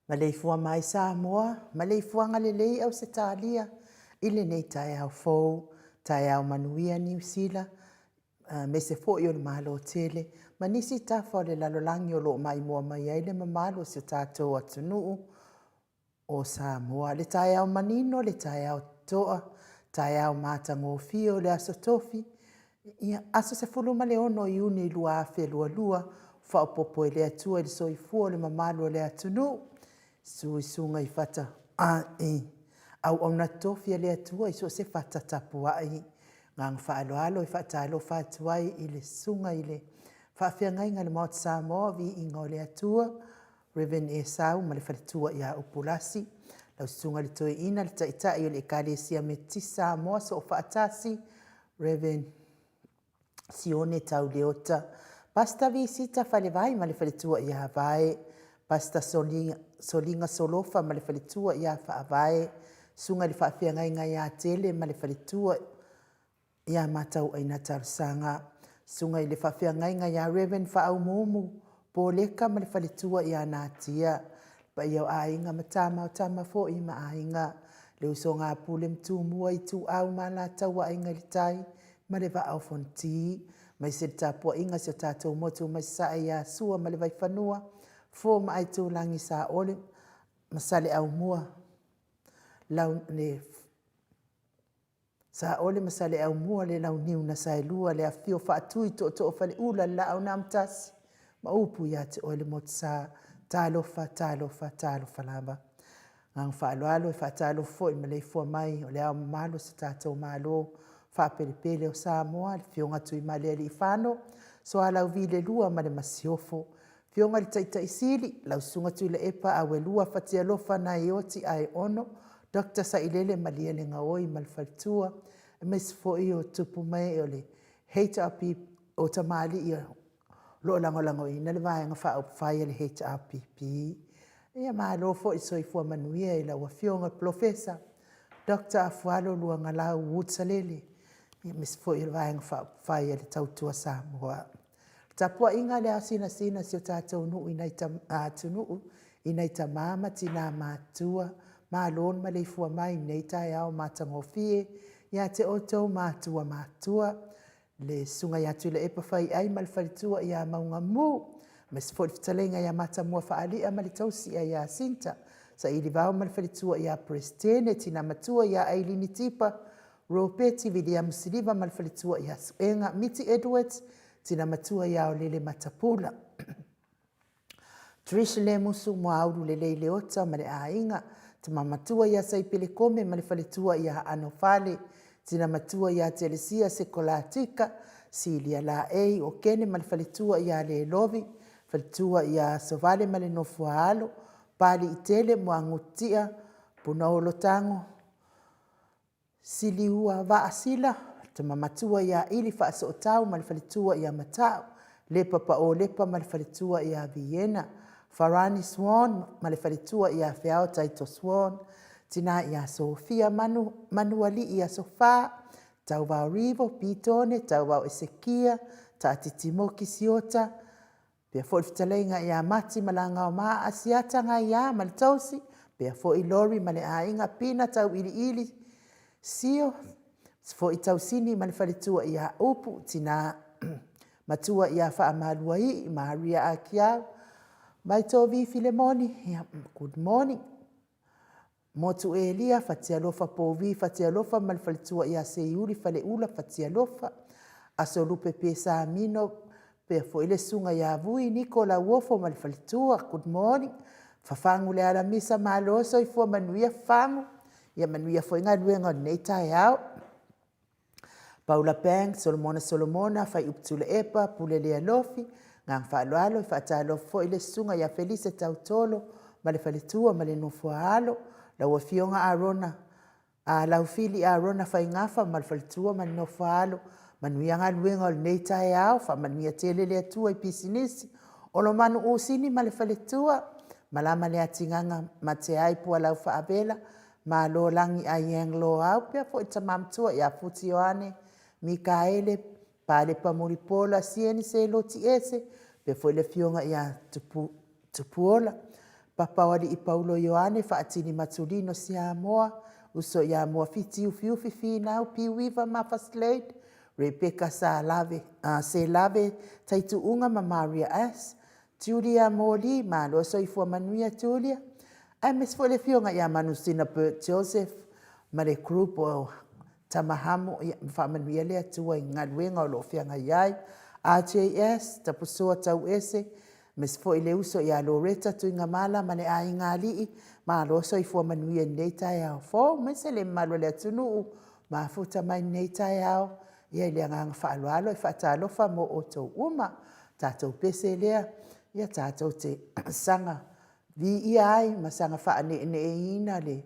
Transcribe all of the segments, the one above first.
Maleifua mai Samoa, maleifuaga lelei Ausetalia i lenei taeao fou, taeao manuia Niu Sila, aemaise foi o le Malo tele ma nisi tafa o le lalolagi o lo o maimoa mai ai le mamalu o si o tatou atunuu o Samoa. Le taeao manino, le taeao totoa, taeao matagofie o le Aso Tofi, ia, aso 16 o Iuni 2022, faaopoopo e le Atua i le soifua o le mamalu o le atunuu. Susu i susuga i fata i auauna totofi a le Atua i so o se fata tapuai. Agaga faaaloalo e faatalofa atu ai i le susuga i le faafeagaiga i le Maota Samoa, Viiga o le Atua, Rev. Esau ma le faletua ia Upulasi, lau Susuga i le Toeaina, le Taitai o le Ekalesia Metotisi Samoa Soofaatasi, Rev. Sione Tau Leota, Pastor Visita Falevai ma le faletua ia Vae, Pastor Soliga Solofa ma le faletua ia Faavae, Susuga i le Faafeagaiga ia Tele ma le faletua ia Matauaina Talosaga, Susuga i le Faafeagaiga ia Rev. Faaumuumu Poleka ma le faletua ia Natia, le paia o Aiga ma Tama o Tama foi ma Aiga, le usoga a Pule ma Tumua, Ituau ma Alataua, Aiga i le Tai ma le Vaa o Fonoti, aemaise le tapuaiga a si o tatou motu mai Sasae ia Sua ma le Vaifanua, Fofo ma Aitulagi, Saole ma Saleaaumua, le Saole ma Saleaaumua le Launiu na Saelua, le afifio o Faatui, Tootoo o Faleula, le Laau na Amotasi ma upu ia te oe le Motusa. Talofa, talofa, talofa lava. Agaga faaaloalo e faatalofa foi i le maleifua mai o le Ao Mamalu o si o tatou Malo faapelepele o Samoa, le Afioga Tuimalealiifano Sualauvi II ma le Masiofo, Afioga i le Taitai Sili, lau Susuga Tuilaepa Auelua Fatialofa Naioti Aeono, Dr. Sailele Malielegaoi ma le faletua, aemaise foi o tupu ma ee o le HRPP, o tamalii o lo o lagolagoina le Vaega Faaupufai a le HRPP. Ia malo foi le soifua manuia i lau Afioga i le Polofesa Dr. Afualo Luagalau Wood Salele, aemaise foi o le Vaega Faaupufai a le Tautua Samoa. Le tapuaiga a le ao sinasina a si o tatou nuu i nai atunuu i nai tama ma tina matutua, malo le maleifua mai i lenei taeao matagofie ia te outou matua matutua, le Susuga ia Tuilaepa Faiai ma le faletua ia Maugamu, aemaise foi le fetalaiga ia Matamua Faalia ma le tausi ia Jacinta, Sailivao ma le faletua ia Peresetene, Tina Matua ia Ailini Tipa, Ropeti Viliamu Siliva ma le faletua ia Suega, Miti Edwards, Tina Matua ia Olele Matapula. Trish Lemusu, Moaulu Lelei Leota ma le aiga, Tama Matua ia Saipele Kome ma le faletua ia Aano Fale, Tina Matua ia Telesia Sekolatika, Silia Laei o Kene ma le faletua ia Lelovi, faletua ia Sovale ma le Nofoaalo, Paliitele Muagututia, Punaolo Tago, Siliua Vaasila, tama matua ia Ili Faasootau ma le faletua ia Mata'u, Lepa Pao Lepa ma le faletua ia Viena, Farani Swan ma le faletua ia Feao Taito Swan, tina ia Sofia Manu, Manualii Aso Fa, Tauvao Rivo, Pitone, Tauvao Esekia, Taatiti Moki Siota, Pea foi le fetalaiga ia Mati Malagaomaa Asiata Gaia ma le tausi, pea foi Lori ma le aiga Pina Tauiliili Sio, foi Tausini ma le faletua ia Upu, tina matua ia Faamaluaii Maria Akiau, mai Tovi Filemoni, ia, good morning. Motu Elia, Fatialofa Povi, Fatialofa ma le faletua ia Seiuli Faleula, Fatialofa, Aso Lupe Pesamino, pea foi le susuga ia Vui Niko Lauofo ma le faletua, good morning. Fafagu le Alamisa, malo soifua manuia Fafagu, ia manuia foi galuega o lenei taeao. Paula Bank, Solomona Solomona, Faiupu Tuilaepa, Pule Lealofi, Agaga Faaaloalo, e faatalofa foi le Susuga ia Felise Tautolo ma le faletua ma le nofoaalo, lau Afioga Arona a Laufili Arona Faigafa ma le faletua ma le nofoaalo, manuia galuega o lenei taeao, faamanuia tele le Atua i pisinisi, Olomanu Usini ma le faletua, Malama Leatigaga Mateai Pualau Faavela, Malo Lagi Aiang Loau, pea foi le tama matua ia Futi Ioane Mikaele Palepa Mulipola Sieni Seloti Ese, pea foi le afioga ia Tupu, Tupuola. Papa o Alii Paulo Ioane Faatini Matulino Siamoa, uso ia Moafiti Ufiufi Finau Piuiva Mafa Slade, Rebecca Salave, Selave Taituuga ma Maria S. Julia Moli, malo soifua manuia Julia. Aemaise foi le afioga ia Manusina Bert Joseph ma le group o Tamahamo, ia faamanuia le Atua i galuega o lo o feagai ai. RJS, Tapusoa Tauese, aemaise foi le uso ia Loretta Tuigamala ma le aiga alii, malo soifua manuia i lenei taeao fou, aemaise le mamalu o le atunuu mafuta mai lenei taeao. Ia i le agaga faaaloalo e faatalofa mo outou uma. Tatou pese lea, ia tatou te saga viia ai ma saga faaneeneeina le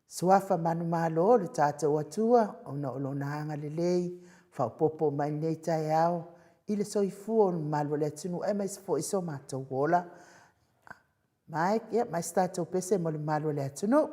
Suafa manumalo o le tatou Atua ona o Lona agalelei faaopoopo mai lenei taeao i le soifua o le mamalu o le atunuu aemaise foi so matou ola. Mike, ia, mai se tatou pese mo le mamalu o le atunuu.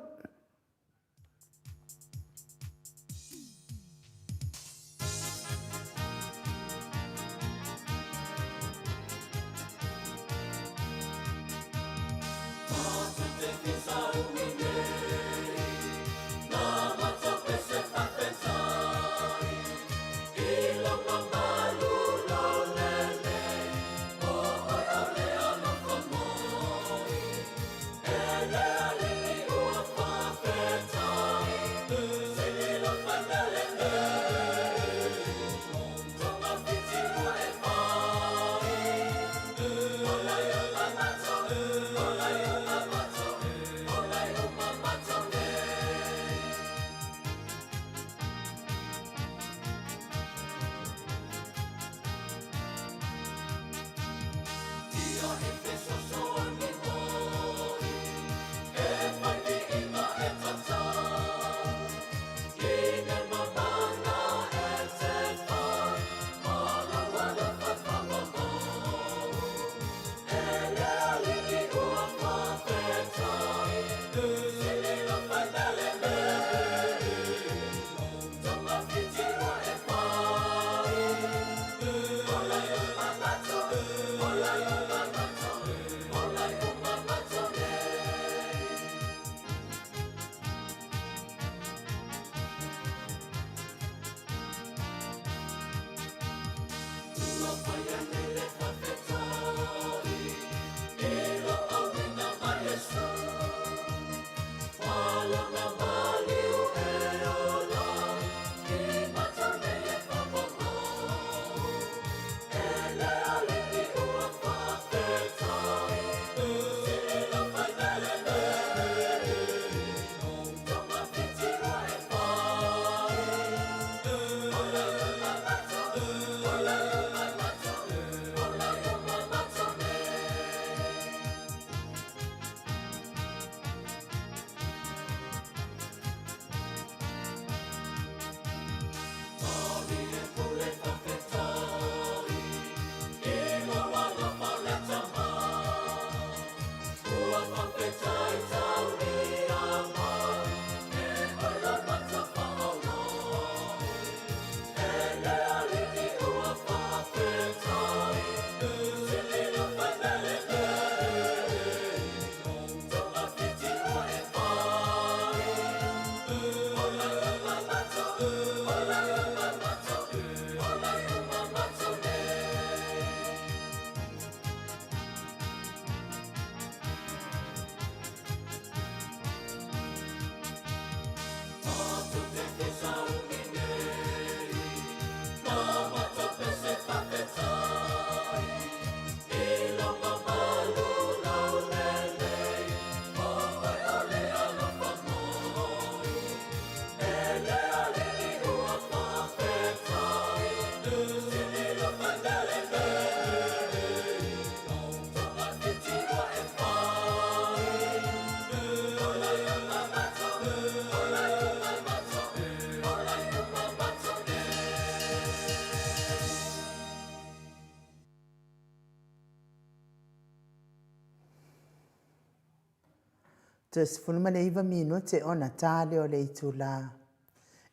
Toe 19 minute ona ta lea o le itula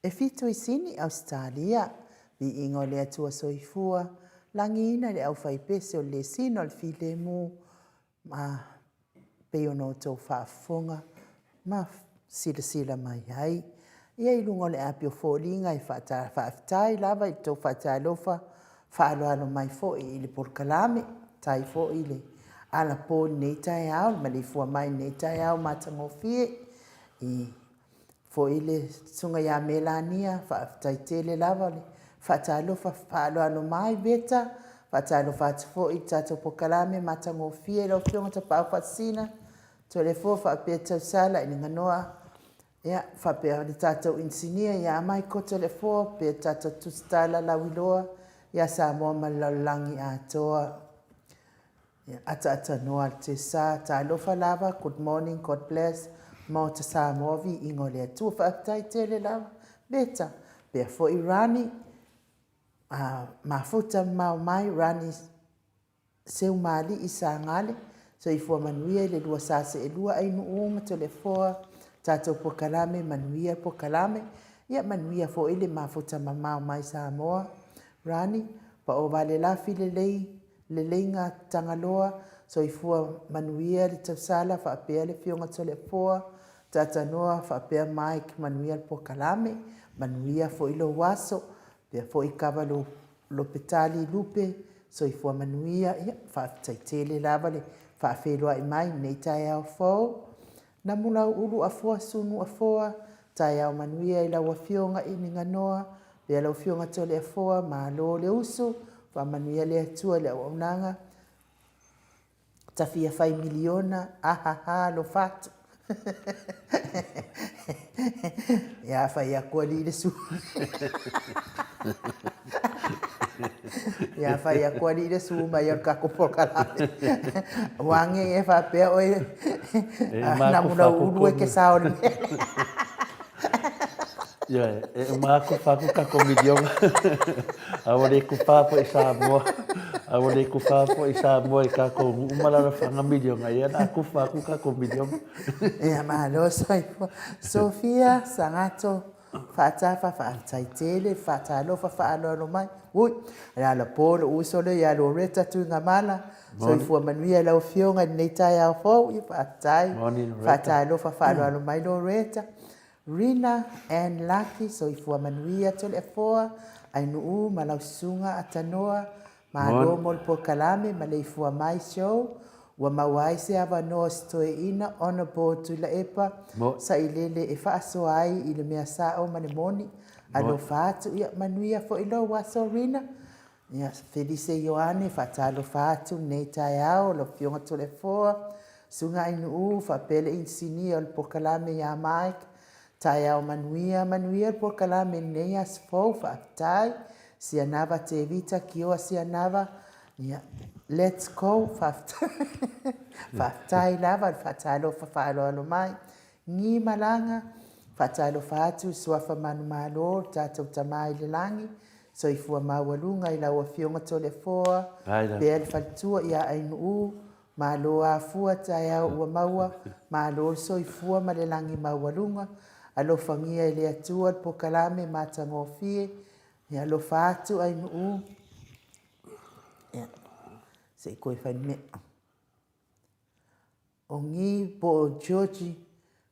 e fitu i Sini, Ausetalia. Viiga o le Atua Soifua, lagiina le aufaipese o le lesina o le filemu ma. pei ona outou faafofoga ma silasila mai ai. Ia i luga o le api o foliga e faafetai lava i le tou faatalofa faaaloalo mai foi i le polokalame. Faafetai foi i le alapo i lenei taeao, le maleifua mai i lenei taeao matagofie. I foi le Susuga ia Melania, faafetai tele lava le faatalofa faaaloalo mai Beta. Faatalofa atu foi i le tatou polokalame matagofie lau Afioga Tapaau Faasisina, Toleafoa faapea Tausala i le Ganoa, ia, faapea le tatou inisinia ia Michael Toleafoa, faapea le tatou tusitala lauiloa ia Samoa ma le lalolagi atoa. Ia, ataatanoa le Tesa, talofa lava, good morning, God bless, Maota Samoa, viiga o le Atua. Faafetai tele lava, Beta, faapea foi Rani, mafuta mamao mai, Rani Seumaali'i Sagale, soifua manuia i le lua sa seelua Ainuu ma Toleafoa, tatou polokalame, manuia polokalame, ia manuia foi le mafuta mamao mai Samoa. Rani, pao vale lafi lelei, leleiga Tagaloa, soifua manuia le tausala faapea le Afioga Toleafoa, Tatanoa faapea Mike, manuia le polokalame, manuia foi lou aso, faapea foi kava lou Lopetali Lupe, soifua manuia, ia faafetai tele lava le faafeiloai mai i lenei taeao fou. Namulau ulu afoa sunu afoa, taeao manuia i lau Afioga i Niganoa, pea lau Afioga Toleafoa, malo le usu, faamanuia le Atua i le auaunaga. Ta fia fai miliona, ahaha alofa atu. Ia fai atu alii le su. Ia fai atu alii le su mai o le tatou polokalame. Ua age e faapea oe namulau ulu e ke sao le mea. Ioe, e uma atu fa atu tatou miliona. A ua le tufa foi i Samoa, a ua le tufa foi i Samoa i tatou nuu ma alaalafaga miliona, ia o le a tufa atu tatou miliona. Ia malo soifua. Sofia Sagato Faatafa, faafetai tele, faatalofa faaaloalo mai. Ui, le alapo lou uso lea ia Loretta Tuigamala, soifua manuia i lau Afioga i lenei taeao fou. Ia faafetai, faatalofa faaaloalo mai Loretta. Rina Ann Laki, Soifua manuia Toleafoa, Ainuu ma lau susuga Atanoa, malo mo le polokalame Maleifua Mai Show, ua maua ai se avanoa o se toeaina Honourable Tuilaepa Sailele e faasoa ai i le mea sao ma le moni. Alofa atu, ia manuia foi lou aso Rina. Ia, Felise Ioane, faatalofa atu lenei taeao, lau Afioga Toleafoa, Susuga Ainuu, faapea le inisinia o le polokalame ia Mike. Taeao manuia, manuia le polokalame i lenei aso fou, faafetai. Sianava Tevita, Kioa Sianava, ia, let's go, faafetai. Faafetai lava le faatalofa faaaloalo mai. Gi Malaga, faatalofa atu i Suafa Manumalo, le tatou Tama i le Lagi, Soifua maualuga i lau Afioga Toleafoa, pea le faletua ia Ainuu, malo afua taeao ua maua, malo le soifua ma le lagi maualuga, alofagia e le Atua le pokalame matagofie, ia alofa atu Ainuu, ia, se i toe fai le mea. O Gi po o Georgie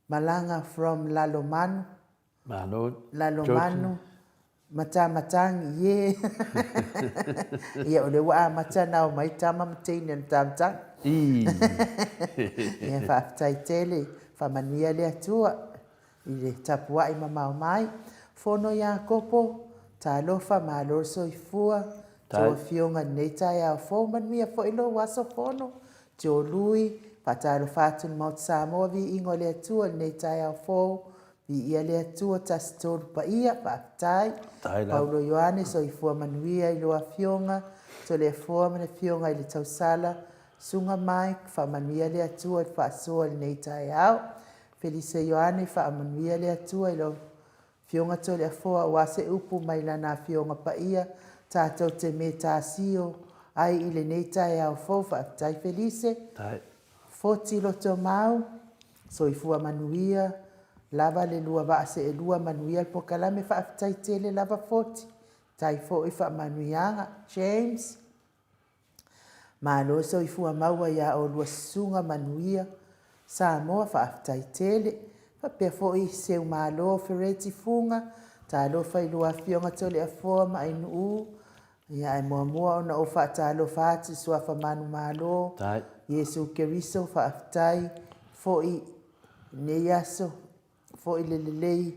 Malaga from Lalomanu. Malo. Lalomanu. Matamatagi, yeah. Ia, o lea ua amata ona ao mai tama ma teine o Matamatagi. Ia, faafetai tele. Faamanuia le Atua i le tapuai mamao mai. Fono Iakopo, talofa, malo le soifua, tou afioga i lenei taeao fou, manuia foi lou aso Fono. Joe Lui, faatalofa atu i le Maota Samoa, viiga o le Atua i lenei taeao fou, viia le Atua, tasi tolu paia, faafetai. Paulo Ioane, soifua manuia i lou afioga, Toleafoa ma le afioga i le Tausala, Susuga Mike, faamanuia le Atua i le faasoa i lenei taeao. Felise Ioane, faamanuia le Atua i lau Afioga Toleafoa aua se upu mai Lana Afioga Paia tatou te metasio ai i lenei taeao fou. Faafetai Felise. Foti Lotomau, soifua manuia lava le lua vaa seelua manuia le polokalame. Faafetai tele lava Foti. Tai foi faamanuiaga. James, malo soifua maua ia oulua susuga manuia. Samoa faafetai tele. Faapea foi Seumalo Fereti Fuga, talofa i lua afioga Toleafoa ma Ainuu, ia ae muamua ona ou faatalofa atu i Suafa Manumalo, Iesu Keriso, faafetai foi i lenei aso, foi le lelei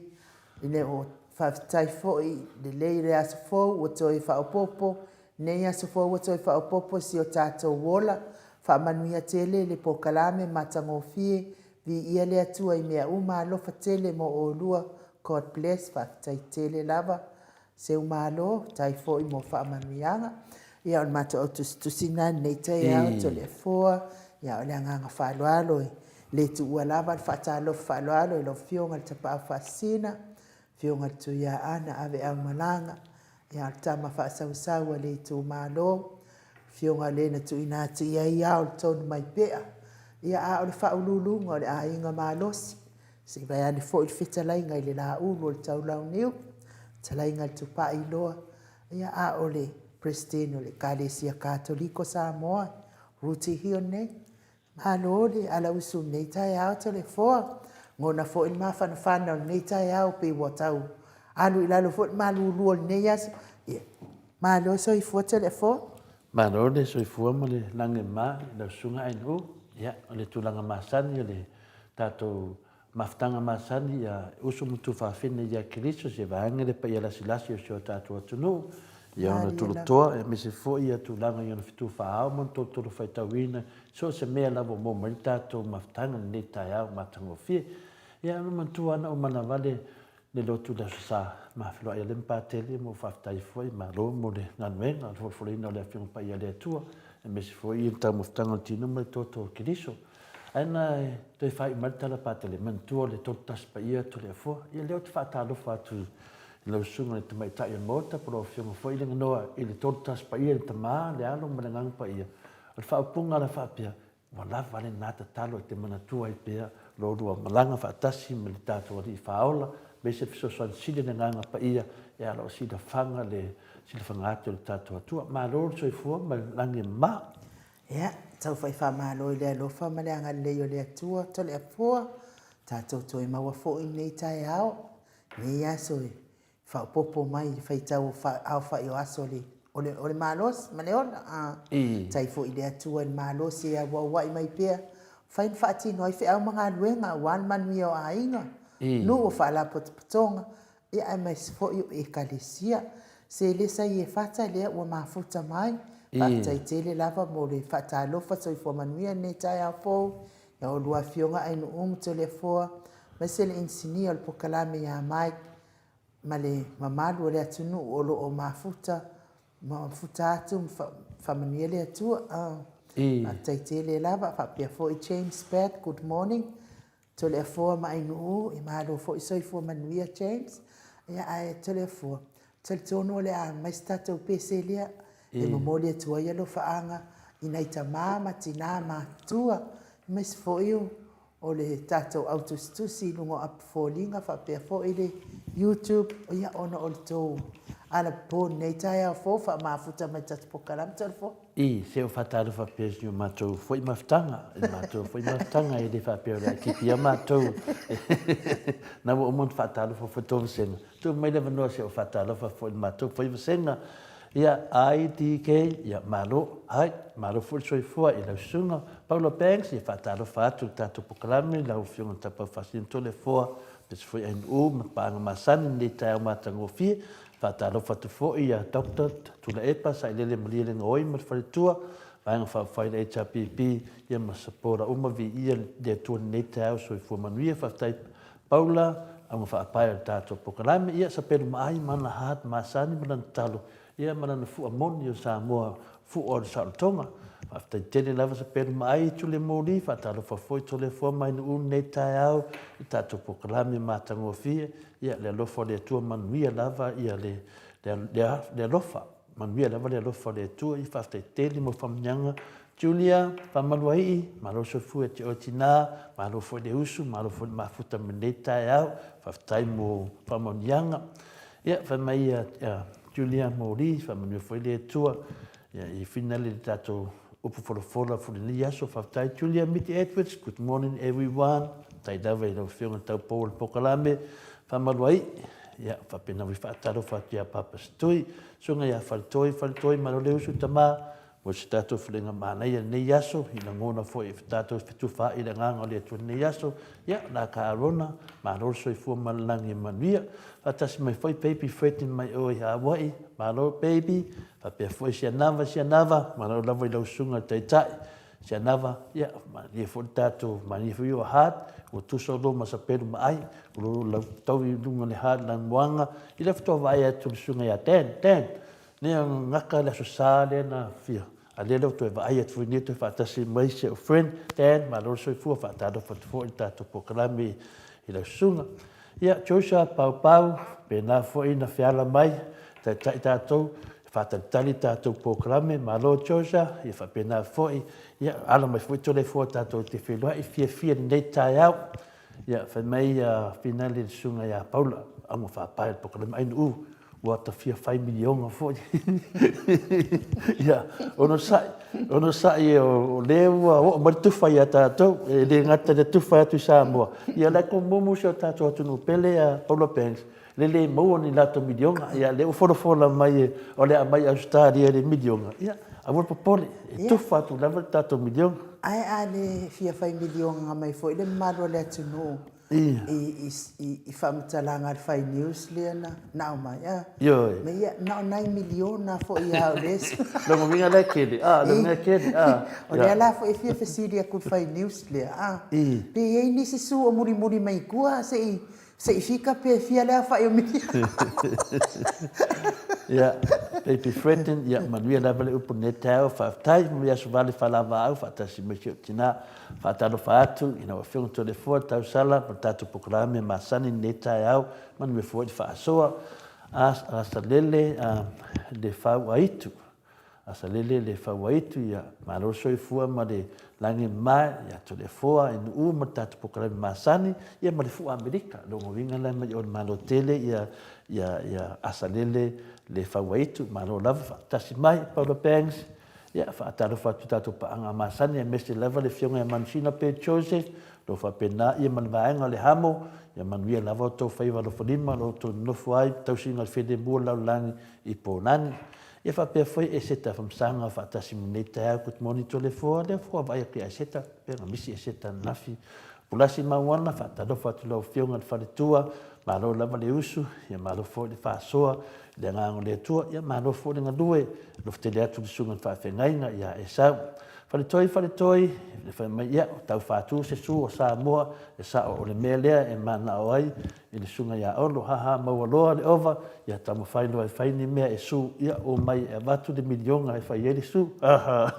ina ua faafetai foi lelei le aso fou ua toe faaopoopo lenei aso fou ua toe faaopoopo i si o tatou ola. Faamanuia tele le polokalame matagofie. Viia le Atua i mea uma alofa tele mo olua God bless faafetai tele lava Seumalo faafetai foi mo faamanuiaga. Ia o le matou au tusitusi lena i lenei taeao Toleafoa. Ia o le agaga faaaloalo e le tuua lava le faatalofa faaaloalo i lau Afioga i le Tapaau Faasisina, Afioga i le Tuiaana Aveaumalaga, ia o le tama faasausau a le itumalo, Afioga le na tuuina atu i ai ao le tonu mai pea, ia a o le faauluuluga o le aiga malosi, se i vaeane foi le fetalaiga i le Laulu o le Taulauniu, fetalaiga i le Tupaiiloa, ia a o le Peresetene o le Ekalesia Katoliko Samoa, Ruti Hill nei. Malo le alausu i lenei taeao Toleafoa. Lagona foi le mafanafana o lenei taeao pei ua tau alu i lalo foi le malulu o lenei aso. Ia, malo soifua Toleafoa. Malo le soifua ma le lagi e mama i lau Susuga Ainuu. Ia, o le tulaga masani o le tatou mafutaga masani ia usu ma tufaafine ia Keriso se vaega le paia lasilasi o si o tatou atunuu ia ona tolotoa aemaise foi ia tulaga i ona fetu faa-ao ma ona tolotolo faitauina so o se mea lava ua maua mai le tatou mafutaga i lenei taeao matagofie. Ia ona manatua lava na ou manavale le lotu i le Aso Sa, ma feiloai ai le Patele ma ou faafetai foi, malo mo le galuega, le folafolaina o le Afioga Paia a le Atua, aemaise foi le taumafataga o le tino ma le toto o Keriso. Ae na toe faaiu mai le tala Patele, manatua le Tolutasi Paia Toleafoa. Ia lea ou te faatalofa atu i lau Susuga i le Tamaitai o le Maota po o lau Afioga foi Leanoa i le Tolutasi Paia i le Tama, le Alo ma le Agaga Paia. O le faaupuga la faapea, Ua lava lena tatalo e te manatua ai pea lo oulua malaga faatasi ma le tatou Alii Faaola, aemaise le fesoasoani sili le Agaga Paia e ala o silafaga le silafaga atu e le tatou Atua. Malo le soifua ma le lagi e mama. Ia, tau fai faamalo i le alofa ma le agalelei o le Atua, Toleafoa, tatou toe maua foi lenei taeao, lenei aso e faaopoopo mai i le faitau aofai o aso o le, o le malosi ma le ola. A, tai foi i le Atua i le malosi e auauai mai pea, fai ma faatino ai feau ma galuega aua le manuia o aiga, nuu, faalapotopotoga, ia aemaise foi o Ekalesia. Se le sa Iefata lea ua mafuta mai. Faafetai tele lava mo le faatalofa soifua manuia i lenei taeao fou i a oulua afioga Ainuu ma Toleafoa, aemaise le inisinia o le polokalame ia Mike ma le mamalu o le atunuu o lo o mafuta, mafuta atu ma faamanuia le Atua. Faafetai tele lava. Faapea foi James Pat, good morning. Toleafoa ma Ainuu, e malo foi soifua manuia James. Ia ae Toleafoa, talitonu o le a aumai se tatou pese lea e momoli atu ai alofaaga i nai tama ma tina matutua, aemaise foi o o le tatou au tusitusi i luga o apu foliga faapea foi le YouTube, ia ona o le tou anapopo i lenei taeao fou faamafuta mai tatou polokalame Toleafoa. I, se o faatalofa pea si o matou foi mafutaga, i matou foi mafutaga, e le faapea o le a kipia matou. Na ua uma ona faatalofa foi tou vasega. Tuu mai le avanoa se o faatalofa foi i le matou foi vasega. Ia, IDK, ia, malo, hai, malo foi le soifua i lau susuga. Paula Banks, ia faatalofa atu i le tatou polokalame, lau Afioga i le Tapaau Faasino Toleafoa, aemaise foi Ainuu ma paaga masani i lenei taeao matagofie. Faatalofa atu foi ia Doctor Tuilaepa Sailele Malielegaoi ma le faletua, Vaega Faaupufai a le HRPP, ia ma supporter uma, viia le Atua i lenei taeao, soifua manuia. Faafetai Paula, auga faapae o le tatou polokalame, ia sapelu maai ma ana heart masani ma lana tatalo, ia ma lana fua moni o Samoa, fua o le saolotoga. Faafetai tele lava sapelu maai Tule Moli, faatalofa foi Toleafoa mai Nu'u lenei taeao i tatou polokalame matagofie, ia le alofa o le Atua manuia lava ia le, le, le, le alofa. Manuia lava le alofa o le Atua, ia faafetai tele mo faamanuiaga. Julia, Faamaluaii, malo le soifua ia te oe tina, malo foi le usu, malo foi le mafuta mai lenei taeao, faafetai mo faamanuiaga. Ia, fai mai ia Julia Moli, faamanuia foi le Atua, ia i finale le tatou Upu folafola for lenei aso. Faafetai Julia Miti Edwards, good morning everyone. Tai lava i lau Afioga i le taupou o le polokalame, faamalu ai. Ia, faapena foi faatalofa atu ia Papa Setui, Susuga ia Faletoi, Faletoi, malo le usu tama, mo se tatou feloiga manaia i lenei aso, i lagona foi e tatou fetufaai i le agaga o le Atua i lenei aso. Ia, la ka Arona, malo le soifua ma le lagi e manuia. Faatasi mai foi Baby Fredin mai o i Hawaii, malo Baby, Faapea foi Sianava, Sianava, malo lava i lau susuga i le Taitai. Sianava, ia, malie foi le tatou, malie foi your heart, ua tusa o lou masapelu ma ai, o lo lau tau i luga le heart lanumoaga, i le faatoa vaai atu le susuga ia Dan, Dan, nea gata le aso Sa lea na fia, a lea lea ua toe vaai atu foi nei toe faatasi mai si au friend, Dan, malo le soifua, faatalofa atu foi i le tatou polokalame i lau susuga. Ia, Joshua Paopao, pēnā foi na feala mai, taitai tatou, faatalitali tatou polokalame, malo Joshua, ia faapena foi, ia, ala mai foi Toleafoa tatou te feiloai, fiafia lenei taeao. Ia, fai mai ia Finale le susuga ia Paula, auga faapae le polokalame, ai Nu'u, Ua ta fia fai miliona foi. Ia, onosai, onosai o lea ua oo mai le tufa ia tatou, e le gata i le tufa atu i Samoa, ia la e komomo si o tatou atunuu pele ia Paula Banks, le le maua ni latou miliona, ia lea ua folafola mai o le a aumai i Ausetalia le miliona, ia aua le popole, e tufa atu lava le tatou miliona. Ae a le fia fai miliona mai foi le mamalu o le atunuu i faamatalaga a le Fai News lea na na aumai a. Ioe. Ma ia na o nai miliona foi a o le isi. Lona uiga la e tele, a, lona uiga e tele, a. O lea la foi e fia fesili atu i le Fai News lea, a. Pe i ai nisi sue o mulimuli mai i tua se i se i fika pe fia le aofai o miliona. Ia, Baby Fredden, ia manuia lava le upu i lenei taeao, faafetai, manuia aso vale faalaavaau faatasi mai si ou tina. Faatalofa atu i lau Afioga Toleafoa Tausala ma le tatou polokalame masani i lenei taeao, manuia foi le faasoa. Asalele le fauaitu, Asalele le fauaitu, ia malo le soifua ma le lagi e mamae ia Toleafoa i Nu'u ma le tatou polokalame masani, ia ma le fua Amerika. Lona uiga la mai o le Malo tele ia ia ia Asalele le fauaitu, malo lava faatasi mai Paula Banks. Ia, faatalofa atu i tatou paaga masani aemaise lava le Afioga ia Manusina Pei Joseph, o lo o faapena ia ma le vaega o le Hamo, ia manuia lava outou faiva alofa-lima o lo o outou nonofo ai i le tausiga o le filemu o le lalolagi i Pōnani. Ia faapea foi Eseta Famasaga faatasi ma lenei taeao. Good morning Toleafoa, lea foi ua vaai atu ia Eseta, pei ona misi Eseta ananafi. Pulasi Mauana, faatalofa atu i lau Afioga i le Faletua, malo lava le usu, ia malo foi le faasoa i le Agaga o le Atua, ia malo foi le galue, alofa tele atu le Susuga i le Faafeagaiga ia Esau. Faletoi, Faletoi, le fai mai, ia, tau faatu se su o Samoa, e sao o le mea lea e manao ai i le Susuga ia Olo, ha ha, maua loa le ova, ia taumafai loa e fai ni mea e su, ia, omai e avatu le miliona e fai ai le su, ha ha.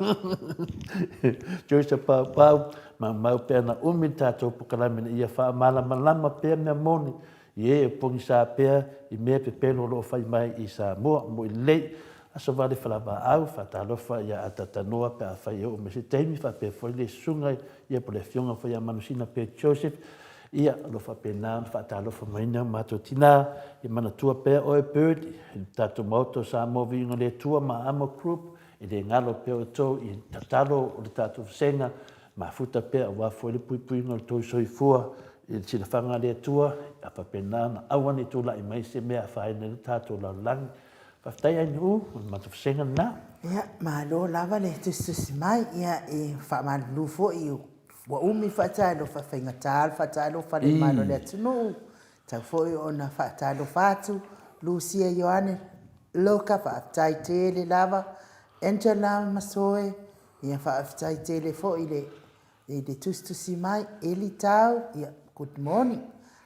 Joyce Paupau, Maumau pea na umi le tatou pokalame ina ia faamalamalama pea mea moni i e pogisa pea i mea pepelo o lo o fai mai i Samoa. Moi lelei, aso vale falavaau, faatalofa ia Atatanoa pe afai e oo mai se taimi, faapea foi le susuga ia po le afioga foi ia Manusina Pea Joseph, ia o lo o faapena ona faatalofa mai na matou tina, ia manatua pea oe Bird, i le tatou Maota o Samoa Viiga le Atua ma Amo Group, E le galo pea outou i tatalo o le tatou vasega, mafuta pea aua foi le puipuiga o le tou soifua i le silafaga a le Atua, a faapena ona aua ne i tulai mai se mea e afaina ai le tatou lalolagi. Faafetai Ainuu, o le matou vasega lena. Ia, malo lava le tusitusi mai. Ia, e faamalulu foi ua umi faatalofa, e faigata le faatalofa a le mamalu o le atunuu. Tatau foi ona faatalofa atu Lucia Ioane Loka, faafetai tele lava. Angela Masoe, ia faafetai tele foi i le i le tusitusi mai. Eli Tau, ia good morning.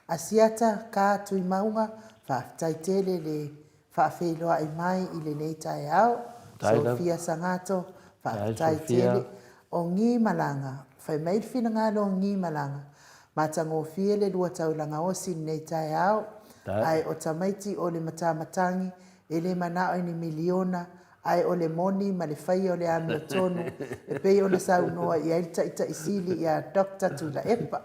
Asiata Ka Tuimauga, faafetai tele le faafeiloai mai i lenei taeao. Sophia Sagato, faafetai tele. O Gi Malaga, fai mai le finagalo o Gi Malaga, matagofie le lua taulaga osi i lenei taeao, ae o tamaiti o le matamatagi e le manao i ni miliona, ae o le moni ma le faia o le amiotonu e pei ona saunoa i ai le Taitai Sili ia Doctor Tuilaepa.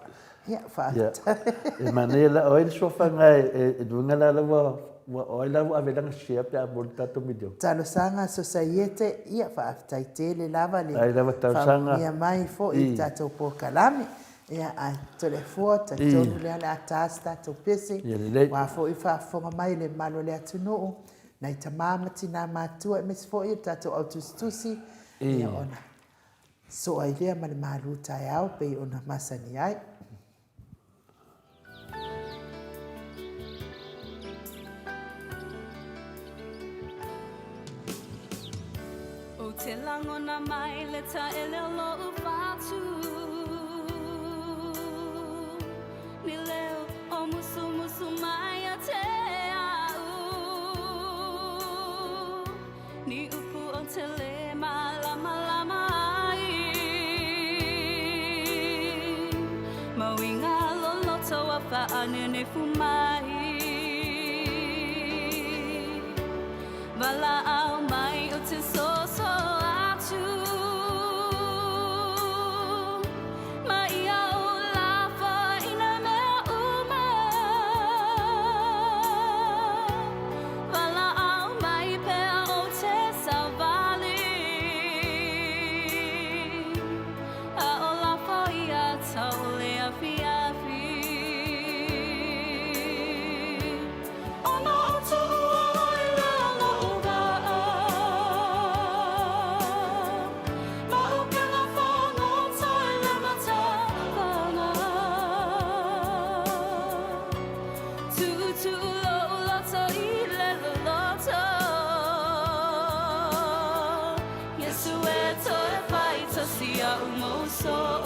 Ia, faafetai. E manaia la, o ai le suafa lena e luga la ua. ua, o ai la ua ave lana share pe a maua le tatou miliona? Talosaga Sosaiete, ia faafetai tele lava le Ai lava talosaga. faamanuia mai foi i le tatou polokalame. Ia, ae Toleafoa, talitonu lea o le a ta se tatou pese, Ia lelei. aua foi faafofoga mai le mamalu o le atunuu, nai tama ma tina matutua aemaise foi o le tatou au tusitusi, ia ona soo ai lea ma le malu taeao pei ona masani ai. Ou te lagona mai le taele o lo'u fatu Ni leo o musumusu mai ia te a'u Ni upu ou te le malamalama ai Ma uiga loloto ua faanenefu mai Valaau mai ou te soso atu Ma ia ou lafo i nā mea uma Valaau mai pea ou te savali A o lafo ia tau le afiafi Ona ou tuua ʻoe lea o loʻu waʻa Ma ʻupena fagota i le matafaga Tuʻutuʻu loʻu loto i le loloto Iesu e toe fai tasi iaʻu mou soo.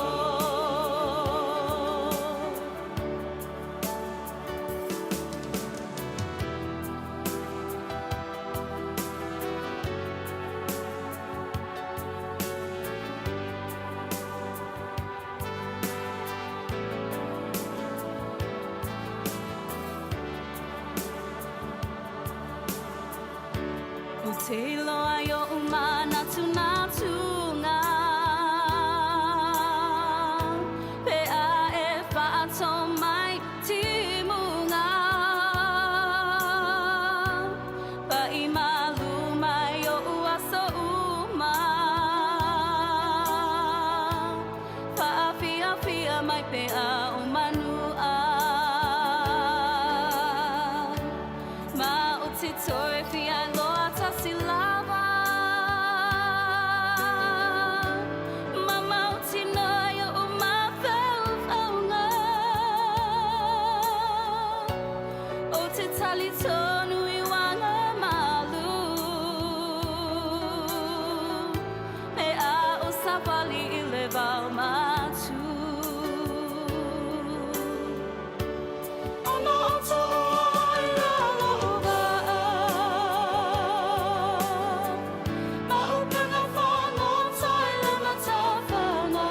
Ou te iloa i oʻu manatunatuga Pe a e whaato mai timuga Paʻi malu mai oʻu aso uma Whaafiafia mai pe a o manua Ma o te toe fia loa tasi lava Ma mautinoa i oʻu mafaufauga Ou te talitonu i uaga malu Me a o savali i le vao matu. Ona ou tuua ʻoe lea o loʻu waʻa Ma ʻupena fagota i le matafaga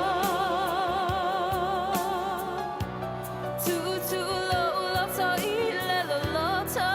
Tuʻutuʻu loʻu loto i le loloto.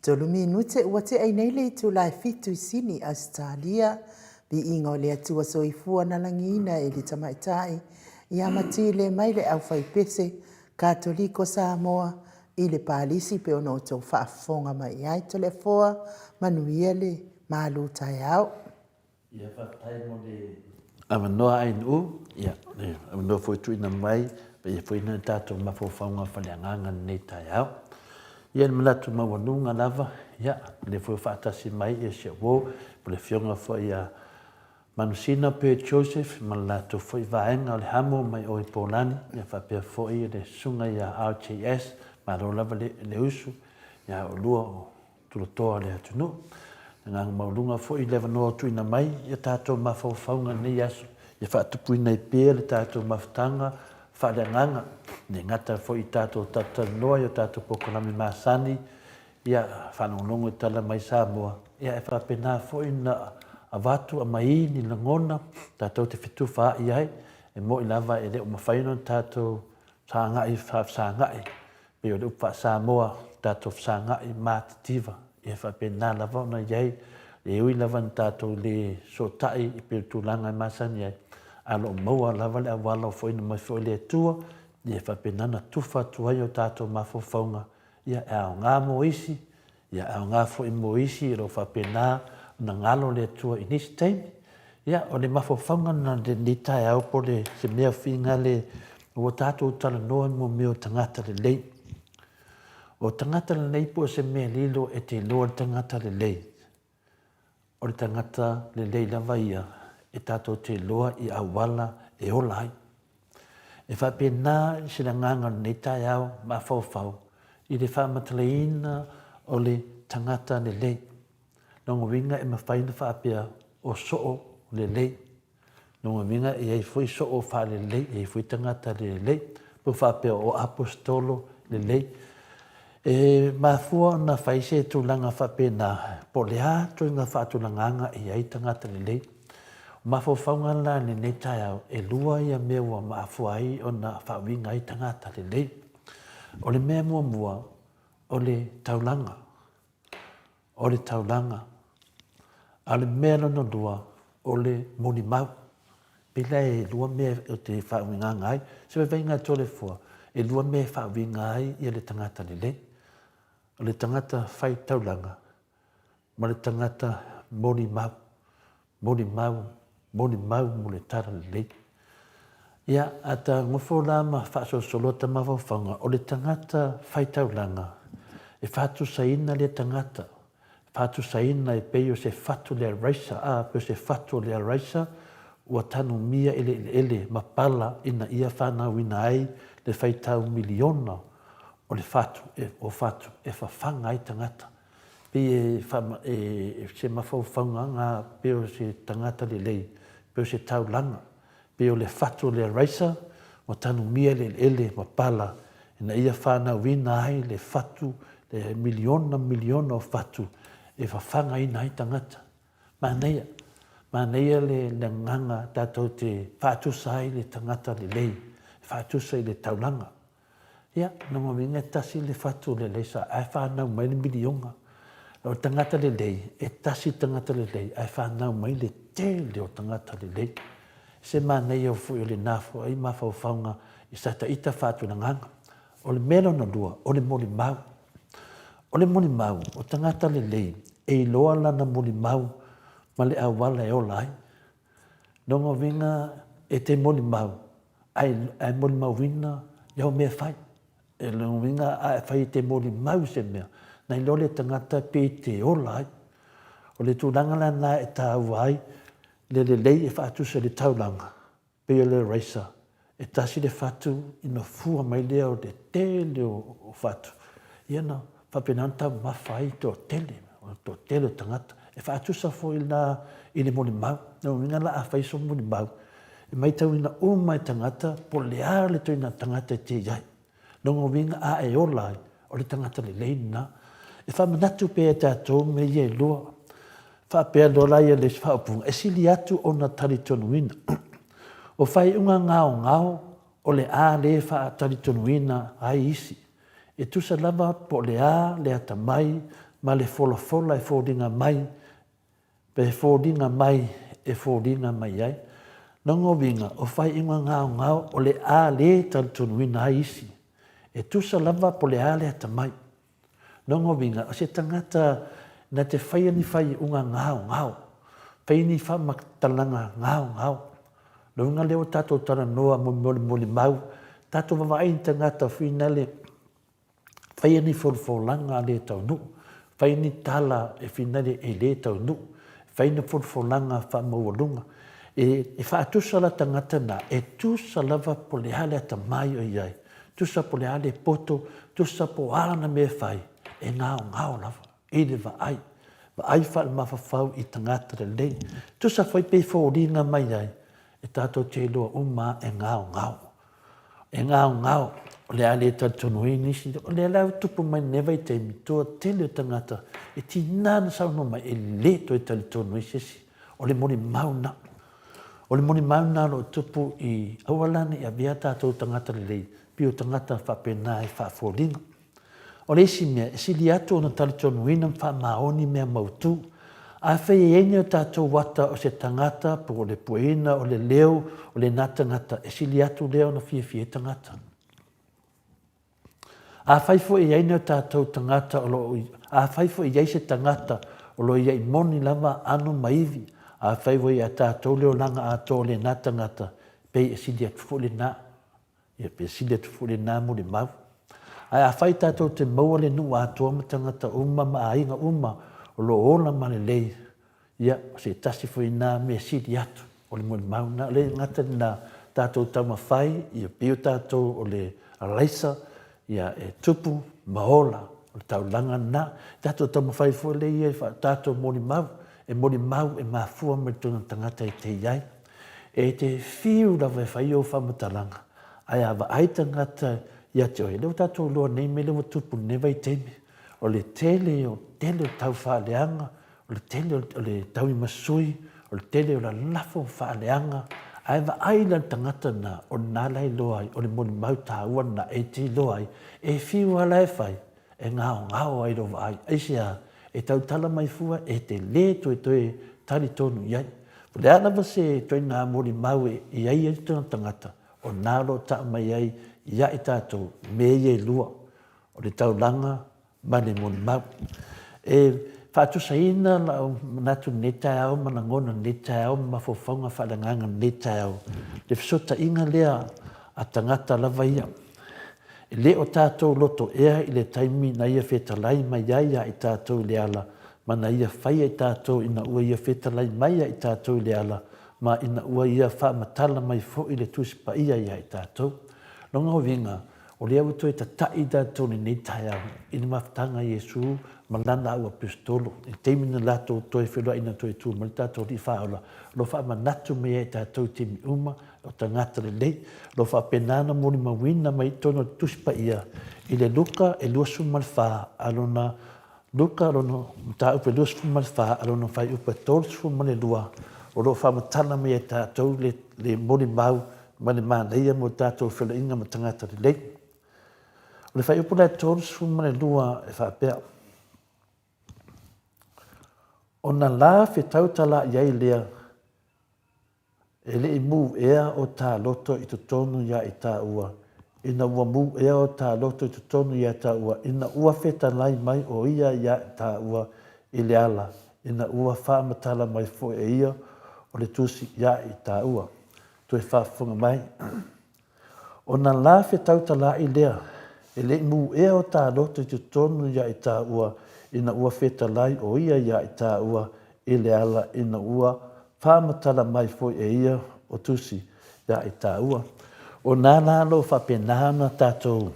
Tolu minute ua tea i nei le itula e fitu i Sini, Ausetalia. Viiga o le Atua Soifua na lagiina e le Tamaitai ia Matile mai le Aufaipese Katoliko Samoa i le Palisi pe ona outou faafofoga mai i ai. Toleafoa, manuia le malu taeao. Ia faafetai mo le avanoa ANU, ia le avanoa foi tuuina mai paia foi na tatou mafaufauga faaleagaga lenei taeao. Ia le manatu maualuga lava, ia le foi faatasi mai ia si au uo, po le afioga foi ia Manusina Pere Joseph ma le latou foi vaega o le Hamo mai o i Polani, ia faapea foi le susuga ia RJS, malo lava le, le usu ia oulua o tulatoa o le atunuu. Le agaga maualuga foi i le avanoa ua tuuina mai i a tatou mafaufauga i lenei aso, ia faatupuina ai pea le tatou mafutaga faaleagaga, e le gata foi i tatou talatalanoa i o tatou polokalame masani, ia faalogologo i tala mai Samoa, ia ae faapena foi ona avatu aumai ni lagona tatou te fetufaai ai, e moni lava e le o mafai ona tatou sagai faafesagai pei o le upu faa-Samoa, tatou fesagai matitiva, e faapena lava ona i ai, e ui lava ina tatou le sootai e pei o le tulaga e masani ai, ae o lo o maua lava le auala o foaina mai foi e le Atua, ia e faapena ona tufa atu ai o tatou mafaufauga, ia e aoga mo isi, ia e aoga foi mo isi o lo o faapena ona galo le Atua i nisi taimi. Ia, o le mafaufauga lena i lenei taeao po o se mea finagale ua tatou talanoa i mea o tagata lelei. O tagata lelei po o se mea lilo e te iloa le tagata lelei. O le tagata lelei lava ia e tatou te iloa i auala e ola ai. E faapena se lagaga o lenei taeao mafaufau i le faamatalaina o le tagata lelei. Lona uiga e mafai ona faapea o soo lelei. Lona uiga e i ai foi soo faalelei, e i ai foi tagata lelei. Po o faapea o aposetolo lelei. E mafua ona fai se tulaga faapena, po o le a ituaiga faatulagaga e i ai tagata lelei. O mafaufauga la i lenei taeao, e lua ia mea ua mafua ai ona faauiga ai tagata lelei. O le mea muamua, o le taulaga. O le taulaga. A o le mea lona lua, o le molimau. Pei la e lua mea ou te faauigaga ai. Se vaivaiga a Toleafoa, e lua mea e faauiga ai le tagata lelei. O le tagata fai taulaga ma le tagata molimau. Molimau, molimau mo le tala lelei. Ia, a ta nofo la ma faasolosolo ta mafaufauga, o le tagata fai taulaga, e faatusaina lea tagata, faatusaina e pei o se fatu le araisa, a, pei o se fatu o le araisa ua tanumia i le eleele ma pala ina ia fanauina ai le faitau miliona o le fatu, o fatu e fafaga ai tagata. Pei e wha, e, se mafaufauga ngā pei o se tagata lelei, pei o se taulaga, pei o le fatu o le araisa, ua tanumia le eleele ma pala, ina ia whanauina ai le fatu, le miliona miliona o fatu e whawhangaina ai tagata. Manaia, manaia le agaga tatou te whaatusa ai le tagata lelei, whaatusa i le taulaga. Ia, lona uiga e tasi le fatu o le leisa ae fanau mai le miliona. O le tagata lelei, e tasi le tagata lelei ae fanau mai le tele o tagata lelei. Se manaia foi o lena foi mafaufauga i sa ita faatulagaga. O le mea lona lua, o le molimau. O le molimau, o tagata lelei e iloa lana molimau ma le auala e ola ai. Lona uiga e te molimau, ae, ae molimauina i au mea e fai. E lona uiga a e fai e te molimau i se mea, na iloa le tagata pe te ola ai. O le tulaga la lena e taua ai le lelei e faatusa i le taulaga, pei o le eraser, e tasi le fatu ina fua mai lea o le tele o fatu, ia na faapena ona taumafa ai le toatele, o le toatele o tagata. E faatusa foi la i le molimau. O lona uiga la a fai sou molimau, e matauina uma e tagata po o le a le ituaiga tagata e te i ai. Lona uiga a e ola ai, o le tagata lelei lena. E faamanatu pea e tatou mea ia e lua. Faapea loa la ia le isi faaupuga, e sili atu ona talitonuina. O faaiuga gaogao o le a le faatalitonuina ai isi. E tusa lava po o le a le atamai ma le folafola e foliga mai, pe foliga mai e foliga mai ai. Lona uiga, o faaiuga gaogao o le a le talitonuina ai isi, e tusa lava po o le a le atamai. Lona uiga, o se tagata na te faia ni faaiuga gaogao, faia ni faamatalaga gaogao. Lona uiga lea ua tatou talanoa mo mea o le molimau, tatou vaavaai i ni tagata foi nale faia ni folafolaga le taunuu, fai ni tala e finale e le taunuu, fai ni folafolaga faamaualuga. E, e faatusa la tagata na, e tusa lava po o le a le atamai o i ai, tusa po o le a le poto, tusa po o a lana mea e fai, e gaogao lava i le vaai. Vaai faalemafafau i tagata lelei. Tusa foi pe foliga mai ai, e tatou te iloa uma lava e gaogao. E gaogao, o le a le talitonuina isi. O lea la ua tupu mai lenei vaitaimi, toatele o tagata e tiga ona saunoa mai e le toe talitonu ai se isi. O le molimau lena. O le molimau lena o lo o tupu i aua la ne i avea tatou tagata lelei pei o tagata faapena e faafoliga. O le isi mea, e sili atu ona talitonuina ma faamaoni mea mautu. Afai e i ai ni o tatou ata o se tagata po o le pueina o le leo o lena tagata, e sili atu lea ona fiafia ai tagata. Afai foi e i ai ni o tatou tagata o lo o, afai foi e i ai se tagata o lo o i ai moni lava ano ma ivi, afai ua ia tatou le olaga atoa o lena tagata, pei e sili atu foi lena. Ia pe sili atu foi lena molimau. Ae afai tatou te maua le nuu atoa ma tagata uma ma aiga uma o lo o ola ma lelei, ia, o se tasi foi na mea sili atu o le molimau lena. O le gata lena, tatou taumafai ia pei o tatou o le araisa, ia e tupu ma ola, o le taulaga lena. Tatou taumafai foi lea ia i tatou molimau, e molimau e mafua mai totonu o le tagata e te i ai. E te fiu lava e fai ou faamatalaga, ae a vaai tagata ia te oe, lea ua tatou iloa nei mea lea ua tupu i lenei vaitaimi, o le tele o tele o tau faaleaga, o le tele o le tauimasui, o le tele o lalafo faaleaga, ae vaai la le tagata lena, o lena la e iloa ai, o le molimau taua lena e te iloa ai, e fiu lava la e fai, e gaogao ai lou vaai. Aisea? E tautala mai fua e te lē toe toe talitonu i ai. O le a lava se ituaiga molimau e i ai ai tona tagata, o na o lo o taʻu mai ai ia i tatou mea ia e lua, o le taulaga ma le molimau. E faatusaina lau manatu i lenei taeao ma lagona i lenei taeao ma mafaufauga faaleagaga i lenei taeao, le fesootaiga lea a tagata lava ia. E le o tatou loto ea i le taimi na Ia fetalai mai ai ia i tatou i le ala, ma na Ia faia i tatou ina ua Ia fetalai mai ia i tatou i le ala, ma ina ua Ia faamatala mai foi le Tusi Paia ia i tatou. Lona uiga, o lea ua toe tataʻi tatou i lenei taeao i le mafutaga a Iesu ma Lana auaposeitolo, i le taimi na latou toe feiloai na toe tu mai le tatou Alii Faaola, o lo o faamanatu mai ia i tatou i taimi uma, o tagata lelei. O lo o faapena ona molimauina mai i totonu o le Tusi Paia i le Luka e 24 a lona Luka lona mataupu e 24 a lona fuaiupu e 32, o lo o faamatala mai e tatou le, le molimau ma le manaia mo tatou feiloaiga ma tagata lelei. O le fuaiupu la e 32 e faapea, Ona la fetau talaaʻi ai lea E le i mū ea o tā loto i totonu iā i tāua, ina ua mū ea o tā loto i totonu iā tāua, ina ua fetalai mai ʻo ia iā tāua i le ala, ina ua faamatala mai foi e ia o le Tusi iā i tāua. Toe faafofoga mai. Ona la fetautalaʻi lea, e le i mū ea o tā loto i totonu iā i tāua ina ua fetalai ʻo ia iā i tāua i le ala ina ua faamatala mai foi e ia o Tusi iā i tāua. ʻO nā lā lo faapena ona tātou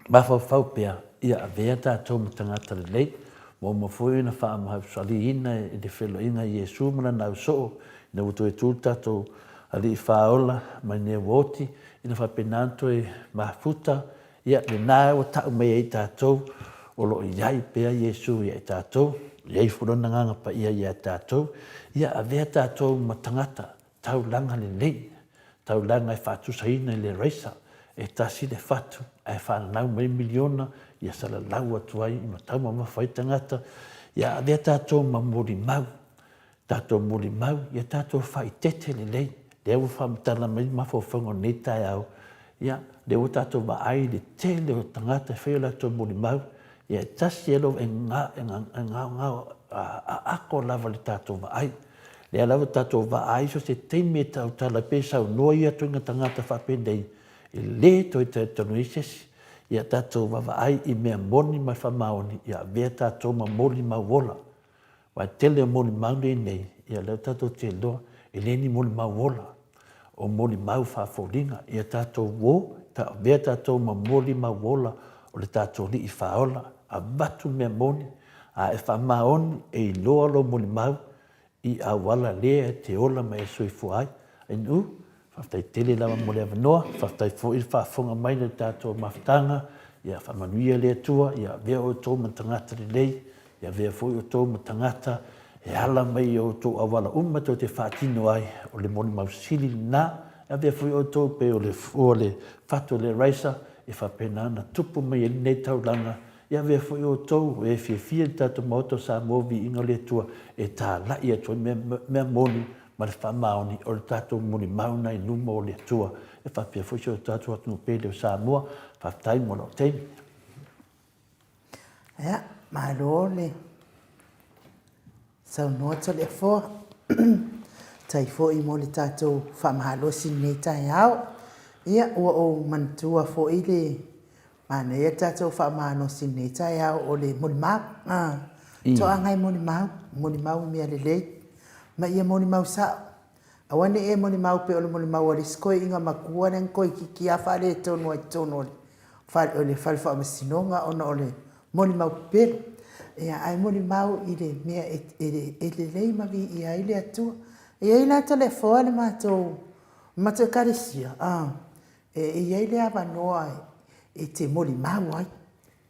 Mafaufau pea, ia avea tatou ma tagata lelei, ua uma foi ona faamausaliina i le feiloaiga a Iesu ma Lana ausoo, ina ua toe tu le tatou Alii Faaola mai nei ua oti, ina faapena ona toe mafuta, ia lena ua tau mai ai tatou, o lo o i ai pea Iesu ia i tatou, i ai foi Lona Agaga Paia ia tatou, ia avea tatou ma tagata taulaga lelei, taulaga e faatusaina i le raisa, e tasi le fatu ae faananau mai miliona, Ia salalau atu ai ma taumamafa ai tagata, ia avea tatou ma molimau, tatou molimau, ia tatou faaitete lelei. Lea ua faamatala mai mafaufauga o lenei taeao, ia, lea ua tatou vaai i le tele o tagata e fai o latou molimau, ia e tasi e lou e gaogao aako lava le tatou vaai. Lea lava tatou vaai so se taimi e tautala pe saunoa ia ituaiga tagata faapenei, e le toe talitonu ai se isi. Ia tatou vaavaai i mea moni ma le faamaoni, ia avea tatou ma molimau ola. Aua e tele o molimau nei nei, ia lea tatou te iloa, e le ni molimau ola, o molimau faafoliga. Ia tatou o, avea tatou ma molimau ola o le tatou Alii Faaola, avatu mea moni, a e faamaoni e iloa lou molimau, i auala lea e te ola ma e soifua ai. Ainu, faafetai tele lava mo le avanoa, faafetai foi le faafofoga mai i le tatou mafutaga, ia faamanuia le Atua, ia avea outou ma tagata lelei, ia avea foi outou ma tagata e ala mai i outou auala uma tou te faatino ai, o le molimau sili lena, ia avea foi outou pei o le fua o le fatu o le araisa e faapena ona tupu mai ai lenei taulaga Ia avea foi outou e fiafia i le tatou Maota o Samoa Viiga o le Atua e talai atu ai mea moni ma le faamaoni o le tatou molimau na i luma o le Atua e faapea foi si o tatou atunuu pele o Samoa. Faafetai mo lou taimi. Ia, malo le saunoa Toleafoa. Faafetai foi mo le tatou faamalosi i lenei taeao. Ia, ua ou manatua foi le Manaia le tatou faamalosi i lenei taeao o le molimau. Toaga e molimau, molimau i mea lelei, ma ia molimau sao. Aua ne i e molimau pei o le molimau a le isi toeaina matua lea na toeitiiti lava faaletonu ai i totonu o le fale faamasinoga ona o le molimau pepelo. Ia, ae molimau i le mea e lelei ma viia ai le Atua. E i ai la Toleafoa le matou Ekalesia, E i ai le avanoa e te molimau ai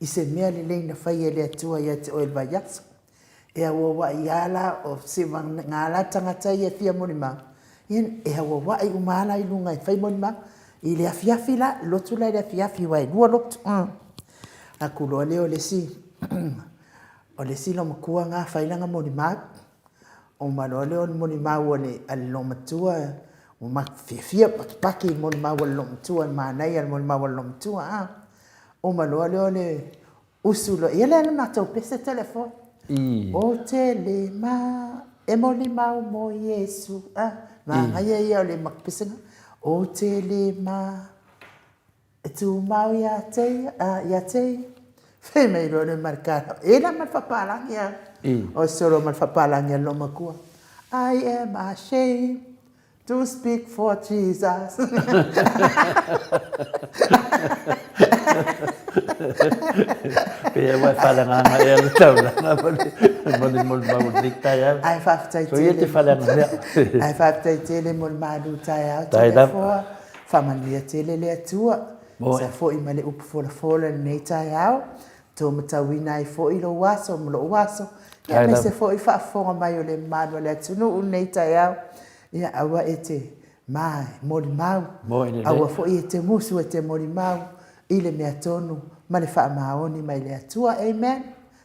i se mea lelei na faia e le Atua ia te oe i le vaiaso. E auauai lava la, o seiavagana la tagata ia e fia molimau, ia e auauai uma lava la i luga e fai molimau. I le afiafi la, lotu la i le afiafi aua e lua lotu. Atu loa lea o le isi, o le isi loomatua lena fai lana molimau. Uma loa lea o le molimau a le loomatua, ua matou fiafia patupaki i le molimau a le loomatua, le manaia o le molimau a le loomatua a. Uma loa lea o le usu loa, ia lea la matou pese Toleafoa. Ou te le ma e molimau mo Iesu, a, manaia ia o le matou pese lena. Ou te le ma E tumau ia te ia, ia te ia. Fai mai loa le Marikana, e la ma le faapalagi a. O solo ma le faapalagi a le loomatua. I am ashamed to speak for Jesus. Pei ua e faaleagaga ea le taulaga ma le molimau o lenei taeao. Ae faafetai tele. Soia te faaleaga mea. Ae faafetai tele mo le malu taeao. Toleafoa. Faamanuia tele le Atua. Sa foi ma le upu folafola i lenei taeao, tou matauina ai foi lou aso ma lou aso, ia aemaise foi faafofoga mai o le mamalu o le atunuu i lenei taeao. Ia aua e te ma e molimau, aua foi e te musu e te molimau i le mea tonu ma le faamaoni mai le Atua. Amen.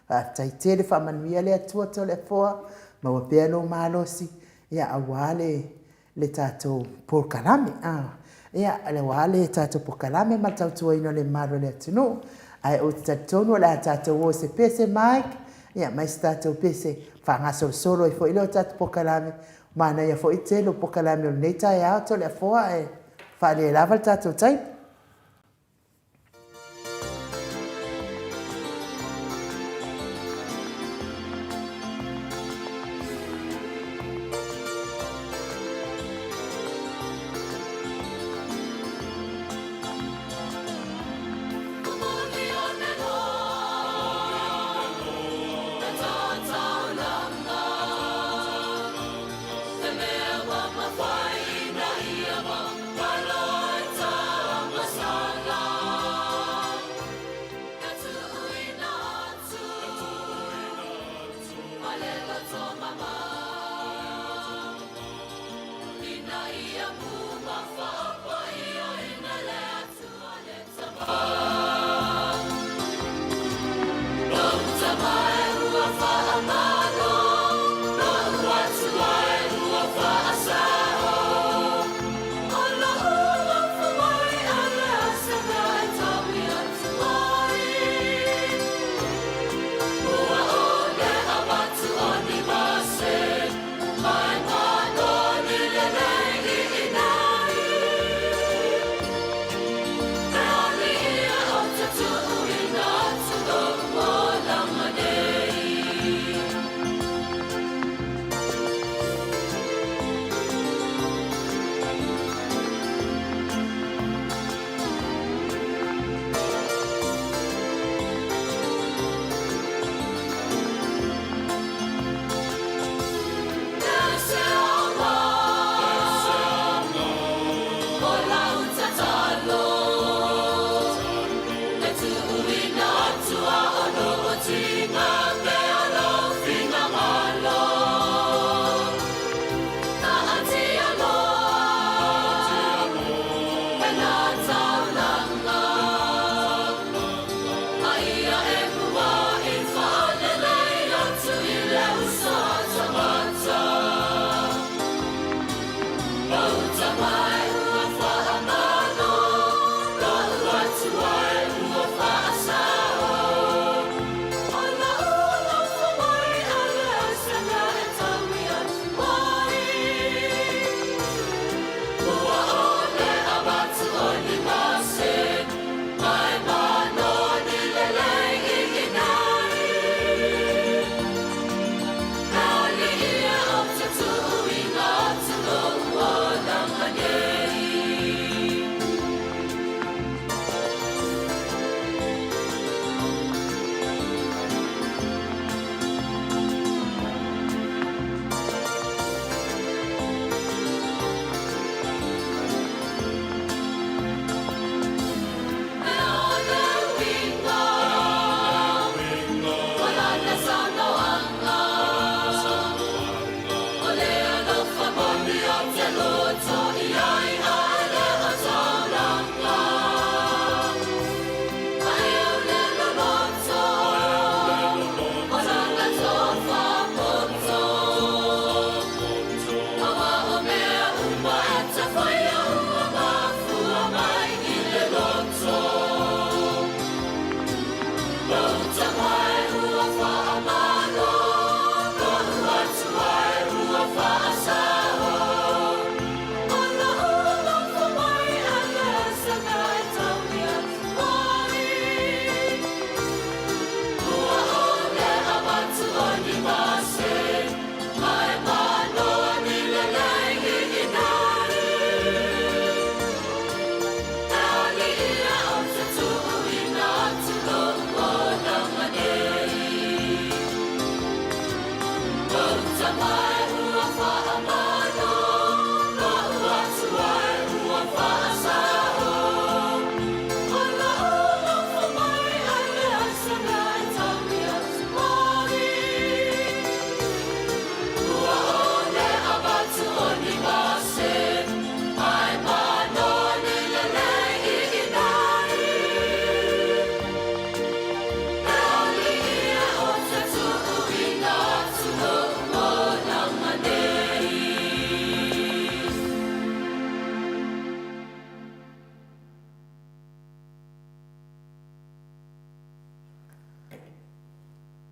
Faafetai tele, faamanuia le Atua Toleafoa, maua pea lou malosi, ia aua le le tatou polokalame a ia aua le tatou polokalame ma le tautuaina o le mamalu o le atunuu. Ae ou te talitonu o le a tatou o i se pese Mike, ia ma se tatou pese faagasolosolo ai foi lea o tatou polokalame. Manaia foi tele o polokalame o lenei taeao Toleafoa ae faalelava le tatou taimi.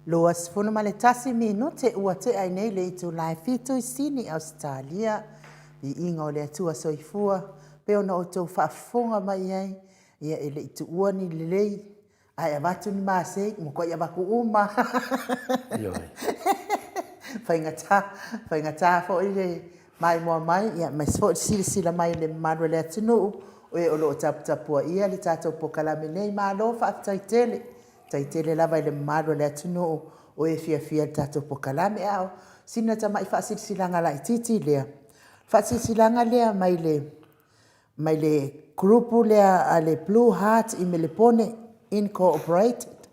21 minute ua tea ai nei le itula e fitu i Sini, Ausetalia. Viiga o le Atua Soifua, pei ona outou faafofoga mai ai, ia e le i tuua ni lelei, ae avatu ni masei, ua matuai avatu uma. Ioe. Faigata, faigata foi le maimoa mai, ia aemaise foi le silasila mai i le mamalu o le atunuu, o e o lo o taputapuaia le tatou polokalame nei. Malo faafetai tele. Faafetai tele lava i le mamalu o le atunuu o e fiafia i le tatou polokalame. A o sina tamai faasilasilaga laitiiti lea, faasilasilaga lea mai le mai le group lea a le Blue Heart i Melepone Incorporated.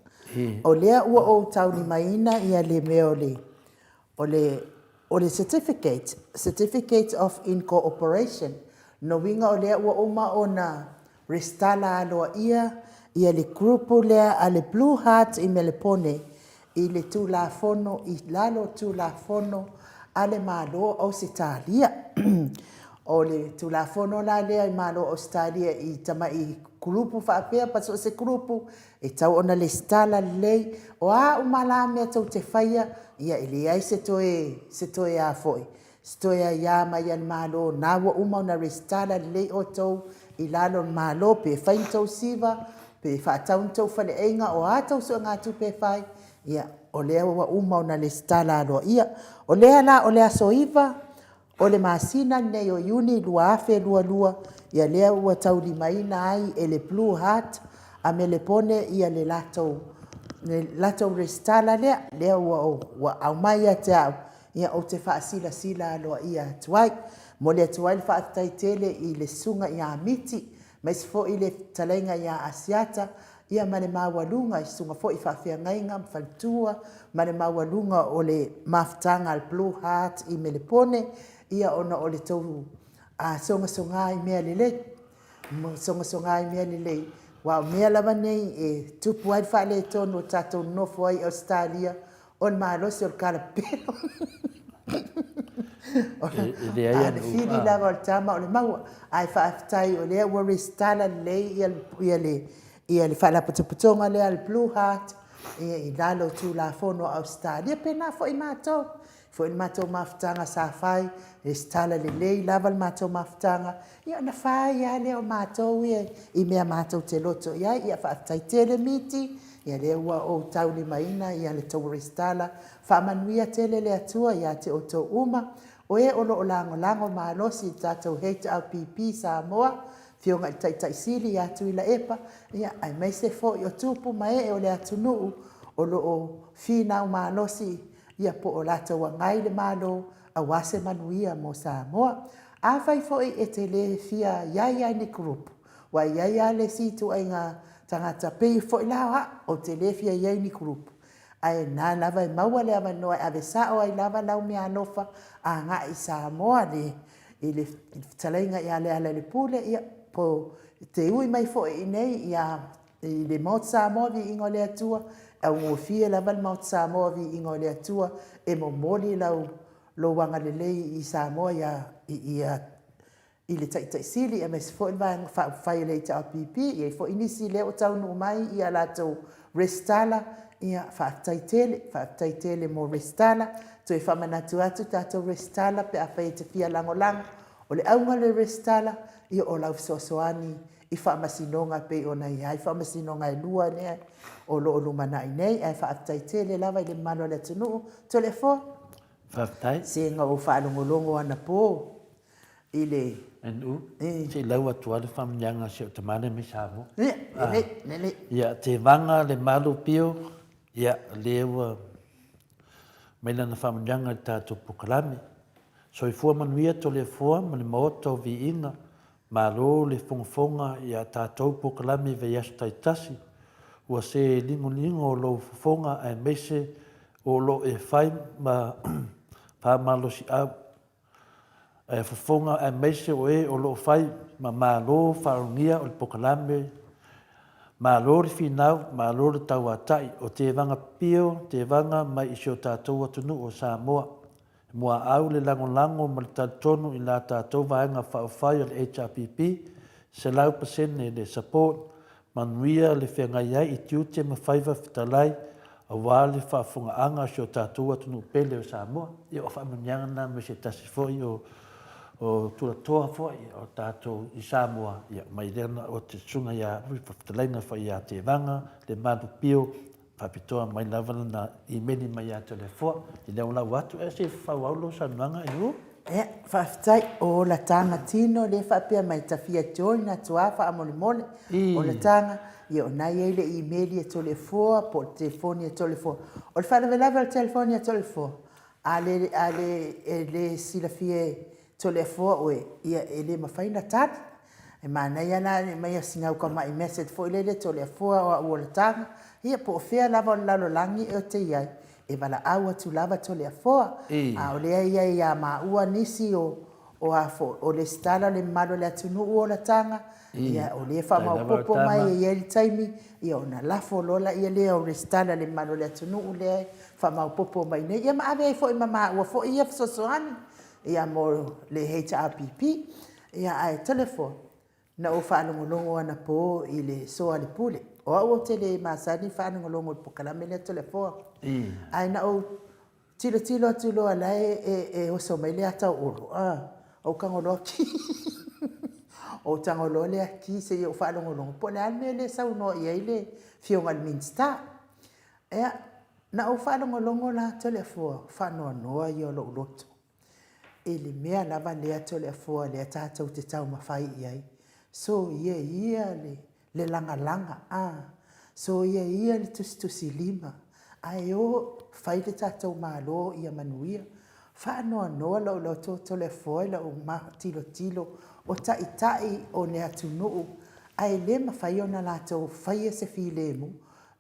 O lea ua ou taulimaina ia le mea o le o le o le certificate, certificate of incorporation. Lona uiga o lea ua uma ona resitala aloaia ia le group lea a le Blue Heart i Melepone i le Tulafono i lalo o Tulafono a le Malo o Ausetalia. O le Tulafono la lea i Malo o Ausetalia i tamai kulupu faapea pa so o se kulupu e tatau ona resitala lelei. O a uma la mea tou te faia, ia e leai se toe se toe a foi se toe aia mai a le Malo, o lena ua uma ona resitala lelei outou i lalo o le Malo, pe fai ni tou siva, pe faatau ni tou faleaiga, o a tou suegatupe e fai, ia o lea ua uma ona resitala aloaia. O lea la o le aso 9 o le masina lenei o Iuni 2022, ia lea ua taulimaina ai e le Blue Heart a Melepone ia le latou le latou resitala lea, lea ua ua aumai ia te au, ia ou te faasilasila aloaia atu ai. Momoli atu ai le faafetai tele i le Susuga ia Miti, aemaise foi le fetalaiga ia Asiata, ia ma le maualuga i susuga foi i faafeagaiga ma faletua ma le maualuga o le mafutaga a le Blue Heart i Melepone, ia ona o le tou sogasoga i mea lelei, sogasoga i mea lelei, aua o mea lava nei e tupu ai le faaletonu o le tatou nonofo ai i Ausetalia, o le malosi o le kalapelo. E leai A le fili lava o le tama o le maua. Ae faafetai o lea ua resitala lelei ia le ia le Faalapotopotoga lea a le Blue Heart i lalo o Tulafono a Ausetalia. E faapena foi matou, foi le matou mafutaga sa fai, resitala lelei lava le matou mafutaga, ia ona fai lava lea o matou ia i mea matou te loto i ai. Ia faafetai tele Miti, ia lea ua ou taulimaina le tou resitala. Faamanuia tele le Atua ia te outou uma, o e o lo o lagolago malosi i le tatou HRPP Samoa, Afioga i le Taitai Sili ia Tuilaepa, ia aemaise foi o tupu ma ee o le atunuu o lo o finau malosi ia po o latou agai le Malo aua se manuia mo Samoa. Afai foi e te le fia i ai lava i ni group, aua e i ai lava le isi ituaiga tagata pei foi la o au, ou te le fia i ai i ni group, ae o lena lava e maua le avanoa e ave sao ai lava lau meaalofa agai i Samoa i le fetalaiga ia Lealailepule, ia, po o te ui mai foi i inei ia i le Maota Samoa, Viiga o le Atua, e augofie lava le Maota Samoa, Viiga o le Atua, e momoli lau lou agalelei i Samoa ia ia i le Taitai Sili aemaise foi le Vaega Faaupufai a le HRPP, e i ai foi nisi lea ua taunuu mai ia latou resitala, ia faafetai tele, faafetai tele mo resitala. Toe faamanatu atu tatou resitala pe afai e te fia lagolago. O le auga o le resitala, ia o lau fesoasoani i faamasinoga e pei ona i ai faamasinoga e lua lea o lo o lumanai nei. Ae faafetai tele lava i le mamalu o le atunuu. Toleafoa, Faafetai. Se na ou faalogologo anapo i le NU, se i lau atu lava le faamanuiaga a si ou tama lea mai Samoa. Ia, lelei, lelei. Ia, tevaga le malu pio, ia, lea ua mai lana faamanuiaga i le tatou polokalame. Soifua manuia Toleafoa ma le Maota o Viiga, malo le fogafoga i a tatou polokalame i vaiaso taitasi, ua se ligoligo lou fofoga aemaise o lo o e fai ma faamalosiau Ae fofoga aemaise o e o lo o fai ma malo faalogia o le polokalame, malo le finau, malo le tauatai, o tevaga pio, tevaga mai i si o tatou atunuu o Samoa. E muaau le lagolago ma le talitonu i la tatou vaega faaufai o le HRPP, 100% le support, manuia le feagai ai i tiute ma faiva fetalai. aua le faafofogaaga a si o tatou atunuu pele o Samoa. Ia o faamanuiaga na mai se tasi foi o o tulatoa foi o tatou i Samoa, ia mai lea na o te susuga ia Fetalaiga foi ia Tevaga, Lemalu Pio, faapitoa mai lava lana imeli mai ia Toleafoa, i lea ua lau atu, ae se i faaauau lau saunoaga i o. Ia, faafetai. O lataga tino lea e faapea mai ta fia join atu lava faamolemole. O lataga, ia o na e i ai le imeli a Toleafoa po o le telefoni a Toleafoa. O le faalavelave o le telefoni a Toleafoa, a le, a le, e le silafia e Toleafoa oe, ia e le mafai ona tali. E manaia la le aumai o sina au tamai message foi lele, Toleafoa o au o Lataga, ia po o fea lava o le lalolagi e te i ai, e valaau atu lava Toleafoa. A o lea e i ai ia maua nisi o o a foi, o lesitala o le mamalu o le atunuu o Lataga, ia o lea e faamaopoopo mai e i ai le taimi, ia ona lafo loa lea o lesitala i le mamalu o le atunuu lea e faamaopoopo mai nei, ia ma ave ai foi ma maua foi ia fesoasoani ia mo le HRPP. Ia ae Toleafoa, na ou faalogologo anapo i le Soalepule. O au ou te le masani faalogologo i le polokalame lea Toleafoa. Ae na ou tilotilo atu loa la e oso mai le ata o Olo, a, ou tago loa ki. Ou tago loa lea ki se i ou faalogologo po o le a le mea lea e saunoa i ai le Afioga i le Minisita. Ia, na ou faalogologo la Toleafoa, faanoanoa ia o lou loto i le mea lava lea Toleafoa lea tatou te taumafai i ai, soia ia le lagalaga, a, soia ia le tusitusilima, ae o fai le tatou Malo ia manuia. Faanoanoa lou loto Toleafoa i lau tilotilo o taitai o le atunuu ae le mafai ona latou faia se filemu.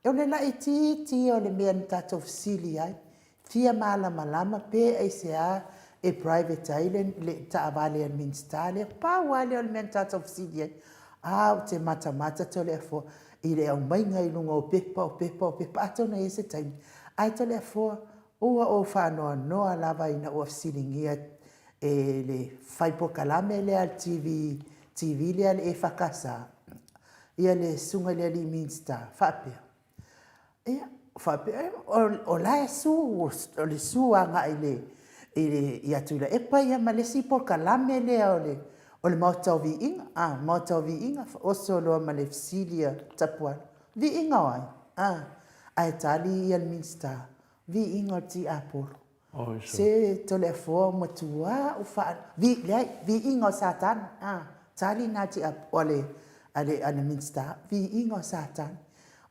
O le laitiiti ia o le mea na tatou fesili ai, fia malamalama pe aisea e private ai le taavale a le Minisita lea. Pau lava lea o le mea na tatou fesili ai. A, ou te matamata Toleafoa i le aumaiga i luga o pepa, o pepa, o pepa, atonu e i ai se taimi. Ae Toleafoa, ua ou faanoanoa lava ina ua fesiligia e le fai polokalame lea a le TV, TV lea a le EFKS, ia le susuga i le alii Minisita, faapea, Ia, faapea, o la e su, o le su agai i le, ia Tuilaepa ia ma le isi polokalame lea o le, o le Maota o Viiga, a, Maota o Viiga, oso loa ma le fesili a Tapuala, Viiga o ai? A, ae tali ia le Minisita, Viiga o le Tiapolo. Se Toleafoa ua matua ou faa, vi, leai, viiga o Satani, a, tali na a le, a le, a le Minisita, viiga o Satani.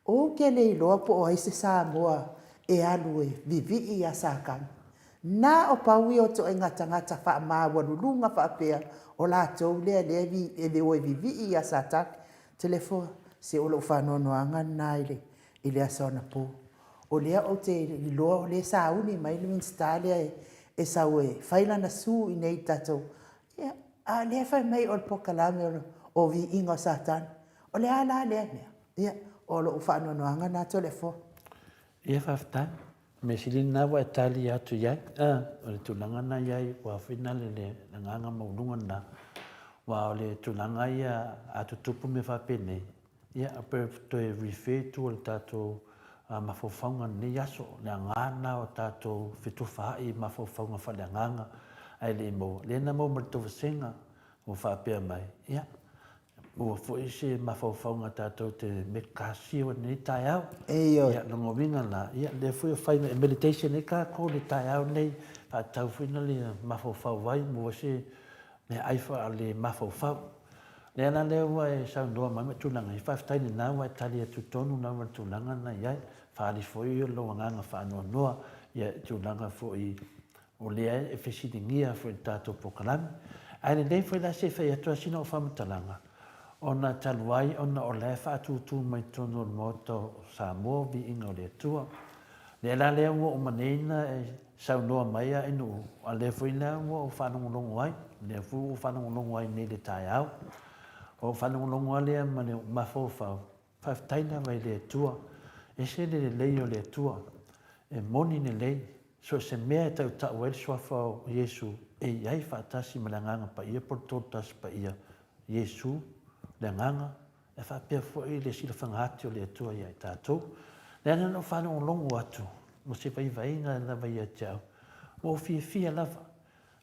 Ou te le iloa po o ai se Samoa e alu e vivii ia Satani. Na o pau ia o ituaiga tagata faamaualuluga faapea o latou lea lea e o e vivii ia Satani. Toleafoa, se o lou faanoanoaga lena i le, i le aso anapo. O lea ou te iloa o lea e sauni mai le Minisita lea e sau e fai lana sue i inei i le tatou, ia, a o lea e fai mai o le polokalame o viiga o Satani. O le a la lea mea? Ia, o lou faanoanoaga lena Toleafoa. Ia, faafetai. O le mea sili lena ua e tali atu i ai. O le tulaga lena i ai, ua foi lena le agaga maualuga lena. Aua o le tulaga ia a tutupu mea faapenei, Ia, pe toe refer i tua i le tatou mafaufauga i lenei aso, le aga lena o tatou fetufaai i mafaufauga faaleagaga ae le i maua. Lea na maua mai le tou vasega ua faapea mai, ia, maua foi se mafaufauga tatou te mekasio i lenei taeao. Ioe. Ia, lona uiga la, ia, lea foi e fai e meditation ai tatou i le taeao lenei, faatatau foi na le mafaufau ai, maua se meaai faale-mafaufau. Lea la lea ua e saunoa mai ma tulaga ia, faafetai lena ua e tali atu tonu lava i le tulaga lena i ai. Faaali foi lou agaga faanoanoa ia i tulaga foi o lea e fesiligia foi i le tatou polokalame. Ae lelei foi la se i fai atu lava sina au faamatalaga, ona talu ai ona o la e faatutu mai totonu o le Maota o Samoa viiga o le Atua. Lea la lea ua uma nei na e saunoa mai a Ainuu, a lea foi la ua ou faalogologo ai, lea foi ua ou faalogologo ai nei i le taeao. Ua ou faalogologo lava lea ma le mafaufau, faafetai lava i le Atua, ese le lelei o le Atua, e moni lelei, so o se mea e tautau ai le suafa o Iesu e i ai faatasi ma le Agaga Paia po o le Tolotasi Paia, Iesu, le Agaga, E faapea foi le silafaga ati o le Atua ia i tatou. Leaga na ou faalogologo atu ma se vaivaiga lava ia te au, ua ou fiafia lava.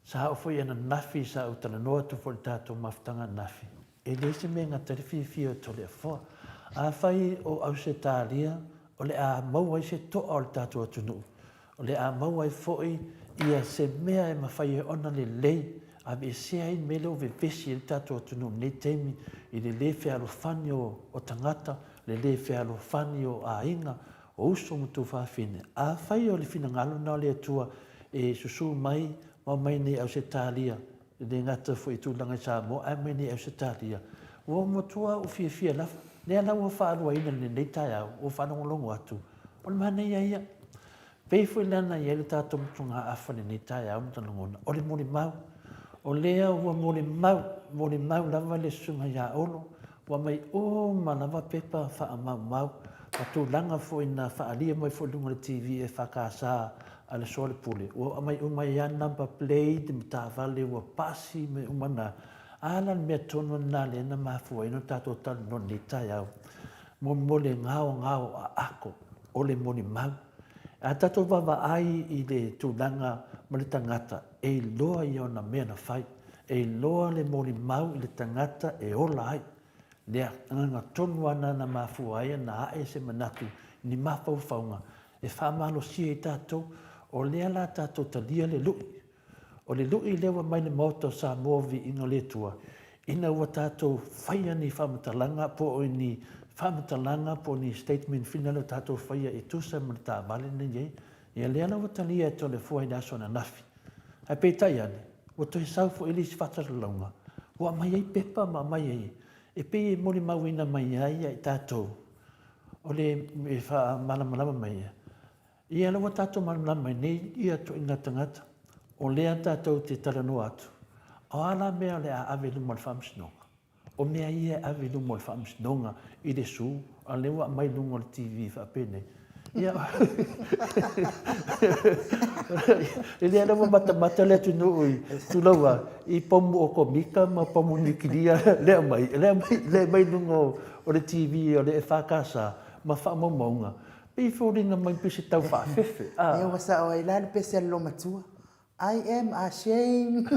Sa oo foi ananafi sa ou talanoa atu foi i le tatou mafutaga ananafi, e leai se mea e gata ai le fiafia o Toleafoa. Afai o Ausetalia o le a maua ai se to'a o le tatou atunuu, o le a maua ai foi ia se mea e mafai ai ona lelei, aveesea ai le mea lea ua vevesi ai le tatou atunuu i lenei taimi i le le fealofani o tagata, le le fealofani o aiga, o uso ma tuafafine. Afai o le finagalo lena o le Atua e susu mai ma omai nei Ausetalia, e le gata foi i tulaga i Samoa ae omai nei Ausetalia, ua matua ou fiafia lava. Lea la ua faaluaina i lenei taeao, ua faalogologo atu, o le manaia ia. Pei foi la na i ai le tatou motugaafa i lenei taeao ma lagona, o le molimau. O lea ua molimau, molimau lava le Susuga ia Olo, ua aumai uma lava pepa faamaumau ma tulaga foi na faaalia mai foi i luga o le TV EFKS a le Soalepule, ua aumai uma ai lava number plate ma taavale ua pasi ma mea uma na. A la le mea tonu lena lea na mafua ai ona tatou talanoa i lenei taeao mo le gaogao aako o le molimau. A tatou vaavaai i le tulaga ma le tagata, e iloa ia ona mea na fai. E iloa le molimau i le tagata e ola ai. Le agaga tonu lava lena na mafua ai ona ae se manatu i ni mafaufauga e faamalosia ai tatou, o lea la tatou talia le lui. O le lui lea ua mai le Maota o Samoa Viiga o le Atua, ina ua tatou faia ni faamatalaga po o ni faamatalaga po o ni statement finale ua tatou faia e tusa ma le taavale lenei e i ai. Ia lea la ua talia e Toleafoa i le aso ananafi. Ae peitai ane, ua toe sau foi le isi faasalalauga, ua aumai ai pepa ma aumai ai, e pei e molimauina mai ai ia i tatou, o le e faamalamalama mai ia, ia la ua tatou malamalama mai nei ia ituaiga tagata, o lea tatou te talanoa atu, o a la mea o le a ave i luma o le Faamasinoga? O mea ia e ave i luma o le Faamasinoga i le su, a o lea ua aumai i luga o le TV faapenei. Ia, e lea lava matamata le atunuu i tulou a, i pamu okomika ma pamu niukilia lea aumai, lea aumai, lea aumai i luga o le TV o le EFKS ma faamaumauga. Pei e foliga mai pei se tau faafefe. Ia ua sao ai la le pese a le loomatua. I am ashamed.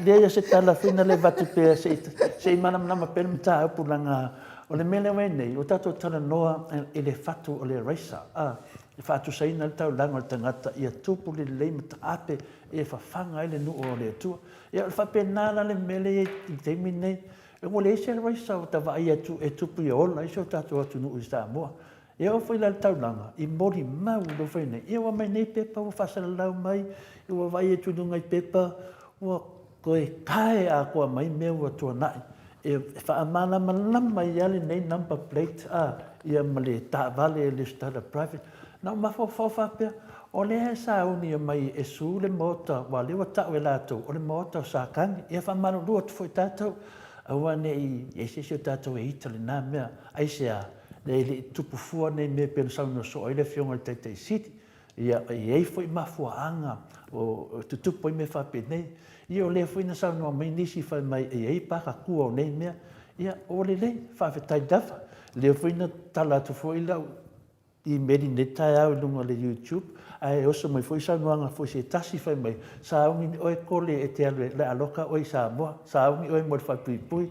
Leai o se tala foi na le avatu pea se i, se i malamalama pea le mataupu leaga o le mea lea ua i ai nei, ua tatou talanoa i le fatu o le eraser, a, e faatusaina ai le taulaga o le tagata ia tupu lelei ma taape e fafaga ai le nuu o le Atua. Ia o le faapena la le mea lea e i ai i le taimi lenei, ua leai se eraser ua ta vaai atu e tupu ia ola ai si o tatou atunuu i Samoa. E oo foi la i le taulaga, i molimau o lo o fai nei, ia ua aumai nei pepa ua faasalalau mai, ua vaai atu i luga i pepa, ua toe tae atoa mai mea ua tuanai. E faamalamalama ai lava lenei number plate a, ia ma le taavale e lesitala private. Na ou mafaufau faapea, o lea e sauni mai e su le maota, aua o lea ua tau e latou, o le maota o Satani. Ia faamalulu atu foi tatou, aua ne i i ai se isi o tatou e ita lena mea. Aisea? E le i tupu fua nei mea pei ona saunoa soo ai le Afioga i le Taitai Sili. Ia, e i ai foi mafuaaga o tutupu ai mea faapenei. Ia, o lea foi na saunoa mai nisi fai mai e i ai pakatua o nei mea. Ia, ua lelei, faafetai lava. Lea foi na tala atu foi lau email i lenei taeao i luga o le YouTube, ae oso mai foi saunoaga foi se tasi fai mai, sauni oe Kole e te alu e aloka oe i Samoa, sauni oe mo le falepuipui.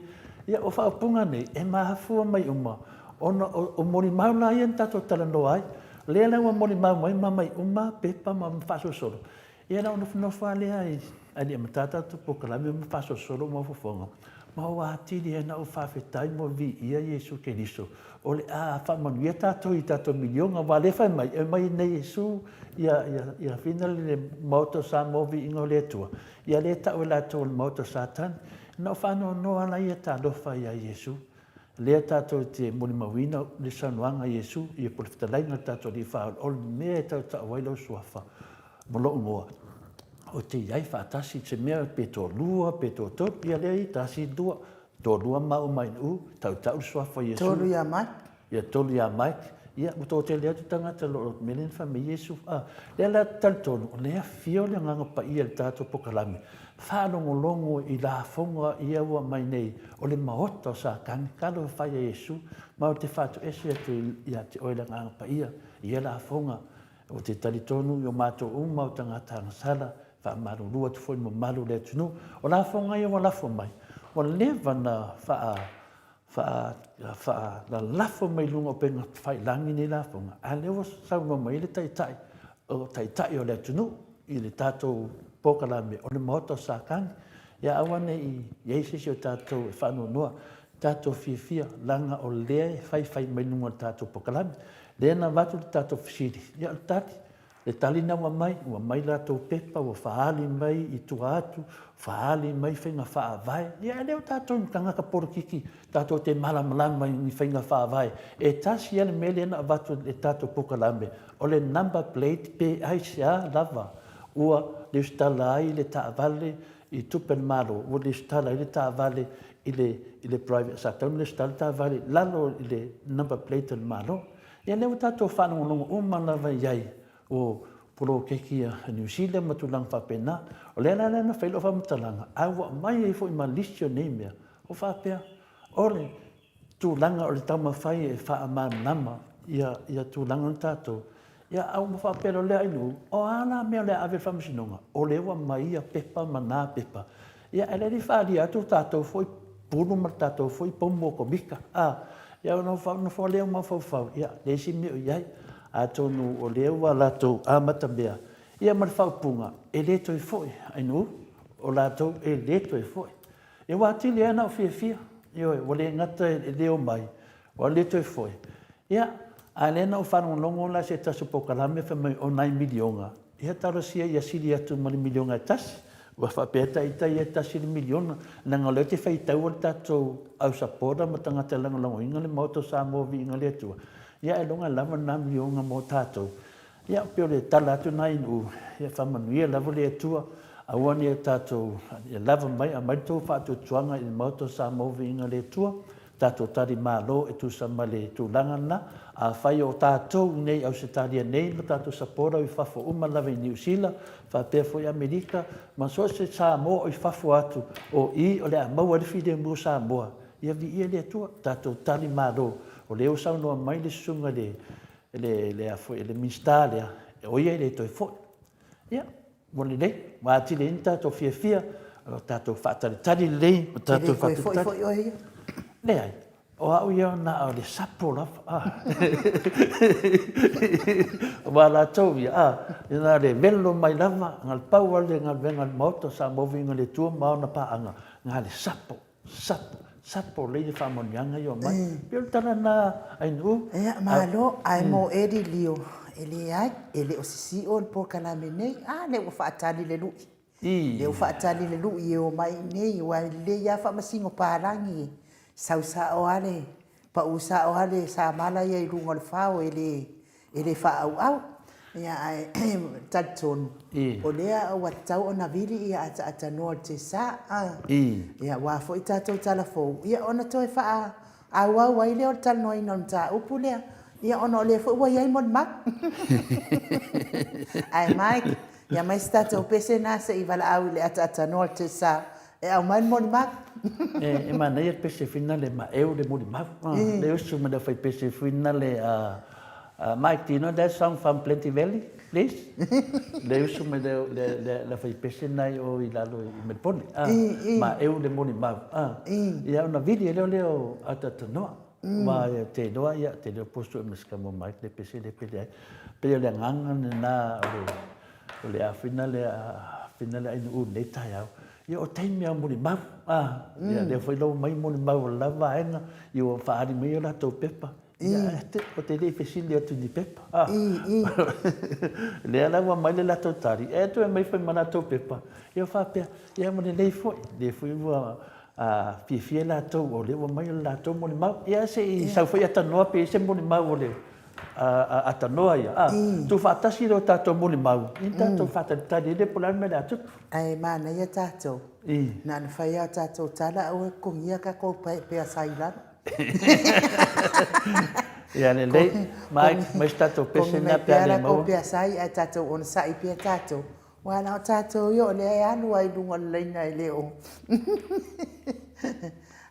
Ia, o faaupuga nei, e mafua mai uma ona o molimau la ia na tatou talanoa ai. O lea la ua molimau mai ma aumai uma pepa ma faasolosolo. Ia na ou nofonofo lava lea i Aliimataa tatou polokalame ma faasolosolo mafaufauga, ma ua atili ai ona ou faafetai ma viia Iesu Keriso, o le a faamanuia tatou i tatou miliona, aua o lea e fai mai, e omai nei e su ia, ia, ia fina le Maota o Samoa viiga o le Atua, ia lea e tau e latou o le Maota o Satani. Na ou faanoanoa la ia talofa ia Iesu. Lea tatou te molimauina le saunoaga a Iesu, ia po o le fetalaiga a le tatou Alii Faaoleole, le mea e tautau ai lau suafa ma lou igoa, ou te i ai faatasi i se mea pe toalua pe toatolu, ia lea e i ai, tasi, lua, toalua maua mai i tautau le suafa o Iesu. Tolu ia Mike. Ia, tolu ia Mike. Ia, ua toatele atu tagata o lo o mea lea na fai mai Iesu. A, lea la talitonu, o lea e afio le Agaga Paia i le tatou polokalame. Faalogologo i lafoga ia ua aumai nei o le maota o Satani, talofa ia Iesu, ma ou te faatoese atu ia te oe le Agaga Paia i ia lafoga. Ou te talitonu i o matou uma o tagata agasala, faamalulu atu foi i le mamalu o le atunuu. O lafoga ia ua lafo mai, ua leva na faa faalalafo mai luga o upega tafailagi nei lafoga, a o lea ua saunoa mai ai le Taitai, o Taitai o le atunuu i le tatou polokalame o le Maota o Satani. Ia aua ne i i ai se isi o tatou e faanoanoa, tatou fiafia leaga o lea e faifai mai luga o le tatou polokalame. Lea na avatu le tatou fesili, ia o le tali, Le tali na ua aumai, ua aumai latou pepa ua faaali mai i tua atu, faaali mai faiga faavae. Ia e le o tatou ni tagata polokiki tatou te malamalama i ni faiga faavae. E tasi lava le mea lea na avatu e le tatou polokalame, o le number plate pe aisea lava ua lesitala ai le taavale i tupe a le Malo, ua lesitala ai le taavale i le i le private, sa tatau ona lesitala le taavale i lalo i le number plate a le Malo. Ia lea ua tatou faalogologo uma lava i ai o poloketi a Niu Sila ma tulaga faapena. O lea la na fai lau faamatalaga, ae ua aumai ai foi ma lisi o nei mea, ua faapea, o le tulaga o le taumafai e faamalamalama ia tulaga na tatou, ia a ua faapea loa lea Ainuu, o a la mea o le a ave i le Faamasinoga? O lea ua aumai ia pepa ma na pepa, Ia, ae le i faaalia atu tatou foi pulu ma le tatou foi pomu o Kovika, a. Ia ona nofo lea mafaufau, ia, leai se mea o i ai. Atonu o lea ua latou amatamea, ia ma le faaupuga, e le toe foi, Ainuu, o latou e le toe foi. Ia ua atili ai ona ou fiafia, ioe, ua le gata e le omai, ua le toe foi. Ia, a o lea na ou faalogologo la i se tasi o polokalame fai mai o nai miliona, ia talosia ia sili atu ma le miliona e tasi. Ua faapea ta ita ia e tasi le miliona, leaga o lea ou te faitaua le tatou au sapota ma tagata e lagolagoina le Maota o Samoa Viiga i le Atua, ia ailoga e lava lena miliona mo tatou. Ia, pei o le tala atu lena i Nu'u, ia faamanuia lava le Atua, aua ne i o tatou, ia lava mai, aumai le tou faatuatuaga i le Maota o Samoa Viiga i le Atua, tatou tali malo e tusa ma le tulaga lena. Afai o tatou i inei i Ausetalia nei ma tatou supporter i fafo uma lava i Niu Sila faapea foi Amerika ma so o se Samoa o i fafo atu, o i o le a maua ai le filemu o Samoa, ia viia le Atua, tatou tali malo. O lea ua saunoa mai le susuga i le, le, le Minisita lea, o ia e le toe foi. Ia, Ua lelei, ua atili ai ona tatou fiafia, o tatou faatalitali lelei ma tatou faatalitali. E le toe foi foi oe ia? Leai, o au ia na o le sapo lava. Aua latou ia, a, na o le velo mai lava, na o le pau lava le galuega a le Maota o Samoa Viiga i le Atua ma ona paaga, na o le sapo. Sapo, sapo lelei faamanuiaga ia omai. Pei o le tala lena Ainuu. Ia, malo, ae mo Eli Lio, e leai, e le o sisi'o le polokalame nei. A lea ua faatali le lu'i. Lea ua faatali le lu'i e omai i inei, aua e lelei lava faamasino palagi e sau sao lava le, pau sao lava le samala ia i luga o le fao e le e le faaauau. Ia, ae talitonu, o lea ua tatau ona vili ia ataatanoa o le tesa. Ia, aua foi tatou tala fou, ia ona toe faaauau ai lea o le talanoaina o le mataupu lea, ia ona o lea foi ua i ai molimau. Ae Mike, ia aumai se tatou pese lena se i valaau i le ataatanoa o le tesa e aumai le molimau. E manaia le pese foi lena ma eu le molimau. Le usu ma le aufai pese foi lena a Mike, do you know that song from Plenty Valley, please? Le usu ma le aufai pese lena i o i lalo i Melbourne. Ma eu le molimau. Ia ona vili ai lea o lea o ataatanoa. Ma te iloa, ia, te iloa po o sue ma se kamo Mike le pese lea pe leai. Pei o le agaga lena o le O le a fina le a fina le Ainuu i lenei taeao. Ia o taimi lava molimau. Ah, ia lea foi lau mai molimau o le la vaega, ia ua faaali mai o latou pepa. Ia te, o te le i fesili atu i ni pepa. Ah. Lea la ua aumai le latou tali, e toe aumai foi ma latou pepa. Ia faapea, ia ua lelei foi, lea foi ua fiafia latou o lea ua aumai o le latou molimau. Ia se i sau foi atanoa pe i ai se molimau o le atanoa ia, a, tuufaatasi lea o tatou molimau, ia tatou faatalitali ai lea po o le a le mea o le a tupu. Ae manaia tatou, na ona fai lava o tatou tala, aua e totogia tatou peasai i lalo. Ia lelei, mai se tatou pese lena pe a le maua. Kogi mai pea latou peasai ae tatou onosai pea tatou. Aua na o tatou ia o lea e alu lava i luga o le laina e le o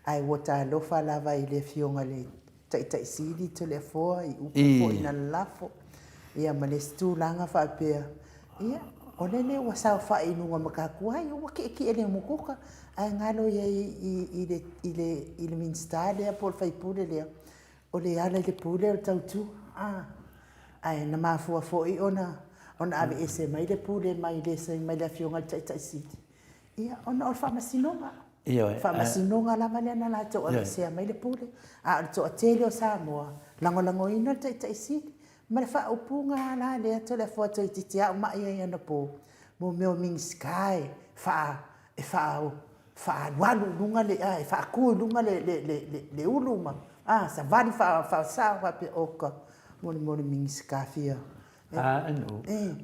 Ae ua talofa lava i le Afioga i le Taitai Sili Toleafoa i upu foi na lalafo, ia ma le isi tulaga faapea, ia, o lele ua saofai i luga o Mataatua, ai ua tietie i le motuka, ae galo i ai i le Minisita lea po o le sui usufono lea, o le ala i le pule o le tautua. Ae na mafua foi ona aveese mai le pule mai le Afioga i le Taitai Sili, ia, ona o le Faamasinoga. Ioe. O Faamasinoga lava lea na latou aveesea mai le pule, a o le toatele o Samoa, lagolagoina le Taitai Sili. Ma le faaupuga lava la lea Toleafoa toeitiiti lava ou mai ai anapo, mo mea o Minisita e faaalualu i luga le, e faatu i luga le ulu ma savali faasao faapea, oka, mo le Minisita fia A anu,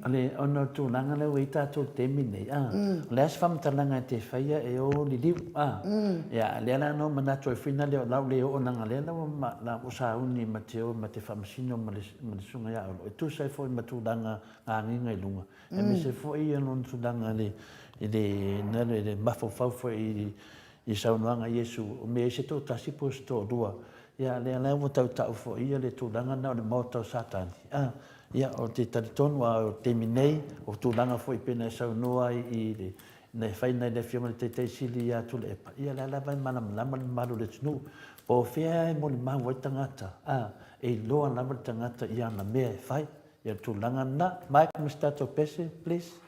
o le, ona o le tulaga lea ua i ai tatou i le taimi lenei, a, o le a se faamatalaga e te faia e o liliu, a, ia, lea la na ou manatu ai foi lea o le a ou le oo leaga o lea la ua ou sauni ma te o ma te faamasino ma le Susuga ia Olo, e tusa ai foi ma tulaga na agiga i luga, aemaise foi lona tulaga i le, i le mafaufau foi i i saunoaga a Iesu, o mea ai se toatasi po o se toalua, ia lea la ua tau ta'u foi ia le tulaga lena o le maota o Satani, a, ia ou te talitonu a o le taimi nei, o tulaga foi pei ona e saunoa ai i le, na e fai nai le Afioga i le Taitai Sili ia Tuilaepa, ia lea lava e malamalama le mamalu o le atunuu, po o fea e molimau ai le tagata, a, e iloa lava le tagata i ana mea e fai, ia le tulaga lena. Mike ma se tatou pese, please.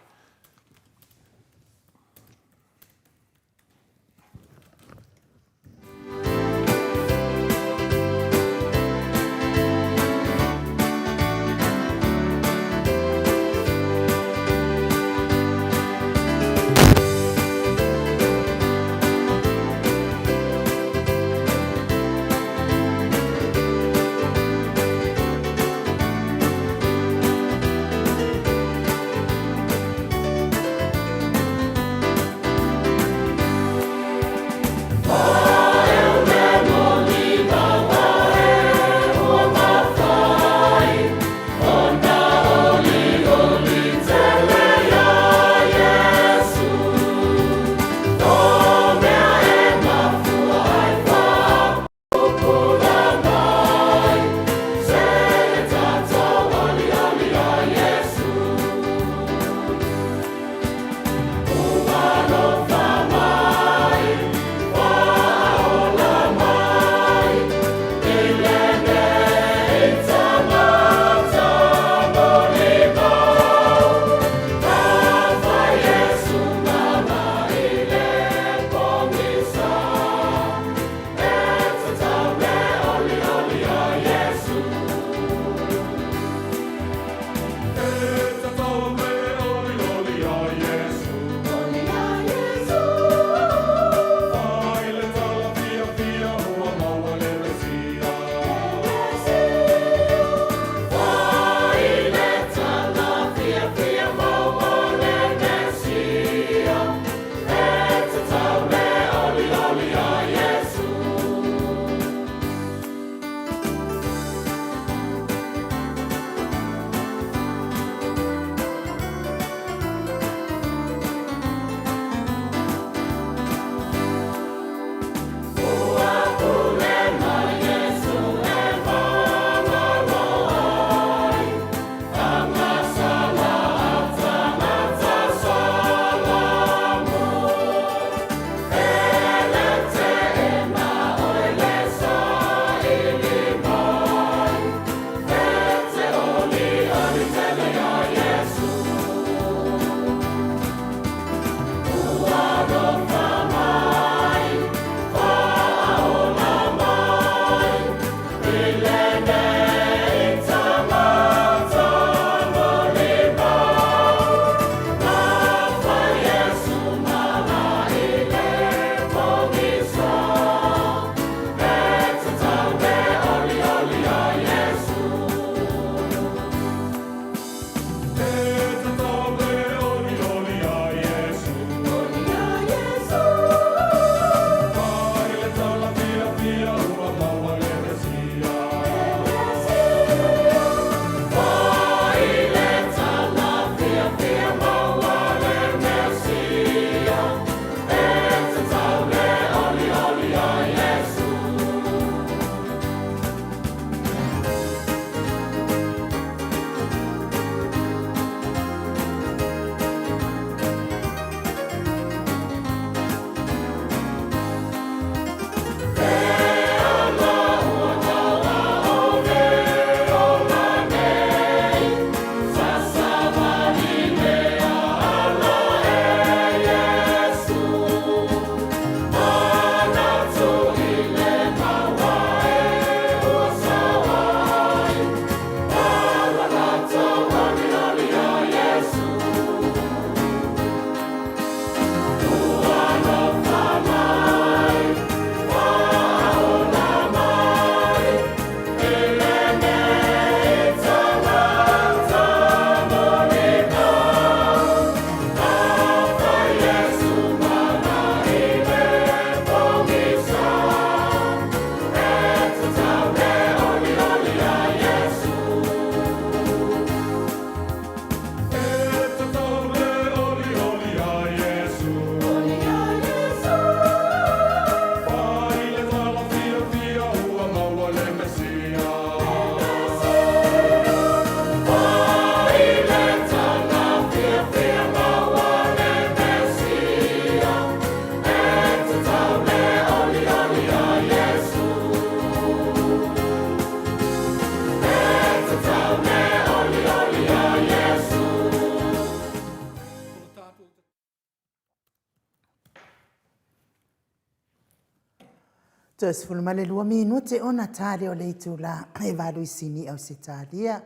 Toe 12 minute ona ta lea o le itula e valu i Sini, Ausetalia.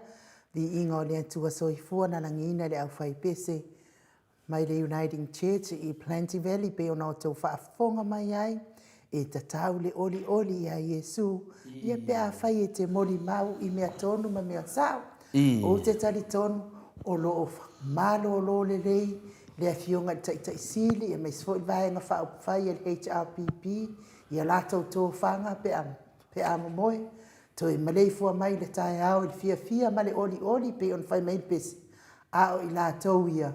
Viiga o le Atua Soifua na lagiina le aufaipese mai le Uniting Church i Plenty Valley pei ona outou faafofoga mai ai, e tatau le olioli iā Iesu, ia pe afai e te molimau i mea tonu ma mea sao. Ou te talitonu o lo o malolo lelei le Afioga i le Taitai Sili aemaise foi le Vaega Faaupufai a le HRPP i a latou tofaga pe a pe a momoe, toe maleifua mai i le taeao i le fiafia ma le olioli pei ona fai mai le pese, a o i latou ia,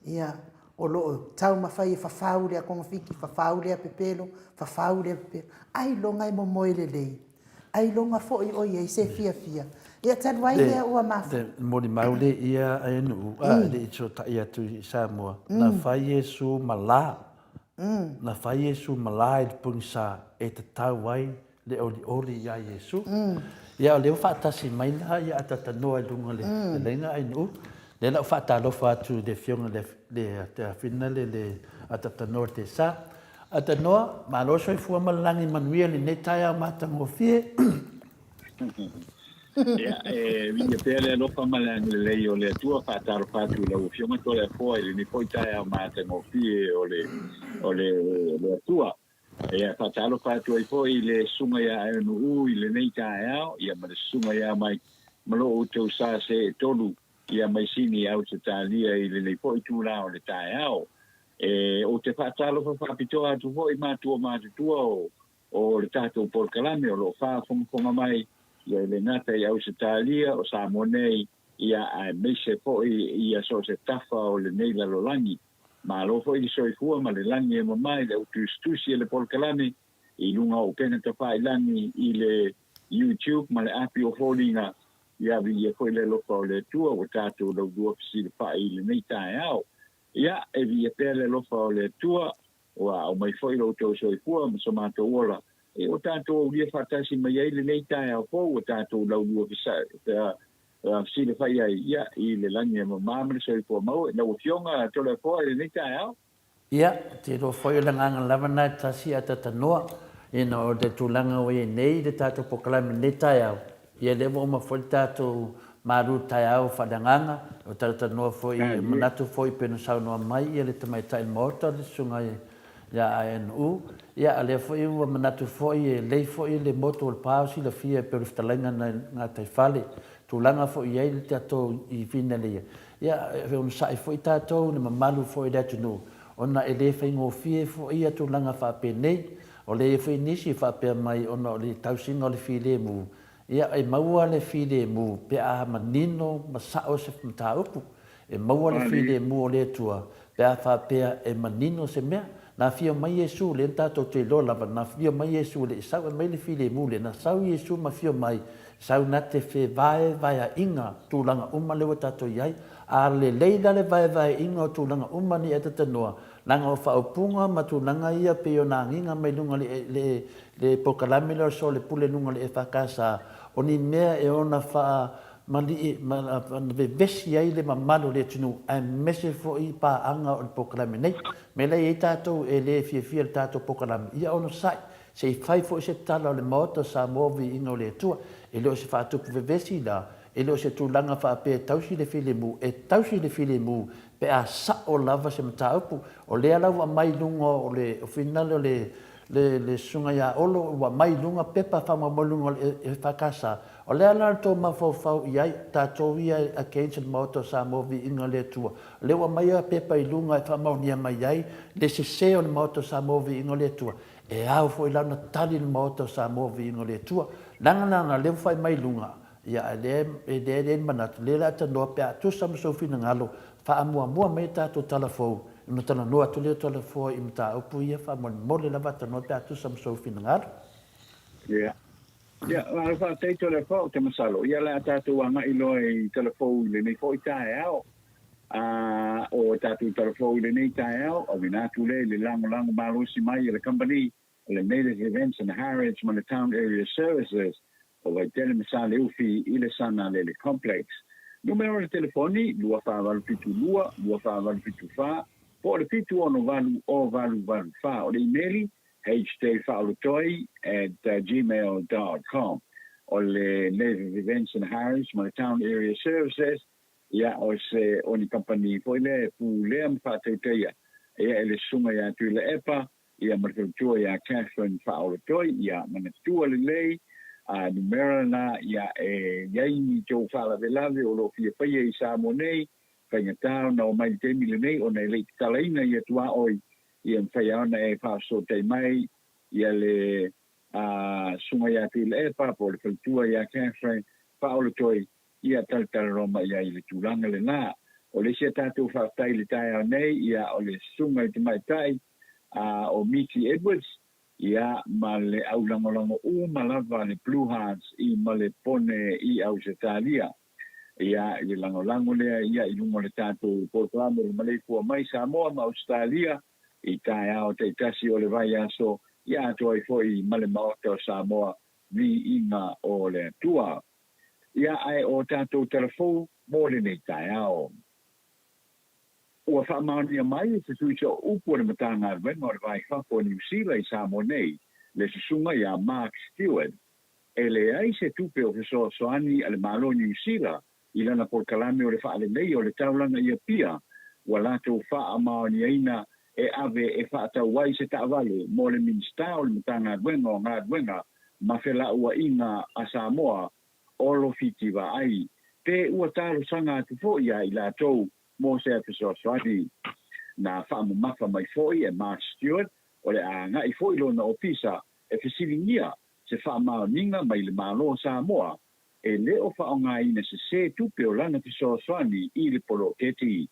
ia, o lo o taumafai e fafau lea kogafiti, fafau lea pepelo, fafau lea pepelo, ailoga e momoe lelei, ailoga foi o i ai se fiafia. Ia, talu ai lea ua mafua. Le molimau le ia a Ienu'u, a e le i fesootai atu i Samoa, na fai Iesu ma la, na fai Iesu ma la i le pogisa e tatau ai le olioli iā Iesu. Ia o lea ua faatasi mai la ia Atatanoa i luga o le laina a Ienu'u. Lea la ua faatalofa atu i le Afioga i le Afina le le Atatanoa Tesa. Atanoa, malo soifua ma le lagi manuia i lenei taeao matagofie. Ia, e viia pea le alofa ma le agalelei o le Atua, faatalofa atu i lau Afioga Toleafoa i lenei foi taeao matagofie o le, o le, le Atua. Ia, faatalofa atu ai foi i le Susuga ia Aeonuu i lenei taeao, ia ma le Susuga ia Mike ma lo outou sa seetolu ia mai Sini, Ausetalia i lenei foi itula o le taeao. E, ou te faatalofa faapitoa atu foi i matua matutua o, o le tatou polokalame o lo o faafogafoga mai, ia e le gata i Ausetalia, o Samoa nei, ia aemaise foi ia so o se tafa o lenei lalolagi. Malo foi le soifua ma le lagi e mama i le au tusitusi e le polokalame i luga o upega tafailagi i le YouTube ma le api o foliga, ia viia foi le alofa o le Atua ua tatou laulua fesilafai i lenei taeao. Ia, e viia pea le alofa o le Atua, ua aumai foi lo outou soifua ma so matou ola, e ua tatou aulia faatasi mai ai lenei taeao fou ua tatou laulua fesilafai ai, ia, i le lagi e mama ma le soifua maua i lau Afioga Toleafoa i lenei taeao. Ia, ou te iloa foi o le agaga lava lena e tasi ae tatanoa, ina o le tulaga ua i ai nei le tatou polokalame i lenei taeao, ia lea ua uma foi le tatou malu taeao faaleagaga, o talatalanoa foi, manatu foi pei ona saunoa mai ia le Tamaitai o le Maota, le Susuga ia ANU, ia a lea foi ua manatu foi e lelei foi le motu o le pa o silafia e pei o le fetalaiga nai gataifale, tulaga foi i ai le tatou i Finaleia, ia e onosai foi tatou i le mamalu foi o le atunuu, ona e le faigofie foi ia tulaga faapenei. O lea e i ai foi nisi e faapea mai ona o le tausiga o le filemu, ia e maua le filemu pe a manino ma sao se mataupu. E maua le filemu o le Atua pe a faapea e manino se mea. Na afio mai Iesu, lea na tatou te iloa lava, na afio mai Iesu e le i sau e aumai le filemu lea, na sau Iesu ma afio mai, sau na te fevaevaeaiga tulaga uma lea ua tatou i ai. A lelei la le vaevaeaiga o tulaga uma nei atatanoa, leaga o faaupuga ma tulaga ia pei ona agiga mai luga le, le, le polokalame lea o le Soalepule i luga o le EFKS, o ni mea e ona faa, malii, ma, vevesi ai le mamalu o le atunuu aemaise foi paaga o le polokalame nei. Mea la e i ai tatou e le fiafia i le tatou polokalame, ia onosai, se i fai foi se tala o le Maota o Samoa viiga o le Atua. E le o se faatupu vevesi la, e le o se tulaga faapea e tausi le filemu, e tausi le filemu pe a sao lava se mataupu. O lea la ua aumai i luga o le finagalo o le le le Susuga ia Olo, ua aumai i luga pepa faamaumau i luga o le EFKS. O le a la le tou mafaufau i ai, tatou ia against le Maota o Samoa viiga o le Atua? O lea ua aumai a pepa i luga e faamaonia mai ai le sese o le Maota o Samoa viiga o le Atua. E ao foi la ona tali le Maota o Samoa viiga o le Atua. Leaga la ona lea ua fai mai i luga, ia a lea e lea e le manatu, lea la tanoa pe a tusa ma sou finagalo, faamuamua mai tatou tala fou, ona talanoa atu lea o Toleafoa i mataupu ia faamolemole lava tanoa pe a tusa ma sou finagalo. Ia. Ia, malo faafetai Toleafoa, ou te masalo, ia o le a tatou agai loa i tala fou i lenei foi taeao. A o tatou tala fou i lenei taeao, auina atu lea i le lagolago malosi mai a le kamupani o le Native Events and Harriets ma le Town Area Services o Vaitele ma Saleufi i le Sanalele Complex. Numera o le telefoni, 2472 2474 po o le 768 0884. O le imeli, hdfaaolotoi at gmail dot com. O le Navy Events and Harris ma le Town Area Services, ia, o se o ni kamupani foi lea e pulea ma faatautaia ia e le susuga ia Tuilaepa ia ma le faletua ia Catherine Faaolotoi. Ia manatua lelei a numera na, ia e i ai ni tou faalavelave o lo o fia faia i Samoa nei, faigata ona omai i le taimi lenei ona e le i tatalaina ia tuaoi, ia mafai lava ona e faafesootai mai ia le susuga ia Tuilaepa po o le faletua ia Catherine Faaolotoi, ia talatalanoa mai ai i le tulaga lena. O le isi a tatou faafetai i le taeao nei, ia o le susuga i le tamaitai o Miti Edwards, ia ma le au lagolago uma lava a le Blue Hearts i Malepone i Ausetalia. Ia, i le lagolago lea ia i luga o le tatou polokalame o le maleifua mai Samoa ma Ausetalia i taeao taitasi o le vaiaso, ia atoa ai foi ma le Maota o Samoa, viiga o le Atua. Ia, ae o tatou tala fou mo lenei taeao. Ua faamaonia mai e se sui sooupu o le Matagaluega o le Va i Fafo o Niu Sila i Samoa nei, le susuga ia Mark Stewart, e leai se tupe o fesoasoani a le Malo o Niu Sila i lana polokalame o le faaleleia o le taulaga i Apia ua latou faamaoniaina e ave e faatau ai se taavale mo le Minisita o le Matagaluega o Galuega ma Felauaiga a Samoa, Olo Fiti Vaai, pe ua talosaga atu foi ia i latou mo se fesoasoani. Na faamamafa mai foi e Mark Stewart o le a agai foi lona ofisa e fesiligia se faamaoniga mai le Malo o Samoa e le o faaaogaina sesē tupe o lana fesoasoani i le poloketi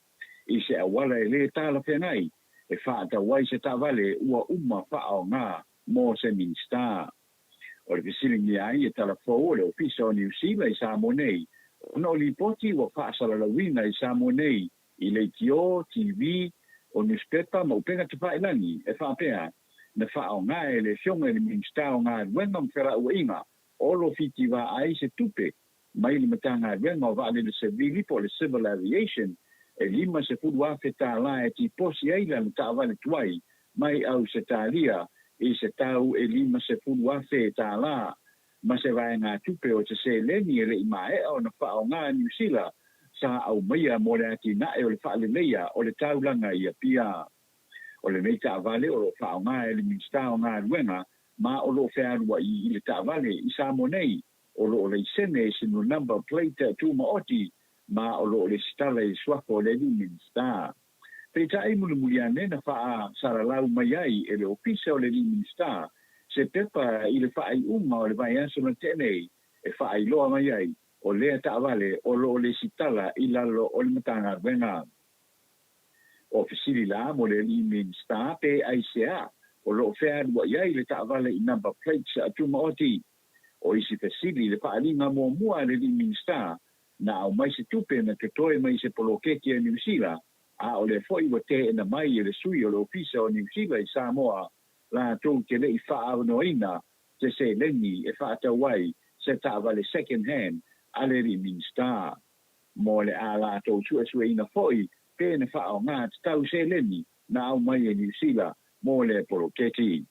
i se auala e lē talafeagai e faatau ai se taavale ua uma faaaoga mo se Minisita. O le fesiligia ai e tala fou o le Ofisa o Niu Sila i Samoa nei ona o lipoti ua faasalalauina i Samoa nei i leitio, TV, o nusipepa ma upega tafailagi e faapea na faaaoga e le Afioga i le Minisita o Galuega ma Felauaiga Olo Fiti Vaai se tupe mai le Matagaluega o Vaalele Sevili po o le Civil Aviation e $50,000 e tiposi ai lana taavale tuai mai Ausetalia i se tau e $50,000 ma se vaegatupe o se seleni e le i maea ona faaaoga Niu Sila sa aumaia mo le atinae o le faaleleia o le taulaga i Apia. O lenei taavale o lo o faaaoga e le Minisita o Galuega ma o lo o fealuai i le taavale i Samoa nei, o lo o laisene i se number plate tumaoti ma o lo o lesitala i le suafa o le alii Minisita. Peitai mulimuli ane na faasalalau mai ai e le Ofisa o le Alii Minisita se pepa i le faaiuga o le vaiaso na tea nei e faailoa mai ai o lea taavale o lo o lesitala i lalo o le Matagaluega. O fesili la mo le Alii Minisita pe aisea o lo o fealuai ai le taavale i number plates tumaoti. O isi fesili i le faaaliga muamua a le Alii Minisita na aumai se tupe na totoe mai se poloketi a Niu Sila, a o lea foi ua teena mai e le sui o le Ofisa o Niu Sila i Samoa latou te le i faaavanoaina se seleni e faatau ai se taavale second hand a le alii Minisita. Mo le a latou suesueina foi pe na faaaoga tatau seleni na aumai e Niu Sila mo lea poloketi.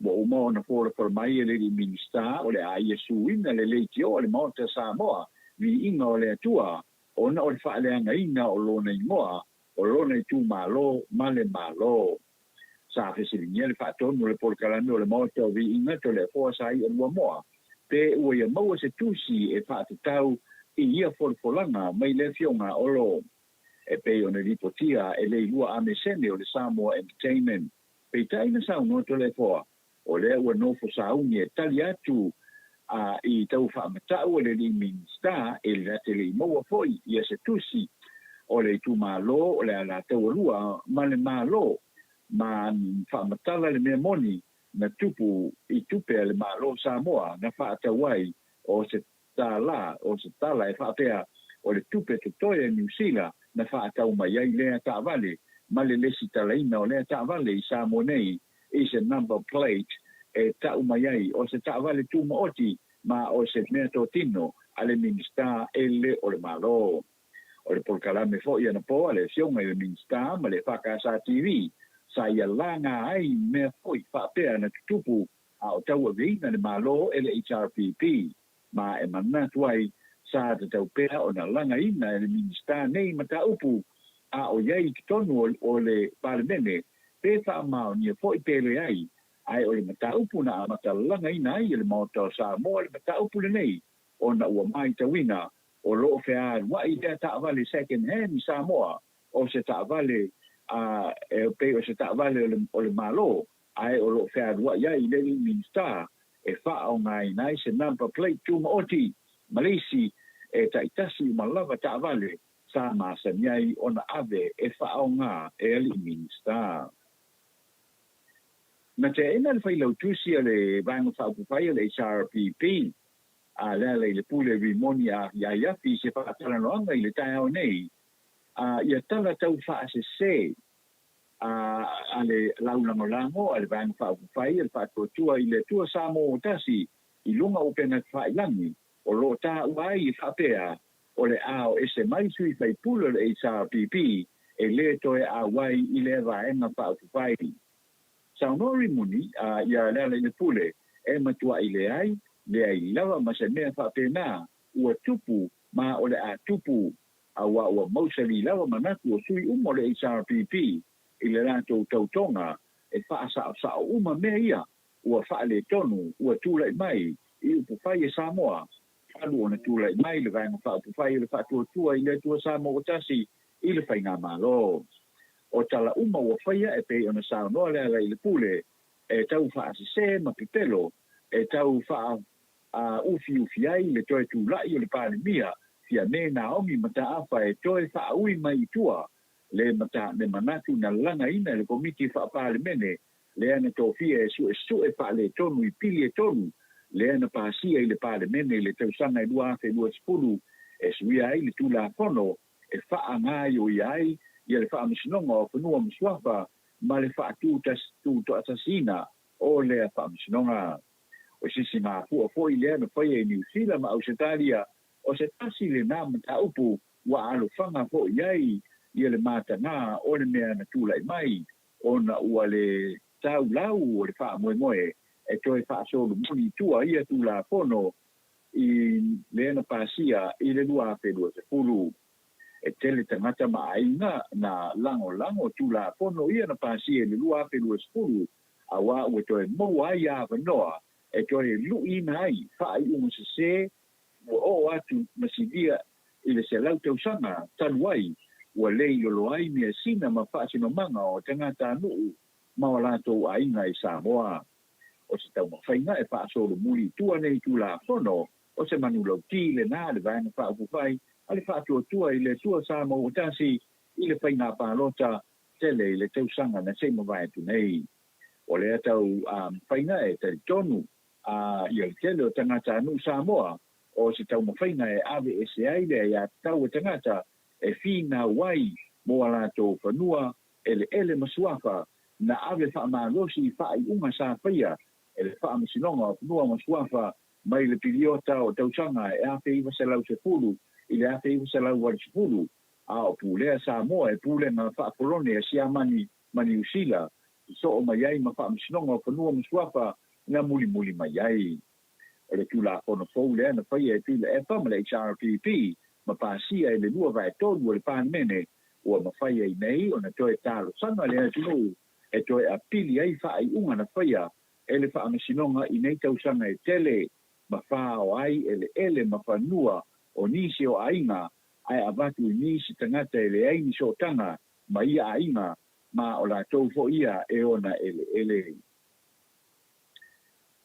Ua uma ona folafola mai e le alii Minisita o le a ia suina le leitio a le Maota Samoa viiga o le Atua ona o le faaleagaina o lona igoa, o lona itumalo ma le Malo. Sa fesiligia le faatonu o le polokalame o le Maota o Viiga Toleafoa Sai'a Luamoa pe ua ia maua se tusi e faatatau i ia folafolaga mai le Afioga a Olo. E pei ona lipotia e Leilua Amesene o le Samoa Entertainment. Peitai na saunoa Toleafoa, o lea ua nofo sauni e tali atu a i tau faamatau a le alii Minisita e na te le i maua foi ia se tusi o le itumalo o le Alataua ma le Malo ma faamatala le mea moni na tupu i tupe a le Malo o Samoa na faatau ai o se tala o se tala e faapea o le tupe totoe a Niu Sila na faatau mai ai lea taavale ma le lesitalaina o lea taavale i Samoa nei i se number plate e tau mai ai o se taavale tumaoti ma o se meatotino a le Minisita e le o le Malo. O le polokalame foi anapo a le Afioga i le Minisita ma le FKSA TV. Sa ia laga ai mea foi faapea na tutupu a o tauaveina le Malo e le HRPP, ma e manatu ai sa tatau pea ona lagaina e le Minisita nei mataupu a o i ai i totonu o le Palemene, pe faamaonia foi pe leai, ae o le mataupu na amata lagaina ai e le Maota o Samoa le mataupu lenei ona ua matauina o lo o fealuai lea taavale second hand i Samoa o se taavale a e pei o se taavale o le Malo ae o lo o fealuai ai le alii Minisita e faaaogaina ai se number plate tumaoti ma le isi e taitasi uma lava taavale sa masani ai ona ave e faaaoga e alii Minisita. Na teena le failautusi a le Vaega Faaupufai a le HRPP a Lealailepule Rimoni Ahiahiafi i se faatalanoaga i le taeao nei a ia tala tau faasese a le laulagolago a le Vaega Faaupufai a le Faatuatua i le Atua Samoa ua Tasi i luga o upega tafailagi o lo o taua ai e faapea o le a o ese mai sui faipule o le HRPP e le toe auai i lea Vaega Faaupufai. Saunoa Rimoni iā Lealailepule e matuai leai, leai lava ma se mea faapena ua tupu ma o le a tupu aua ua mausali lava manatu o sui uma o le HRPP i le latou tautoga e faasaosao uma mea ia ua faaletonu ua tulai mai i upufai e Samoa talu ona tulai mai le Vaega Faaupufai o le Faatuatua i le Atua Samoa ua Tasi i le Faigamalo. O tala uma ua faia e pei ona saunoa Lealailepule e tau faasese ma pepelo e tau faa a ufiufi ai le toe tulai o le Palemia Fiame Naomi Mataafa e toe faaui mai i tua le mata le manatu na lagaina e le Komiti Faa-Palemene lea na tofia e suesue faaletonu i pili e tolu lea na pasia i le Palemene i le tausaga e 2020 e suia ai le Tulafono e faagaoioia ai ia le Faamasinoga o Fanua ma Suafa ma le faatutoatasiina o lea Faamasinoga. O se isi mafua foi lea na faia i Niu Sila ma Ausetalia, o se tasi lenā mataupu ua alofaga foi i ai ia le matagā o le mea na tulai mai ona ua le taulau o le faamoemoe e toe faasolomuli i tua ia Tulafono i lea na pasia i le 2020. E tele tagata ma aiga na lagolago Tulafono ia na pasia i le 2020 auā ua toe maua ai avanoa e toe luʻiina ai faaiuga sesē ua oo atu ma silia i le 100 tausaga talu ai ua le ilolo ai measina ma faasinomaga o tagatanuu ma o latou aiga i Samoa. O se taumafaiga e faasolomuli i tua nei Tulafono o se manulauti lenā a le Vaega Faaupufai a le Faatuatua i le Atua Samoa ua Tasi i le Faiga Palota tele i le tausaga na se i mavae atu nei. O lea tau faiga e talitonu a ia le tele o tagatanuu Samoa o se taumafaiga e ave ese ai le aiatatau a tagata e finau ai mo a latou fanua, eleele ma suafa na ave faamalosi i faaiuga sa faia e le Faamasinoga o Fanua ma Suafa mai le piliota o tausaga e 1910 i le 1980 a o pulea Samoa e pulega faakolone a Siamani ma Niu Sila, sosoo mai ai ma Faamasinoga o Fanua ma Suafa na mulimuli mai ai. O le Tulafono fou lea na faia e Tuilaepa ma le HRPP ma pasia e le lua vaetolu o le Palemene, ua mafai ai nei ona toe talosaga le atunuu e toe apili ai faaiuga na faia e le Faamasinoga i nei tausaga e tele ma fao ai eleele ma fanua o nisi o aiga ae avatu i nisi tagata e leai ni sootaga ma ia aiga ma o latou foi ia e ona eleele.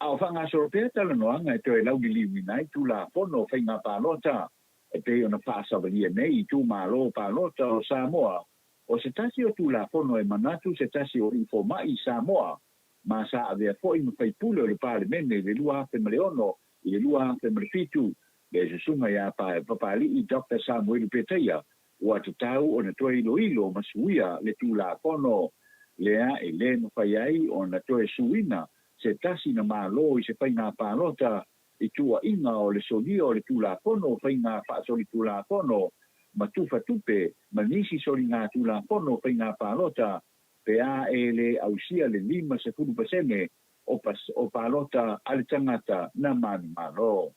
A o faagasolo pea talanoaga e toe lauliliuina ai Tulafono o Faiga Palota e pei ona faasavalia nei i itumalo palota o Samoa, o se tasi o Tulafono e manatu se tasi o alii fomai i Samoa ma sa avea foi ma faipule o le Palemene i le 2006 i le 2007, le susuga ia Papalii Doctor Samuelu Petaia, ua tatau ona toe iloilo ma suia le Tulafono lea e le mafai ai ona toe suina se tasi na Malo i se faiga palota i tuuaiga o le solia o le Tulafono o Faiga Faasolitulafono ma Tufa Tupe ma nisi soliga Tulafono o Faiga Palota. pe a e lē ausia le 50% o palota a le tagata na manumalo.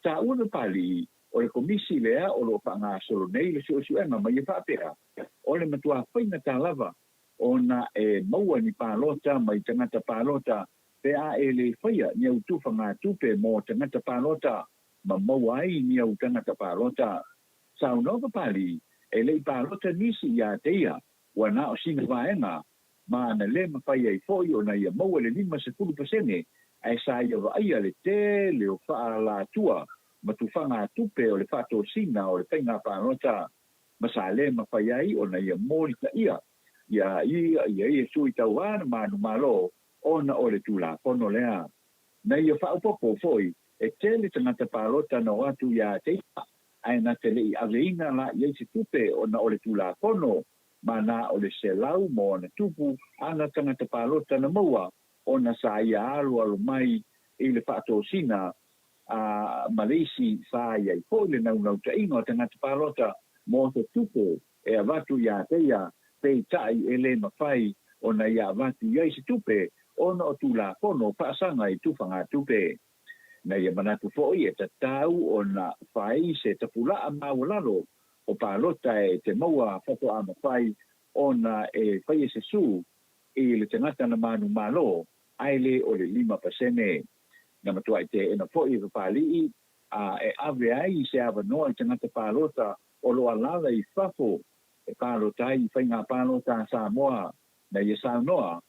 Taua Papali'i, o le Komisi lea o lo o faagasolo nei le suesuega ma ia faapea, o le matuā faigata lava ona e maua ni palota mai tagata palota pe a e le faia ni au tufagatupe mo tagata palota ma maua ai ni au tagata palota. Saunoa Papali'i, e le i palota nisi iā te ia, ua na o sina vaega ma na lē mafai ai foi ona ia maua le 50% ae sa ia vaaia le tele o faaalatua ma tufagatupe o le faatosina o le faiga palota ma sa lē mafai ai ona ia molitaia iā ia ia ia sui tauā na manumalo ona o le Tulafono lea. Na ia faaopoopo foi e tele tagata palota na o atu iā te ia ae na te le i aveina la i ai se tupe ona o le Tulafono ma na o le 100+ ana tagata palota na maua ona sa ia aloalo mai i le faatosina a ma le isi sa i ai foi le naunautaiga o tagata palota mo se tupe e avatu iā te ia, peitai e lē mafai ona ia avatu i ai se tupe ona o Tulafono faasaga i tufagatupe. Na ia manatu foi e tatau ona fai se tapulaa maualalo o palota e te maua faatoa mafai ona e faia se sū i le tagata na manumalo ae lē o le 5%. Na matuai teena foi e Papali'i a e ave ai se avanoa i tagata palota o lo o alaala i fafo e palota ai i faiga palota a Samoa. Na ia saunoa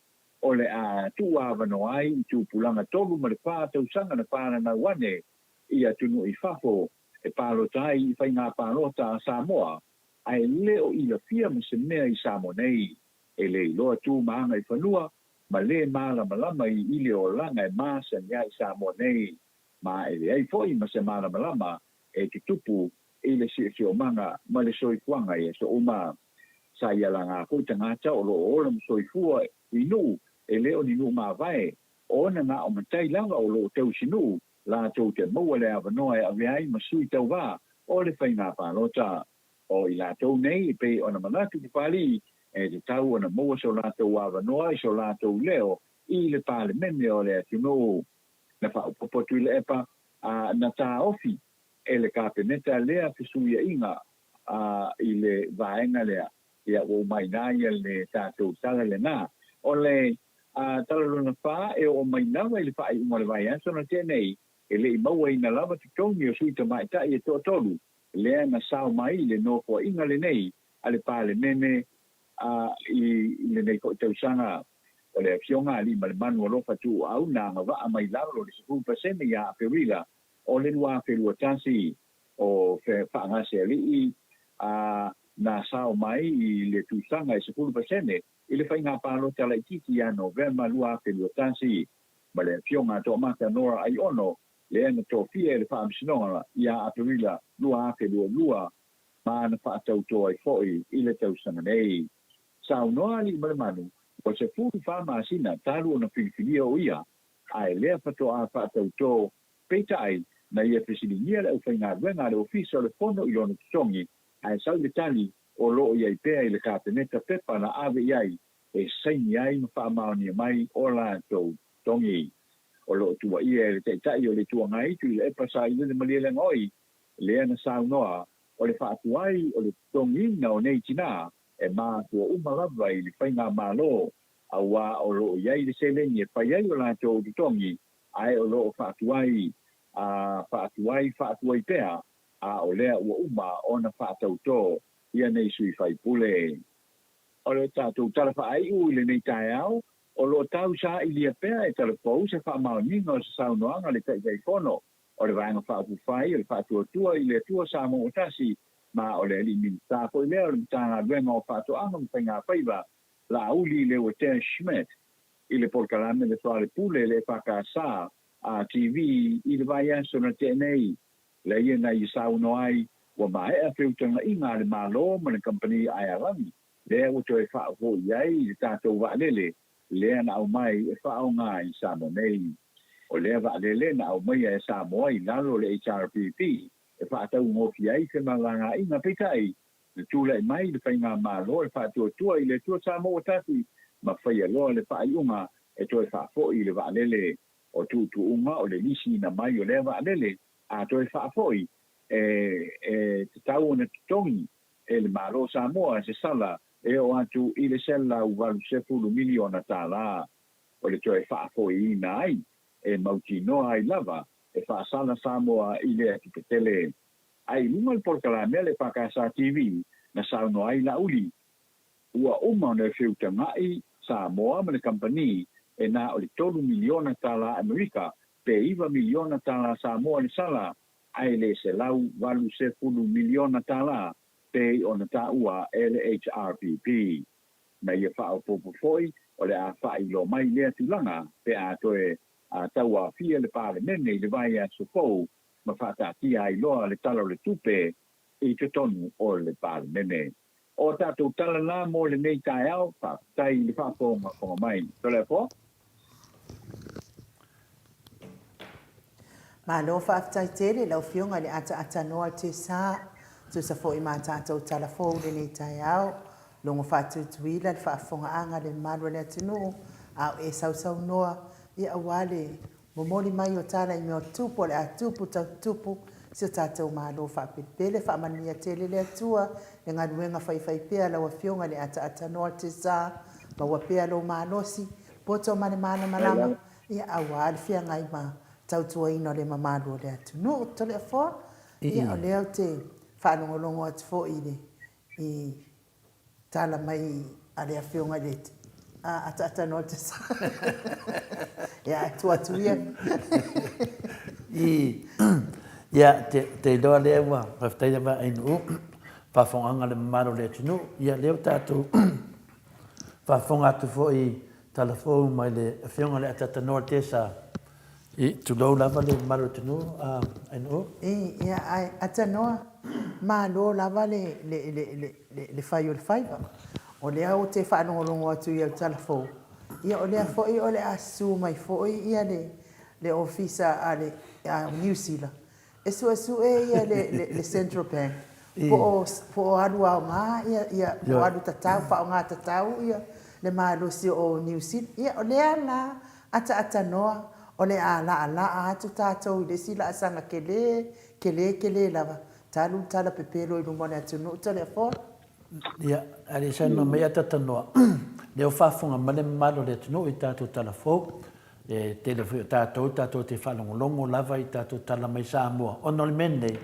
o le a tuuavanoa ai i tupulaga 34 tausaga na fananau ane i atunuu i fafo e palota ai i faiga palota a Samoa ae le o ilafia ma se mea i Samoa nei. E le iloa tu ma agaifanua ma lē malamalama i ile olaga e masani ai Samoa nei, ma e leai foi ma se malamalama e tutupu i le siosiomaga ma le soifuaga i aso uma. Sa ia laga foi tagata o lo o ola ma soifua i nuu e le o ni nuu mavae, ona na o matai lava o lo o tausinuu latou te maua le avanoa e ave ai ma sui tauvā o le faiga palota. O i latou nei e pei ona manatu Papali'i e tatau ona maua so latou avanoa i so latou leo i le Palemene o le atunuu. Na faaopoopo Tuilaepa a na taofi e le Kapeneta lea fesuiaiga a i le vaega lea. Ia, ua uma ai nā ia le tatou tala lenā. O le a tala lona fa e oo mai lava i le faaiuga o le vaiaso na tea nei, e le i mauaina lava totogi o sui tamaitai e toatolu lea na sao mai i le nofoaiga lenei a le Palemene a i lenei foi tausaga. O le Afioga a Aliimalemanu Alofa Tuuau na agavaa mai lalo o le 10% ia Aperila o le 2021 o Faagasealii a na sao mai i le tusaga e 10% i le faiga palota laitiiti ia Novema 2021 ma le Afioga a Toamata Nora Aiono lea na tofia e le Faamasinoga ia Aperila 2022 ma na faatautō ai foi i le tausaga nei. Saunoa Aliimalemanu, ua 14 masina talu ona filifilia o ia, ae lea faatoa faatautō, peitai, na ia fesiligia le aufaigaluega a le Ofisa o le Fono i lona totogi, ae sau le tali o lo o i ai pea i le Kapeneta pepa na ave i ai e saini ai ma faamaonia mai o latou totogi. O lo o tuuaia e le Taitai o le Itu Agai Tuilaepa Sailele Malielegaoi lea na saunoa o le faatuai o le totogiina o nei tinā e mafua uma lava i le faigamalo auā o lo o i ai le seleni e fai ai o latou totogi ae o lo o faatuai a faatuai faatuai pea a o lea ua uma ona faatautō ia nei sui faipule. O le tatou tala faaiu i lenei taeao, o lo o tausaailia pea e Talafou se faamaoniga o se saunoaga a le Taitaifono o le Vaega Faaupufai o le Faatuatua i le Atua Samoa ua Tasi, ma o le Alii Minisita foi lea o le Matagaluega o Faatoaga ma Faigafaiva, Laauli Leuatea Schmidt, i le polokalame Le Soalepule le EFKS a TV i le vaiaso na tea nei. Lea ia na ia saunoa ai, ua maea feutagaiga a le Malo ma le kamupani Aealagi, lea ua toe faafo'i ai i le tatou vaalele lea na aumai e faaaoga i Samoa nei. O lea vaalele na aumaia e Samoa i lalo o le HRPP e faataugofie ai femalagaaiga, peitai, na tulai mai le faigamalo e faatuatua i le Atua Samoa ua Tasi ma faia loa le faaiuga e toe faafoi le vaalele. O tuutuuga o le lisiina mai o lea vaalele a toe faafoi e e tatau ona totogi e le Malo o Samoa se sala e oo atu i le $180 miliona tala o le toe faafoiina ai e mautinoa ai lava e faasala Samoa i lea tupe tele. Ae i luga o le polokalame a le EFKS TV na saunoa ai Laauli, ua uma ona feutaga'i Samoa ma le kamupani e na o le $3 miliona tala Amerika pe $9 miliona tala Samoa le sala, ae le $180 miliona tala pei ona taua e le HRPP. Na ia faaopoopo foi, o le a faailoa mai lea tulaga pe a toe tauaofia le Palemene i le vaiaso fou ma faataatia ai loa le Tala o le Tupe i totonu o le Palemene. O a tatou tala na mo lenei taeao, faafetai i le faafogafoga mai. Toleafoa. Malo faafetai tele lau Afioga i le ataatanoa o le Tesa, tusa foi ma tatou tala fou i lenei taeao. Logo faatuituila le faafofogaaga a le mamalu o le atunuu a o e sausaunoa ia aua le Momoli mai o tala i mea o tupu o le a tupu tau tupu si o tatou Malo faapelepele faamanuia tele le Atua le galuega faifaipea a lau Afioga i le Ataatanoa Tesa maua pea lou malosi poto ma le malamalama ia aua le feagai ma tautuaina o le mamalu o le atunuu Toleafoa ia o lea ou te faalogologo atu foi i le i tala mai a le Afioga i le ataatanoa te sa. Ia, ae tuu atu ia. I, ia, te, te iloa lea ua faafetai lava Ainuu, faafofogaga le mamalu o le atunuu. Ia, lea ua tatou faafofoga atu foi i tala fou mai le Afioga i le Ataatanoa Tesa. I, tulou lava le mamalu o le atunuu, Ainuu. I, ia, ae Atanoa, malo lava le, le, le, le, le, le fai o le faiva. O lea ou te faalogologo atu i au tala fou, ia o lea foi o le a susu mai foi ia le, le Ofisa a le, a Niu Sila e suesue ia le, le, le Central Bank po o, po o alu aoga ia, ia po o alu tatau, faaaoga tatau ia le malosi o Niu Sila. Ia o lea la ataatanoa o le a laalaa atu tatou i le isi laasaga kele, kele kele lava, talu le tala pepelo i luma o le atunuu Toleafoa. Ia, a le saunoa mai ataatanoa, lea ua faafofoga mai le mamalu o le atunuu i tatou tala fou. E tele foi o tatou, tatou te faalogologo lava i tatou tala mai Samoa, ona o le mea lenei,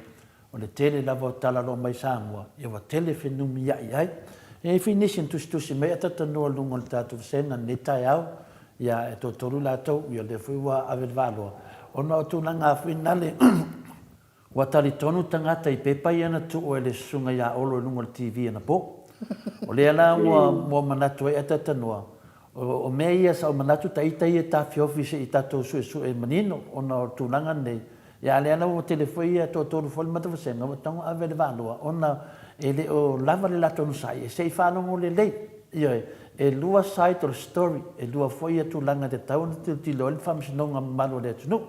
o le tele lava o tala o lo o mai Samoa, ia ua tele fenumiai ai. E i ai foi nisi na tusitusi mai a talatalanoa i luga o le tatou vasega i lenei taeao, ia e toatolu latou, ia o lea foi ua ave le vaaloa, ona o tulaga foi nale, Ua talitonu tagata i pepa ia na tuu e le susuga ia Olo i luga o le TV anapo. O lea la ua ua manatu ai Atatanoa, o mea ia sa ou manatu ta ita ia tafiofi se i tatou suesue manino ona o tulaga nei, ia a lea la ua tele foi ia toatolu foi le matou vasega ua tatau ona ave le vaaloa ona e le o lava le latou onosai e se i faalogo lelei. Ioe, e lua side o le story, e lua foi ia tulaga e tatau ona tilotilo ai le Faamasinoga mamalu a le atunuu.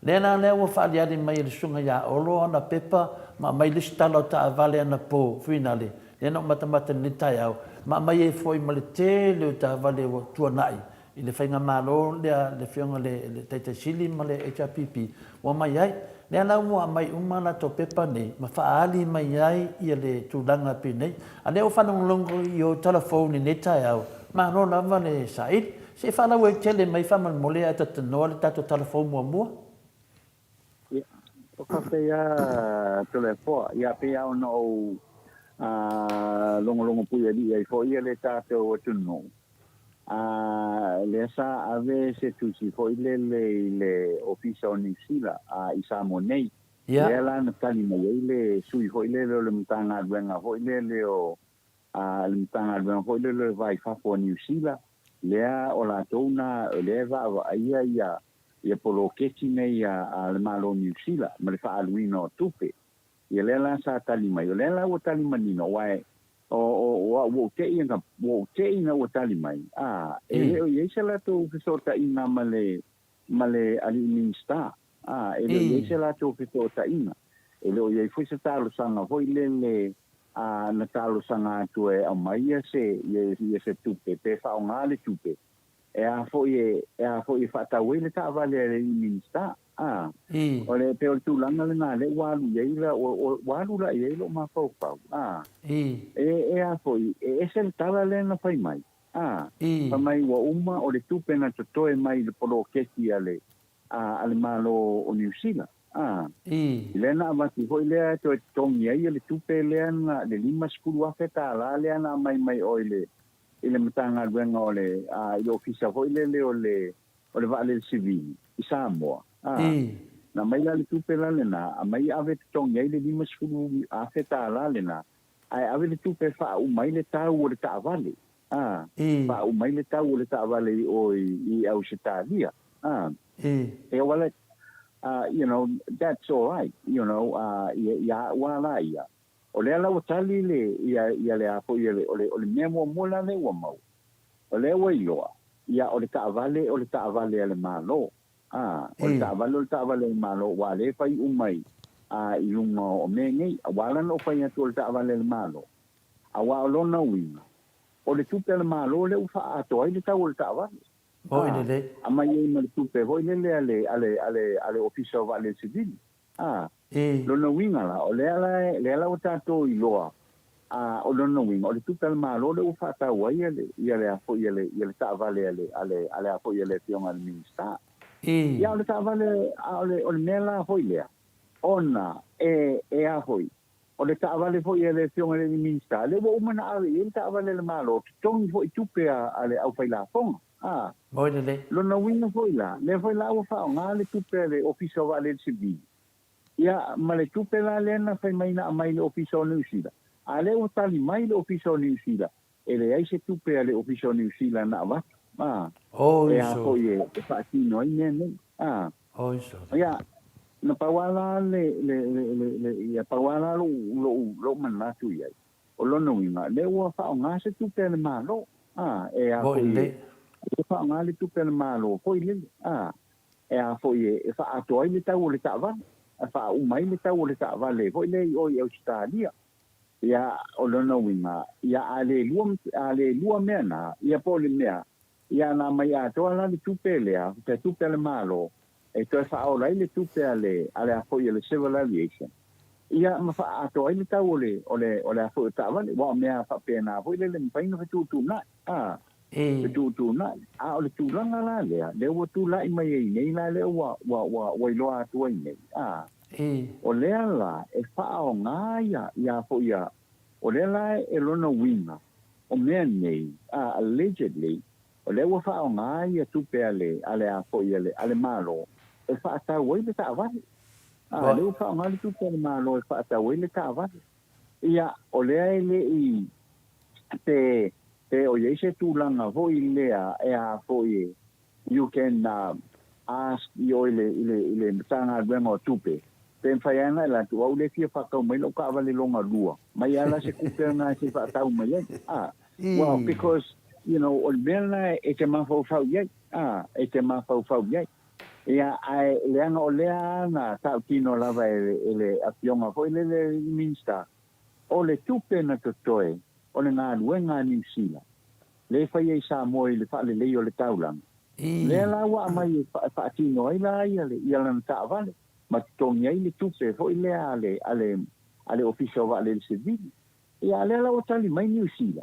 Lea la lea ua faaliali mai e le susuga ia Olo ana pepa ma aumai le isi tala o taavale anapo fuinale, lea na ou matamata i lenei taeao, ma aumai ai foi ma le tele o taavale ua tuanai i le faigamalo lea le afioga i le Taitai Sili ma le HRPP ua aumai ai. Lea la ua aumai uma a latou pepa nei ma faaali mai ai ia le tulaga penei. A lea ua faalogologo i ou tala fou i lenei taeao, malo lava le saili. Se i faalauaitele mai faamolemole ae tatanoa le tatou tala fou muamua. Ia, faafetai lava Toleafoa. Ia, pei lava ona ou logologo puialii ai foi le tatou atunuu, lea sa ave se tusi foi lele i le Ofisa o Niu Sila i Samoa nei. Lea la na tali mai ai le sui foi lele o le Matagaluega foi lele o a le Matagaluega foi lea o le Va i Fafo a Niu Sila, lea o latou na lea e vaavaaia ia ia poloketi nei a le Malo o Niu Sila ma le faaaluina o tupe. Ia lea la sa tali mai, o lea la ua tali manino aua e o o o au ua ou te'i ua ou te'i ina ua tali mai, a e le o i ai se latou fesootaiga ma le ma le alii Minisita, a e le o i ai se latou fesootaiga, e le o i ai foi se talosaga foi lele. na talosaga atu e aumai ia se, ia, ia se tupe, pe faaaoga le tupe, e a foi e, e a foi e faatau ai le taavale a le alii Minisita. A, o le, pei o le tulaga lena lea ua alu i ai la, ua, ua alu la i ai lou mafaufau. A, e, e a foi, e ese le tala lea na fai mai. A, fai mai ua uma o le tupe na totoe mai i le poloketi a le, a, a le Malo o Niu Sila. A, i lea na avatu foi lea e toe totogi ai le tupe lea na, le $50,000 lea na aumai mai o i le, i le Matagaluega o le, a, i le Ofisa foi lele o le, o le Vaalele Sivili i Samoa. A, na aumai la le tupe la lena, aumai ave totogi ai le $50,000 lena, ae ave le tupe e faauma ai le tau o le taavale. A, faauma ai le tau o le taavale i o i, i Ausetalia. A, e well, you know, that's all right, you know, ia, ia a'u a la ia. O lea la ua tali le, ia, ia le a foi, ia le, o le, o le mea muamua la lea ua maua, o lea ua iloa, ia o le taavale o le taavale a le Malo. A, o le taavale o le taavale a le Malo, ua le fai uma i, a, i luga o mea nei. Ua ala ona ou fai atu o le taavale a le Malo, aua o lona uiga, o le tupe a le Malo lea ua faaatoa ai le tau o le taavale. A, aumai ai ma le tupe foi lele a le, a le, a le, a le Ofisa o Vaalele Sivili. A, lona uiga la, o lea la, lea la ua tatou iloa, a, o lona uiga, o le tupe a le Malo lea ua faatau ai ia le, ia le a foi, ia le, ia le taavale a le, a le, a le a foi a le Afioga i le Minisita. Ia, o le taavale, a o le, o le mea la foi lea, ona e, e a foi, o le taavale foi a le Afioga i le Minisita, lea ua uma ona ave i ai le taavale a le Malo, totogi foi tupe a, a le aufailafoga. A, Moi lelei. Lona uiga foi la, lea foi la ua faaaoga le tupe a le Ofisa o Vaalele Sivili, ia, ma le tupe la lea na fai mai na aumai i le Ofisa o Niu Sila. A lea ua tali mai le Ofisa o Niu Sila, e leai se tupe a le Ofisa o Niu Sila na avatu, a, Oh, e a iso. foi e, e faatino ai mea nei. A, Oh, iso. ia, na pau lava la le, le, le, le, le, ia, pau lava la lou, lou, lou manatu i ai. O lona uiga, lea ua faaaoga se tupe a le Malo, a, e a Moi foi e, lelei. ua faaaoga le tupe a le Malo foi lele, a, e a foi e, e faaatoa ai le tau o le taavale, e faauma ai le tau o le taavale foi lea i o i Ausetalia. Ia, o lona uiga, ia a le lua, a le lua mea na, ia po o le mea, ia na aumai atoa la le tupe lea, se tupe a le Malo, e toe faaola ai le tupe a le, a le a foi a le Civil Aviation, ia ma faaatoa ai le tau o le, o le, o le a foi o taavale, aua o mea faapena foi lele e mafai ona fetuutuunai, a, fetuutuunai. A o le tulaga la lea, lea ua tulai mai ai nei la lea ua, ua, ua, ua iloa atu ai nei, a, o lea la e faaaoga ia, ia foi ia, o lea la e lona uiga, o mea nei, a, allegedly, O lea ua faaaoga ia tupe a le, a le a foi a le, a le Malo e faatau ai le taavale. A, lea ua faaaoga le tupe a le Malo e faatau ai le taavale. Ia, o lea e le i, pe, pe o i ai se tulaga foi lea e a foi e, you can ask i o i le, i le, i le Matagaluega o Tupe, pe mafai lava ona e alu atu, au lea e fia faatau mai lau taavale lona lua, mai lava la se tupe lena se i faatau mai ai. A, Well, because, you know, o le mea lena e te mafaufau i ai, a, e te mafaufau i ai. Ia, ae leaga o lea na tautino lava e le, e le Afioga foi lele i Minisita, o le tupe na totoe o le galuega a Niu Sila, lea e fai ai Samoa i le faalelei o le taulaga, lea la ua aumai e faatino ai la ia le, ia lana taavale, ma totogi ai le tupe foi lea a le, a le, a le Ofisa o Vaalele Sivili. Ia, a lea la ua tali mai Niu Sila,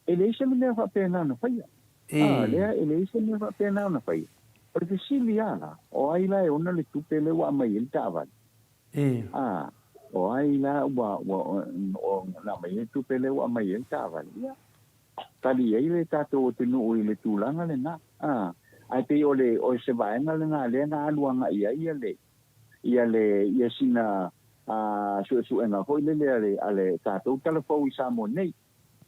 e leai se mea faapena na faia. A, lea e leai se mea faapena na faia. O le fesili lava la, o ai la e ona le tupe lea ua aumai ai le taavale? A, o ai la ua, ua, o, na aumai ai le tupe lea ua aumai ai le taavale? Ia, tali ai le tatou atunuu i le tulaga lena. A, ae pei o le, o se vaega lena lea na alu agai ai ia le, ia le, ia sina suesuega foi lele a le, a le tatou tala fou i Samoa nei,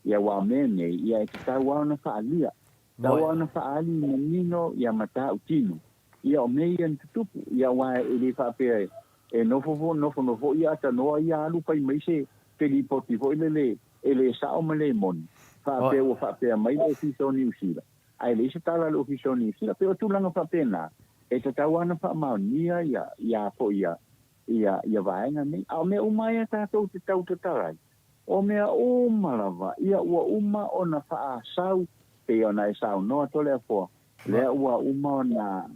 ia aua o mea nei, ia e tatau lava ona faaalia, tatau lava ona faaali manino ia matautino, ia o mea ia na tutupu, ia aua e le faapea e nofo fo, nofonofo ia atanoa ia alu fai mai se, se lipoti foi lele e le sao ma le moni, faapea ua faapea mai le Ofisa o Niu Sila. Ae leai se tala a le Ofisa o Niu Sila. Pei o tulaga faapena, e tatau lava ona faamaonia ia, ia foi ia, ia, ia vaega nei. A o mea uma ia tatou te tau tatala ai, O mea uma lava, ia ua uma ona faasau, pei ona e saunoa Toleafoa, lea ua uma ona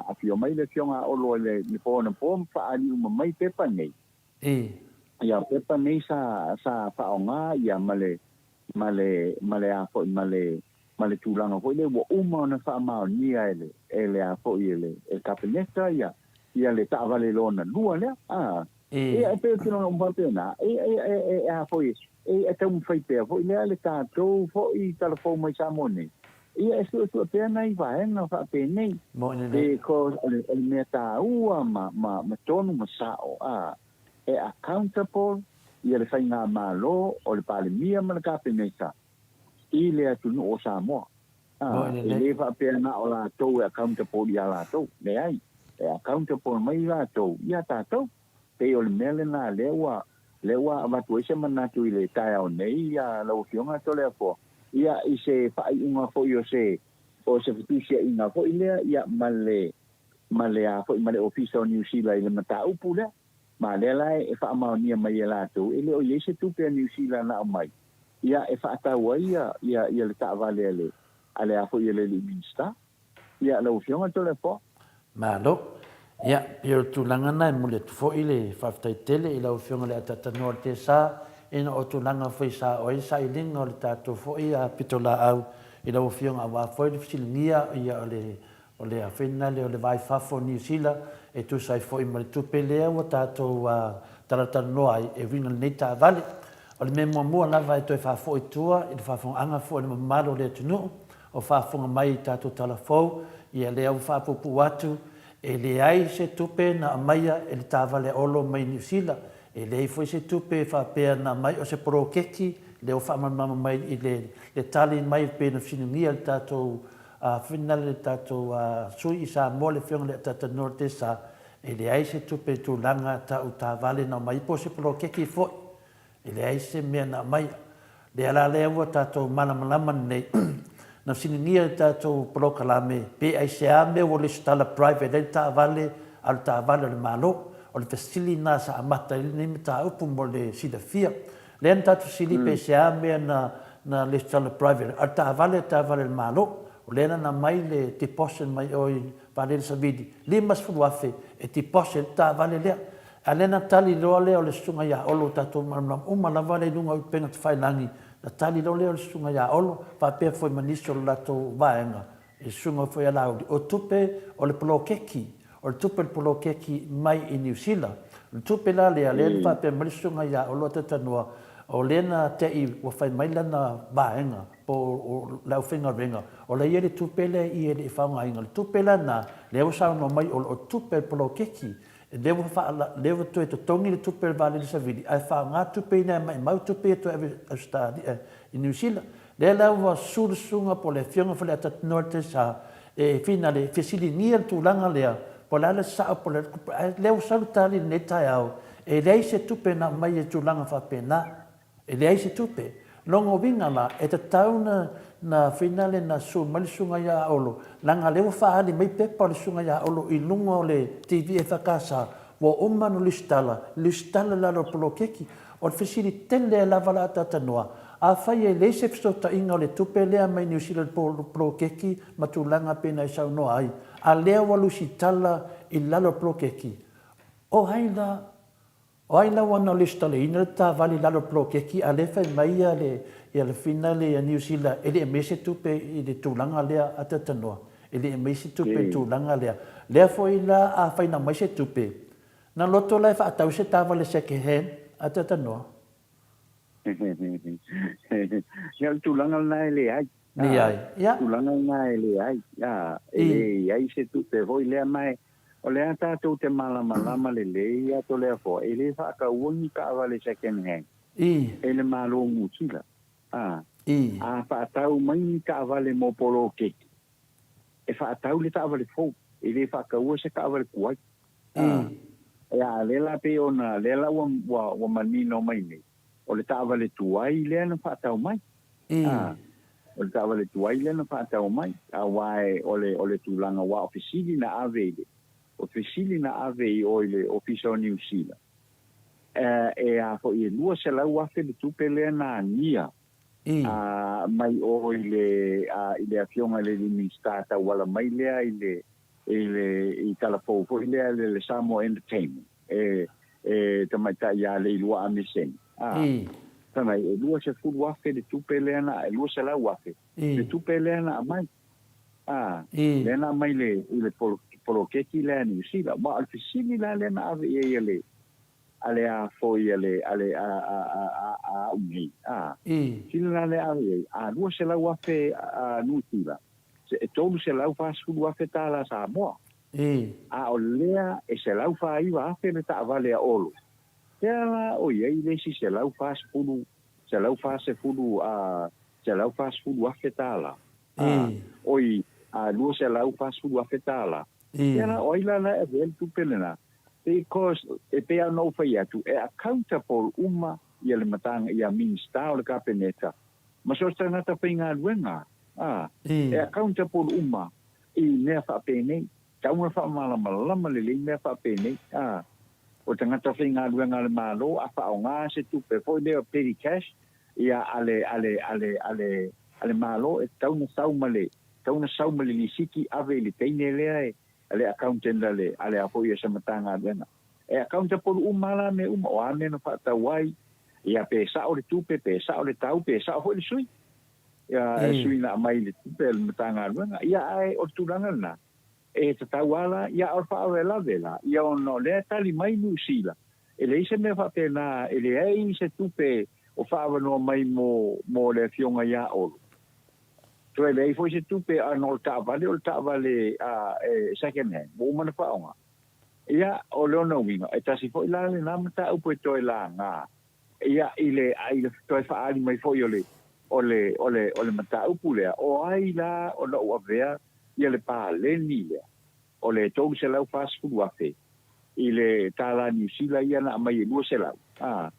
afio mai le Afioga a Olo i le po anapo ma faaali uma mai pepa nei. Ia pepa nei sa sa faaaoga ia ma le ma le ma le a foi ma le ma le tulaga foi lea ua uma ona faamaonia e le e le a foi e le e le Kapeneta ia ia le taavale lona lua lea a. Ia e pei o tulaga uma faapena e e e e a foi e e taumafai pea foi lea le tatou foi talafou mai Samoa nei ia e suesue pea nai vaega faapenei because o le o le mea taua ma ma ma tonu ma sao a e accountable ia le faigamalo o le Palemia ma le Kapeneta i le atunuu o Samoa. A, e le faapea na o latou e accountable ia latou. Leai. E accountable mai latou ia tatou. Pei o le mea lena lea ua, lea ua avatu ai se manatu i le taeao nei ia lau Afioga Toleafoa, ia i se faaiuga foi o se, o se fetusiaiga foi lea ia ma le, ma le a foi ma le Ofisa o Niu Sila i le mataupu lea. Ma lea la e faamaonia mai e latou, e le o i ai se tupe a Niu Sila na aumai, ia e faatau ai ia, ia, ia le taavale a le, a le a foi a le alii Minisita. Ia, lau Afioga Toleafoa. Malo. Ia, pei o le tulaga lena e momoli atu foi le faafetai tele i lau Afioga i le Ataatanoa o le TSA, ina o tulaga foi sa oo ai le sailiga o le tatou foi pitolaau i lau Afioga aua foi le fesiligia ia o le O le afena lea o le va i fafo o Niu Sila e tusa ai foi ma le tupe lea ua tatou talatalanoa ai e uiga i lenei taavale. O le mea muamua lava e toe faafoi i tua i le faafofogaaga foi a le mamalu o le atunuu o faafofoga mai i tatou tala fou, ia lea ua faapuupuu atu, e leai se tupe na aumaia e le taavale a Olo mai Niu Sila, e leai foi se tupe e faapea na aumai o se poloketi lea ua faamalamalama mai i le tali mai pei ona fesiligia e le tatou A finale le tatou sui i Samoa le afioga i le Atata Norte sa, e leai se tupe i tulaga tau taavale na aumai po o se poloketi foi. E leai se mea na aumaia. Lea la lea ua tatou malamalama nei na fesiligia le tatou polokalame pe aisea mea ua lesitala private ai le taavale a o le taavale a le Malo. O le fesili lena sa amata ai lenei mataupu mo le silafia. Lea na tatou fesili pe se a mea na na lesitala private a o le taavale o le taavale a le Malo. O lea na na mai le deposit mai o i Vaalele Savili, 50,000 e deposit ai le taavale lea. A lea na tali loa lea o le Susuga ia Olo, tatou malamalama uma lava lea i luga o upega tafailagi, na tali loa lea o le Susuga ia Olo faapea foi ma nisi o le latou vaega, I le susuga foi a Laauli, o tupe o le poloketi, o le tupe o le poloketi mai i Niu Sila. O le tupe la lea, lea na faapea mai le susuga ia Olo Atatanoa, o lea na te i ua fai mai lana vaega po o le aufaigaluega, o la e i ai le tupe lea i i e le i faaaogaina. O le tupe la lena, lea ua saunoa mai o lo o tupe a le poloketi, lea ua faa, lea ua toe totogi le tupe a le vaalele savili, ae faaaoga tupe ia e maimau tupe ia toe ave i Ausetalia, i Niu Sila. Lea la ua susu le susuga po o le Afioga foi le Atatinoa Tesa e finale e fesiligia le tulaga lea po o le a le sao po o le a le tupe ae lea ua sau le tali i lenei taeao e leai se tupe na aumai i tulaga faapena. E leai se tupe. Lona uiga la e tatau na na finale na susu mai le susuga ia Olo leaga lea ua faaali mai pepa o le susuga ia Olo i luga o le TV EFKS ua uma ona lusitala, lusitala i lalo o le poloketi. O le fesili tele lava la a Tatanoa, afai e leai se fesootaiga o le tupe lea mai Niu Sila i le poloketi ma tulaga pei ona e saunoa ai, a lea ua lusitala i lalo o le poloketi, o ai la, o ai la ua na lusitalaina le taavale i lalo o le poloketi a lea e fai mai ia le, ia le finale ia Niu Sila e le i aumaia se tupe i le tulaga lea a Tatanoa, e le i aumaia se tupe i le tulaga lea. Lea foi la afai na aumai se tupe, Na loto la e faatau se taavale second hand a Tatanoa. Ia o le tulaga lena e leai. Leai. Ia. Tulaga lena e leai. Ia, e leai se tupe foi lea ma e o lea tatou te malamalama lelei ia Toleafoa, e le faataua ni taavale second hand e le Malo o Niu Sila. A faatau mai ni taavale mo poloketi, e faatau le taavale fou, e le faataua se taavale tuai. Ia, lea la pei ona, lea la ua, ua, ua manino mai nei, o le taavale tuai lea na faatau mai. O le taavale tuai lea na faatau mai, aua e, o le, o le tulaga, aua o fesili na ave i le, o fesili na ave i o i le Ofisa o Niu Sila. E a foi e 200,000 le tupe lea na agia mai o i le i le afioga i le alii Minisita tauala mai lea i le i le i talafou foi lea le le Samoa Entertainment e e tamaitai ia Leilua Amiseni a fai mai e 20,000 le tupe lea na e 200,000 le tupe lea na aumai a lea na aumai le i le poloketi lea a Niu Sila. Ma o le fesili la lea na ave i ai a le a le a foi a le a le a a a a a au nei, a. Sila la lea ave i ai, a 200,000 a Niu Sila, e 340,000 tālā Samoa. A o lea e 149,000 le taavale a Olo. Fea la o i ai le isi 140, 140 a, 140,000 tālā? A, oi, a 240,000 tālā. Fea la, o ai la la e avea le tupe lena? Because, e pei lava ona ou fai atu, e accountable uma ia le matanga, ia Minista o le Kapeneta, ma so o se tagata faigaluega, a, e accountable uma i mea faapenei. Tau ona faamalamalama lelei mea faapenei, a, o tagata faigaluega a le Malo a faaaoga se tupe foi lea o petty cash, ia, a le, a le, a le, a le, a le Malo, e tatau ona sau ma le, tatau ona sau ma le lisiti ave i le teine lea e, a le accountant a le, a le a foi a se Matagaluega. E accountable uma la mea uma, o a mea na faatau ai, ia pe sao le tupe, pe sao le tau, pe sao foi le sui. Ia, e sui na aumai i le tupe a le Matagaluega. Ia, ae o le tulaga lena, e tatau lava la, ia a o le faalavelave la, ia ona o lea e tali mai Niu Sila, e leai se mea faapena, e leai se tupe o faaavanoa mai mo, mo le Afioga ia Olo. Toe leai foi se tupe ana o le taavale o le taavale e second hand ua uma ona faaaoga. Ia, o lona uiga, e tasi foi la lena mataupu e toe laga, ia, i le, i le toe faaali mai foi o le, o le, o le, o le mataupu lea, o ai la ona ou avea ia le paleni lea o le $340,000 i le tālā Niu Sila ia na aumai e 200, ā,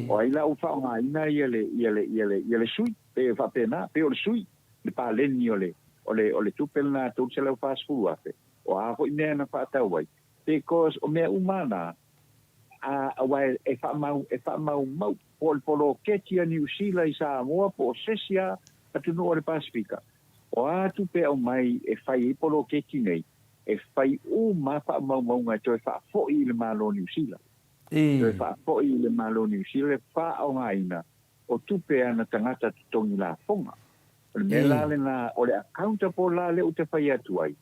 o ai la ua faaaogaina ia le, ia le, ia le, ia le sui? Pei e faapena, pei o le sui, le paleni o le, o le, o le tupe lena $340,000, o a foi mea na faatau ai, because o mea uma na, a, aua e, e faamau, e faamaumau, po o le poloketi a Niu Sila i Samoa po o se isi lava atunuu o le Pasefika, o a tupe e aumai e fai ai poloketi nei, e fai uma lava faamaumauga e toe faafoi i le Malo o Niu Sila. Toe faafoi i le Malo o Niu Sila le faaaogaina o tupe a na tagata totogi lafoga. O le mea la lena, o le accountable la lea ou te fai atu ai,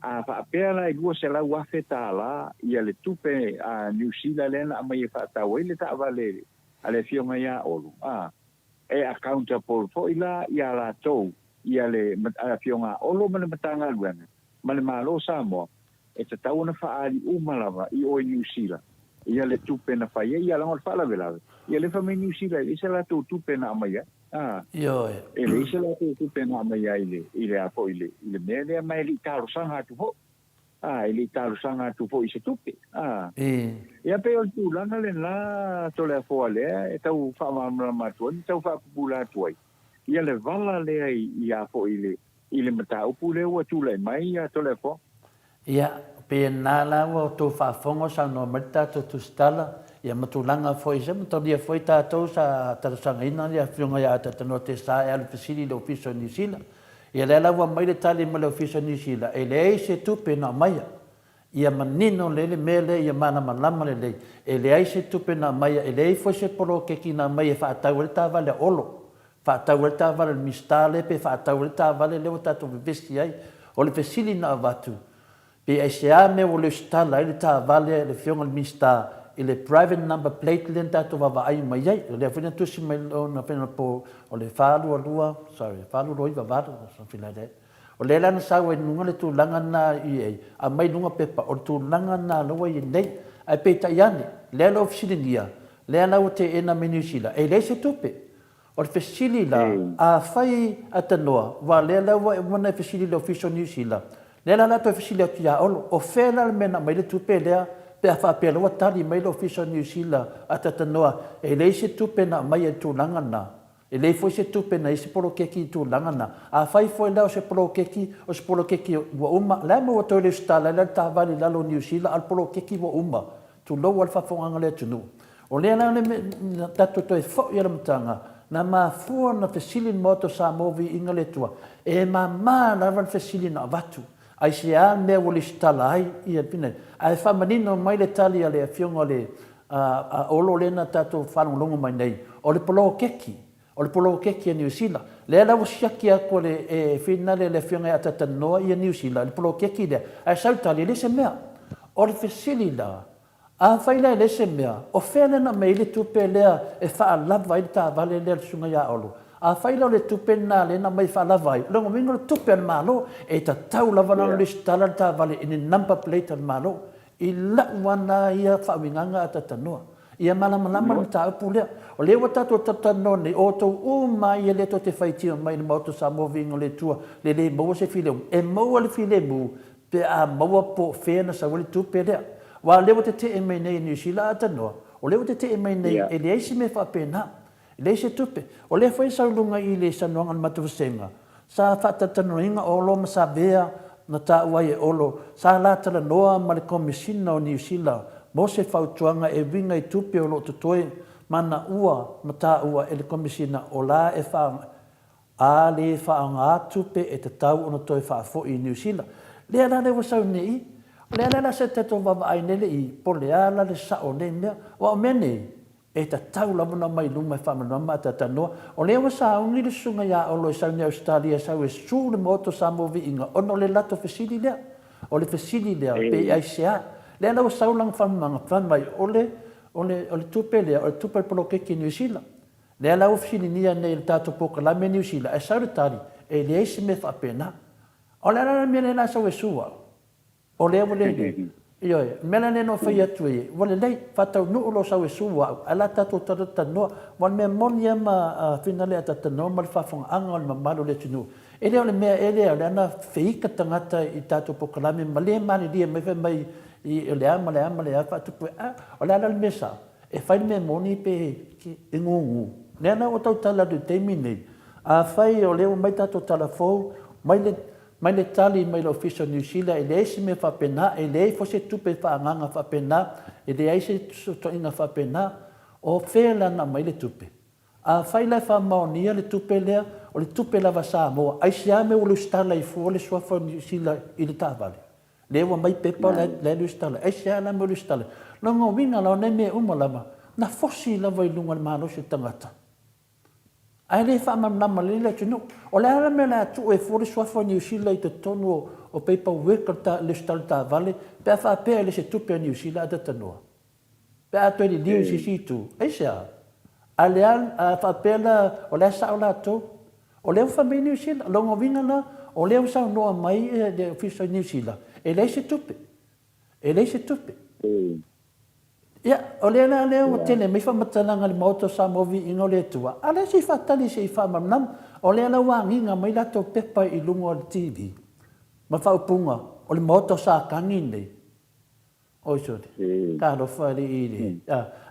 a faapea la e $200,000 ia le tupe a Niu Sila lea na aumai e faatau ai le taavale a le Afioga ia Olo, a, e accountable foi la ia latou, ia le Afioga a Olo ma le Matagaluega ma le Malo o Samoa, e tatau ona faaali uma lava i o i Niu Sila ia le tupe na fai ai, ia leaga o le faalavelave, ia lea fai mai Niu Sila e leai se latou tupe na aumai ai, a, Ioe. e leai se latou tupe na aumai ai i le, i le a foi i le, i le mea lea, ma e le i talosaga atu foi, a, e le i talosaga atu foi i se tupe, a. Ia pei o le tulaga lena Toleafoa lea e tau faamalamalama atu ai ma tau faapupula atu ai ia le vala lea i, i a foi i le, i le mataupu lea ua tulai mai ia Toleafoa. Ia, pei lena la ua outou faafofoga o saunoa mai le tatou tusitala, ia ma tulaga foi se matalia foi tatou sa talosagaina le Afioga ia Atatanoa Tesa e alu fesili i le Ofisa o Niu Sila. Ia lea la ua aumai le tali mai le Ofisa o Niu Sila, e leai se tupe na aumaia. Ia manino lelei le mea lea, ia malamalama lelei, e leai se tupe na aumaia, e leai foi se poloketi na aumai e faatau ai le taavale a Olo, faatau ai le taavale a le Minisita lea pe faatau ai le taavale lea ua tatou vevesi ai. O le fesili na avatu, pe aisea mea ua lesitala ai le taavale a le Afioga i le Minisita i le private number plate lea na tatou vaavaai mai ai. O lea foi na tusi mai lona po o le 422, sorry, 4298 or something like that. O lea la na sau ai i luga le tulaga lena i ai, aumai i luga pepa, o le tulaga lena lea ua i ai nei. Ae peitai ane, lea la ua fesiligia, lea la ua teena mai Niu Sila, e leai se tupe. O le fesili la, afai a tanoa, aua o lea la ua uma ona e fesili i le Ofisa o Niu Sila, lea la o le a toe fesili atu ia Olo, o fea la le mea na aumai ai le tupe lea pe a faapea la ua tali mai le Ofisa o Niu Sila a tatanoa, e leai se tupe na aumai ai i le tulaga lena. E leai foi se tupe na i se poloketi i tulaga na. Afai foi la o se poloketi, o se poloketi ua uma, la e maua toe lesitala ai la le taavale i lalo o Niu Sila, a o le poloketi ua uma, tulou lava le faafofogaaga a le atunuu. O lea la le mea, tatou toe fo'i i le amataga, na mafua ona fesili le Maota o Samoa Viiga le Atua, e mama lava le fesili na avatu, aisea le mea ua lesitala ai ia le Ae faamanino mai le tali a le Afioga le a Olo lea na tatou faalogologo mai nei, o le poloketi, o le poloketi a Niu Sila. Lea la ua siaki atu e le e finale le Afioga ia Atatanoa ia Niu Sila i le poloketi lea, ae sau le tali, e leai se mea. O le fesili la, Afai la e leai se mea, o fea lea na aumai ai le tupe lea e faalava ai le taavale lea a le Susuga ia Olo? Afai la o le tupe lena lea na aumai e faalava ai, o lona uiga o le tupe a le Malo, e tatau lava la ona resitala le taavale i le number plate a le Malo. I lau lava na ia faauigaga a Tatanoa. Ia malamalama le mataupu lea. O lea ua tatou talatalanoa nei, o outou uma lava ia lea tou te faitio mai i le Maota o Samoa Viiga o le Atua, le le maua se filemu. E maua le filemu pe a maua po o fea na sau ai le tupe lea. Aua o lea ua tetee mai nei e Niu Sila a tanoa, o lea ua tetee mai nei e leai se mea faapena, e leai se tupe. O lea foi e sau i luga i le saunoaga a le matou vasega, sa faatalatalanoaina Olo ma Savea na taua ai e Olo, sa la talanoa ma le Komesina o Niu Sila mo se fautuaga e uiga i tupe o lo o totoe ma na ua ma taua e le Komesina o la e A le faaaoga tupe e tatau ona toe faafoi i Niu Sila. Lea la lea ua sau nei i. O le a la se tatou vaavaai nei le i, po le a la le sao o nei mea. Aua o mea nei, e tatau lava ona aumai i luma e faamalamalama a talanoa. O lea ua sauni le susuga ia Olo e sau nei Ausetalia e sau e su le Maota o Samoa Viiga ona o le latou fesili lea. O le fesili lea, pe aisea. Lea la ua sau lana faamalamalamaga, fai mai, o le, o le, o le tupe lea, o le tupe a le poloketi i Niu Sila. Lea la ua fesiligia nei e le tatou polokalame Niu Sila, ae sau le tali, e leai se mea faapena. O le a la le mea lea la sau e sue au? O lea ua lelei. Ioe, o le mea la lea na ou fai atu ai, ua lelei, faataunuu lou sau e sue au, ae la tatou talatalanoa. Aua o le mea moni lava ma finagalo a talatalanoa ma le faafofogaaga o le mamalu o le atunuu, e le o le mea ea lea o lea na feika tagata i tatou polokalame ma le malilie mai fai mai o le a ma le a ma le a faatupu ai. A o le a la le mea sao? E fai le mea moni pe e gugu. Lea la ua tautala atu i le taimi lenei, afai o lea ua aumai tatou tala fou, mai le, mai le tali mai le Ofisa o Niu Sila, e leai se mea faapena, e leai foi se tupe faaagaaga faapena, e leai se fesootaiga faapena, o fea la na aumai le tupe? Afai la e faamaonia le tupe lea, o le tupe lava a Samoa, aisea mea ua lusitala ai fua le suafa o Niu Sila i le taavale? Lea ua aumai pepa la e lusitala ai. Aisea la mea ua lusitala ai? Lona uiga la o nei mea uma lava, na fosi lava i luga o le malosi o le tagata. Ae le faamalamalama lelei le atunuu. O le a la le mea o le a tuu ai fua le suafa o Niu Sila i totonu o paper work o le lusitala o le taavale pe a faapea e le se tupe a Niu Sila ae talanoa? Pe a toe liliu i se isi itu, aisea? A le a, a faapea la, o la e sao latou. O lea ua fai mai Niu Sila, lona uiga la, o lea ua saunoa mai le Ofisa o Niu Sila, e leai se tupe. E leai se tupe. Ia, o lea la lea ua tele mai faamatalaga i le Maota o Samoa Viiga o le Atua, a lea se i faatali se i faamalamalama. O lea la ua agiga mai latou pepa i luga o le TV ma faaupuga, o le Maota o Satani lenei. Oi sole. Talofa alii i le.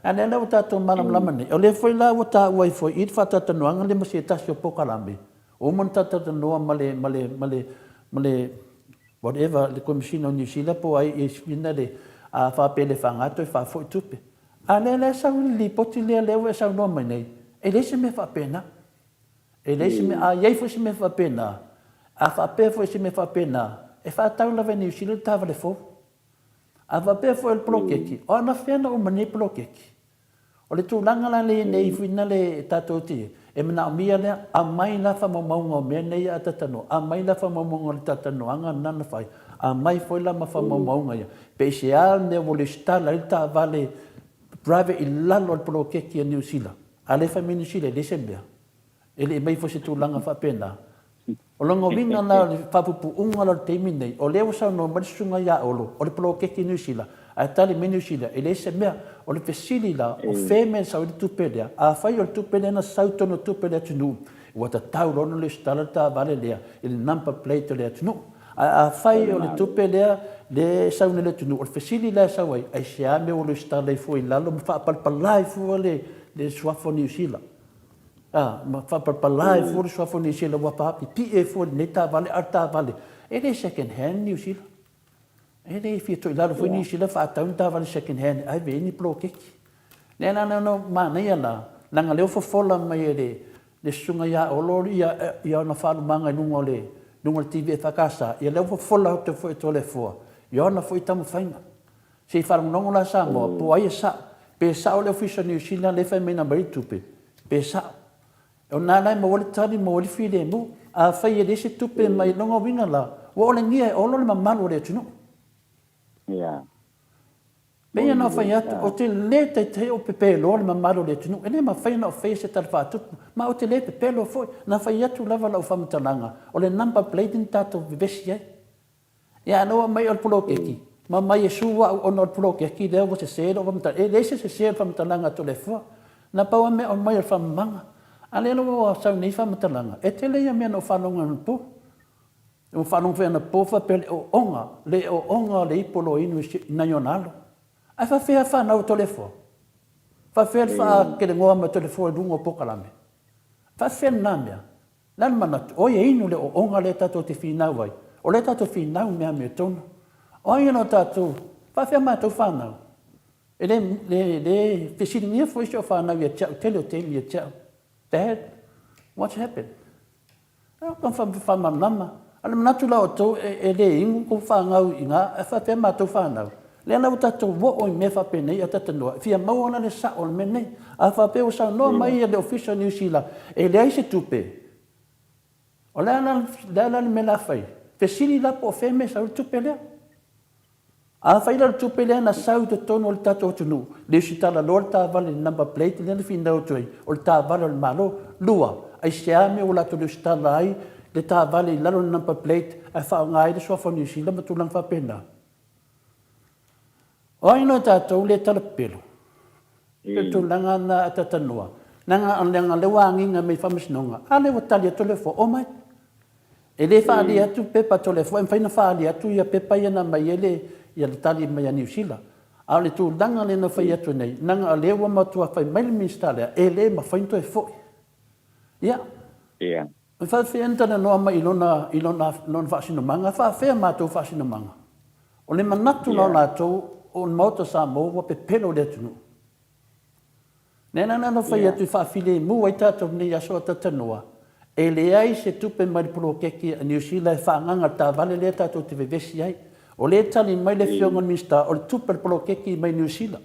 A lea la ua tatou malamalama nei. O lea foi la ua taua ai foi i le faatalatalanoaga lea ma se tasi o polokalame, ua uma ona talatalanoa ma le, ma le, ma le, ma le whatever, le Komesina o Niu Sila po o ai i ina le, a faapea e le faaaoga toe faafoi tupe. A lea la e sau i le lipoti lea, lea ua e saunoa mai nei, e leai se mea faapena. E leai se mea, a i ai foi se mea faapena, a faapea foi se mea faapena, e faatau lava e Niu Sila le taavale fou. A faapea foi o le poloketi, o anafea na uma nei poloketi? O le tulaga la lea nei foi na le tatou te, e manaomia lea, aumai la faamaumauga o mea nei a tatanoa, aumai la faamaumauga o le talanoaga lena na fai, aumai foi la ma faamaumauga ia, pe i se a le mea ua lesitala ai le taavale private i lalo o le poloketi a Niu Sila, a lea e fai mai Niu Sila e leai se mea. E le i mai foi se tulaga faapena. O lona uiga la o le faapuupuuga la o le taimi lenei, o lea ua saunoa mai le susuga ia Olo, o le poloketi Niu Sila, ae tali mai Niu Sila, e leai se mea. O le fesili la, o fea mea na sau ai le tupe lea? Afai o le tupe lea na sau i totonu o tupe a le atunuu, ua tatau loa ona lesitala le taavale lea i le number plate o le atunuu. Ae afai o le tupe lea lea e sau nei i le atunuu, o le fesili la e sau ai, aisea mea ua lesitala ai fua i lalo ma faapalapala ai fua le suafa o Niu Sila? A, ma faapalapala ai fua le suafa o Niu Sila ua paapipii ai fua i lenei taavale, a o le taavale, e le second hand Niu Sila. E le fia toilalo foi Niu Sila faatau ni taavale second hand e ave ai ni poloketi. Lea la na manaia la, leaga lea ua fofola mai e le le susuga ia Olo ia ia ona faalumaga i luga o le luga o le TV EFKS, ia lea ua fofola atu foi e Toleafoa ia ona foi taumafaiga. Se i faalogologo la Samoa po o ai e sao, pe sao le Ofisa o Niu Sila lea e fai mai na aumai le tupe, pe sao. O lena la e maua ai le tali, maua ai le filemu. Afai e leai se tupe mai lona uiga la, ua olegia e Olo le mamalu o le atunuu. Ia. Pei ona fai atu, ou te le taitai ou pepeloa le mamalu o le atunuu. E le mafai ona ou faia se tala faatupu, ma ou te le pepelo foi. Na fai atu lava lau faamatalaga, o le number plate na tatou vevesi ai. Ia, a na ua aumai o le poloketi, ma aumai e sue au ona o le poloketi lea ua sese lou faamatalaga. E leai se sese o le faamatalaga a Toleafoa. Na pau lava mea aumai o le faamamaga. A lea la ua sau nei faamatalaga, e tele ia mea na ou faalogo anapo. Ua faalogo foi anapo faapea le ooooga, le ooooga o le ipu o Loinu i nai ona alo. Ae faafefea fanau a Toleafoa? Faafefea le faakelegoa mai o Toleafoa i luga o polokalame? Faafefea lena mea? Le a le manatu? Oi e inu le ooooga lea tatou te finau ai. O lea tatou te finau i mea amiotonu. O ai o tatou? Faafefea matou fanau? E le, le, le fesiligia foi si au fanau ia te au, tele o taimi ia te au. Dad, what's happened? Faamalamalama. A o le manatu la outou e le inu tou fanau i ina, ae faapea matou fanau, lea la ua tatou oo i mea faapenei a tatou e fia maua la le sao o le mea lenei. A faapea ua saunoa mai le Ofisa o Niu Sila e leai se tupe, o le a la le mea o le a fai? Fesili la po o fea mea e sau ai le tupe lea. Afai la o le tupe lea na sau i totonu o le tatou atunuu, le usitala loa le taavale i le number plate lea na finau atu ai, o le taavale o le Malo. Lua, aisea mea ua latou le usitala ai le taavale i lalo o le number plate ae faaaoga ai le suafa o Niu Sila ma tulaga faapena? O ai loa tatou lea e talapepelo? O le tulaga lena a Tatanoa, leaga leaga lea ua agiga mai i faamasinoga, a lea ua tali atu le Afoa, omai. E le faaalia atu pepa a Toleafoa, e mafai ona faaalia atu ia pepa ia na aumai ai le ia le tali mai a Niu Sila. A o le tulaga lea na fai atu nei, leaga o lea ua matua fai mai le Minisita lea, e le mafai ona toe foi. Ia. Ia. E faafefea ona talanoa mai i lona, i lona, lona faasinomaga? Faafefea matou faasinomaga? O le manatu la o latou, o le Maota o Samoa ua pepelo le atunuu. Lea la na fai atu e faafilemu ai tatou i lenei aso a Tatanoa, e leai se tupe mai le poloketi a Niu Sila e faaagaga i le taavale lea tatou te vevesi ai. O lea e tali mai le Afioga i le Minisita, o le tupe a le poloketi mai Niu Sila.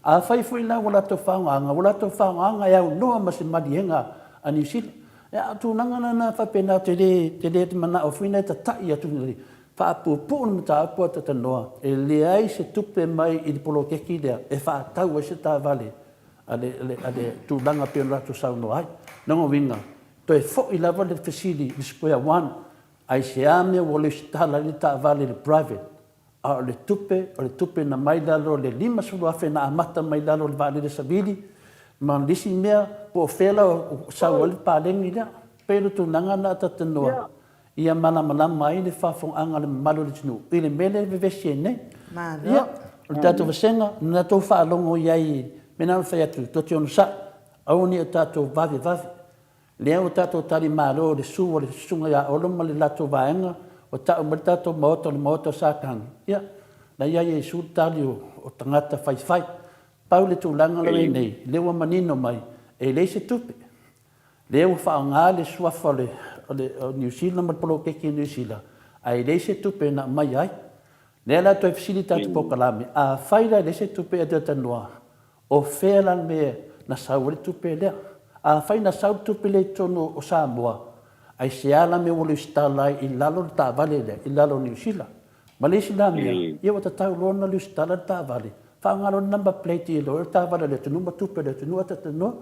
Afai foi la ua latou faaaogaina, ua latou faaaogaina e aunoa ma se maliega a Niu Sila. Ia, a o tulaga la na faapena ou te le, te le manao foi na e tata'i atu faapuupuu le mataupu a Tatanoa, e leai se tupe mai i le poloketi lea e faatau ai se taavale a le, a le tulaga e pei ona latou saunoa ai. Lona uiga, toe foi lava le fesili i le square one, aisea mea ua lesitala ai le taavale i le private? A o le tupe, o le tupe na mai lalo o le 50,000 na amata mai lalo o le vaalele savili ma le isi mea, po o fea la o sau ai le paleni lea. Pei o le tulaga lena a Tatanoa ia malamalama ai le faafofogaaga a le mamalu o le atunuu i le mea lea e vevesi ai nei. Malo. Ia, o le tatou vasega, na tou faalogo i ai i mea na fai atu, tou te onosai, aua ne i o tatou vavevave. Lea ua tatou tali malo i le su a le Susuga ia Olo ma le latou vaega, ua tau mai le tatou Maota o le Maota o Satani. Ia, na ia Iesu le tali o tagata faifai. Pau le tulaga la ua i ai nei, lea ua manino mai, e leai se tupe. Lea ua faaaoga le suafa o le, o le, o Niu Sila ma le poloketi a Niu Sila, ae leai se tupe na aumaia ai. Lea la toe fesili tatou polokalame, afai la e leai se tupe e talanoa, O fea la le mea na sau ai le tupe lea? Afai na sau le tupe lea i totonu o Samoa, aisea la mea ua lusitala ai i lalo le taavale lea, i lalo o Niu Sila? Ma le isi la mea, ia ua tatau loa ona lusitala le taavale, faaaoga loa le number plate i le taavale a le atunuu ma tupe a le atunuu ae talanoa.